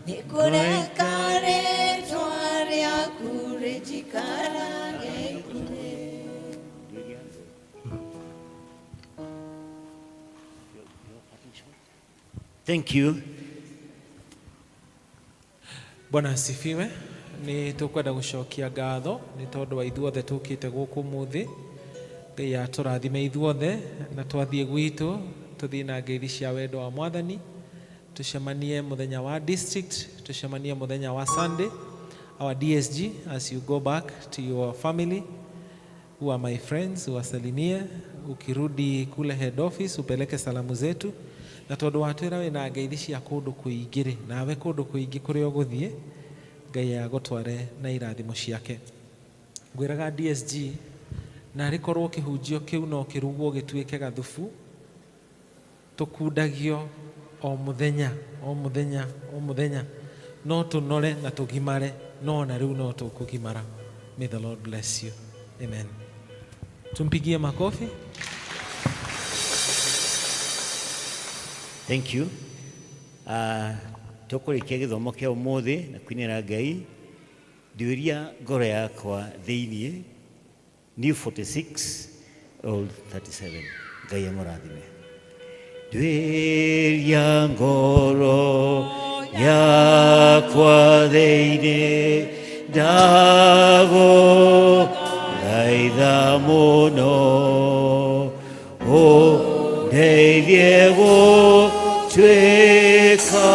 nĩ kũreka rĩtwa rĩaku rĩnjikarage ikuhĩ. Thank you. Bwana asifiwe. Nĩ tũkwenda gũcokia ngatho nĩ tondũ wa ithuothe tũkĩte gũkũ ũmũthĩ. Ngai atũrathime ithuothe na twathiĩ gwitũ tũthiĩ na ngeithi cia wendo wa Mwathani. Tucemanie mũthenya wa district, tucemanie mũthenya wa Sunday. Our DSG, as you go back to your family, who are my friends, uwasalimie. Ukirudi kule head office upeleke salamu zetu. Na tondũ watwĩra wĩna ngeithi cia kũndũ kũingĩ rĩ, nawe kũndũ kũingĩ kũrĩa ũgũthiĩ, Ngai agũtware na irathimo ciake. Ngwĩraga DSG, narĩ korwo kĩhunjio kĩu no kĩrugwo gĩtuĩke gathubu, tũkundagio o mũthenya, o mũthenya, o mũthenya, no tũnore na tũgimare, no na rĩu no tũkũgimara. May the Lord bless you. Amen. Tumpigie makofi. Thank you. Tũkũrĩkia gĩthomo kĩa ũmũthĩ na kũinĩra Ngai. Nduĩria ngoro yakwa thĩiniĩ, New 46, Old 37. Ngai amũrathime. Nduĩria ngoro yakwa thĩiniĩ, ndagũthaitha mũno, ũndeithie gũtuĩka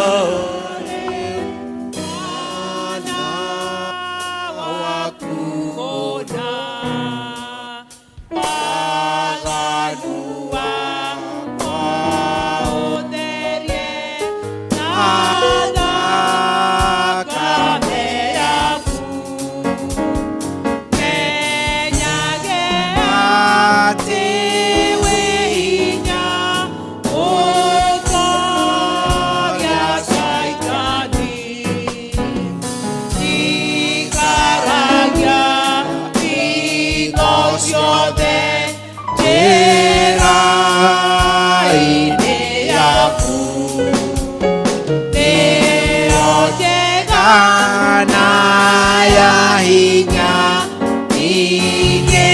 Thakame yaku menyage atĩ wĩ hinya ũtoria Shaitani ikaragia hingo ciothe njĩra-inĩ yaku nĩyo njega na ya hinya ingĩ.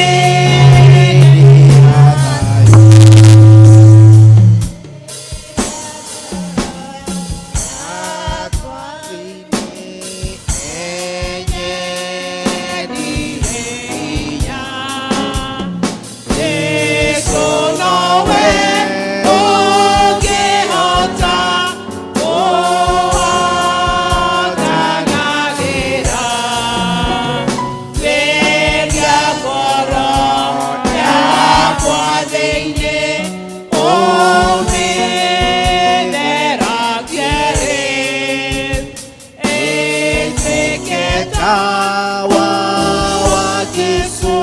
Jesu nowe ũngĩhota kũhotanagĩra. Theria ngoro yakwa thĩinĩ, ũmĩtheragie rĩ. Ĩtuĩke tawa wa Jesũ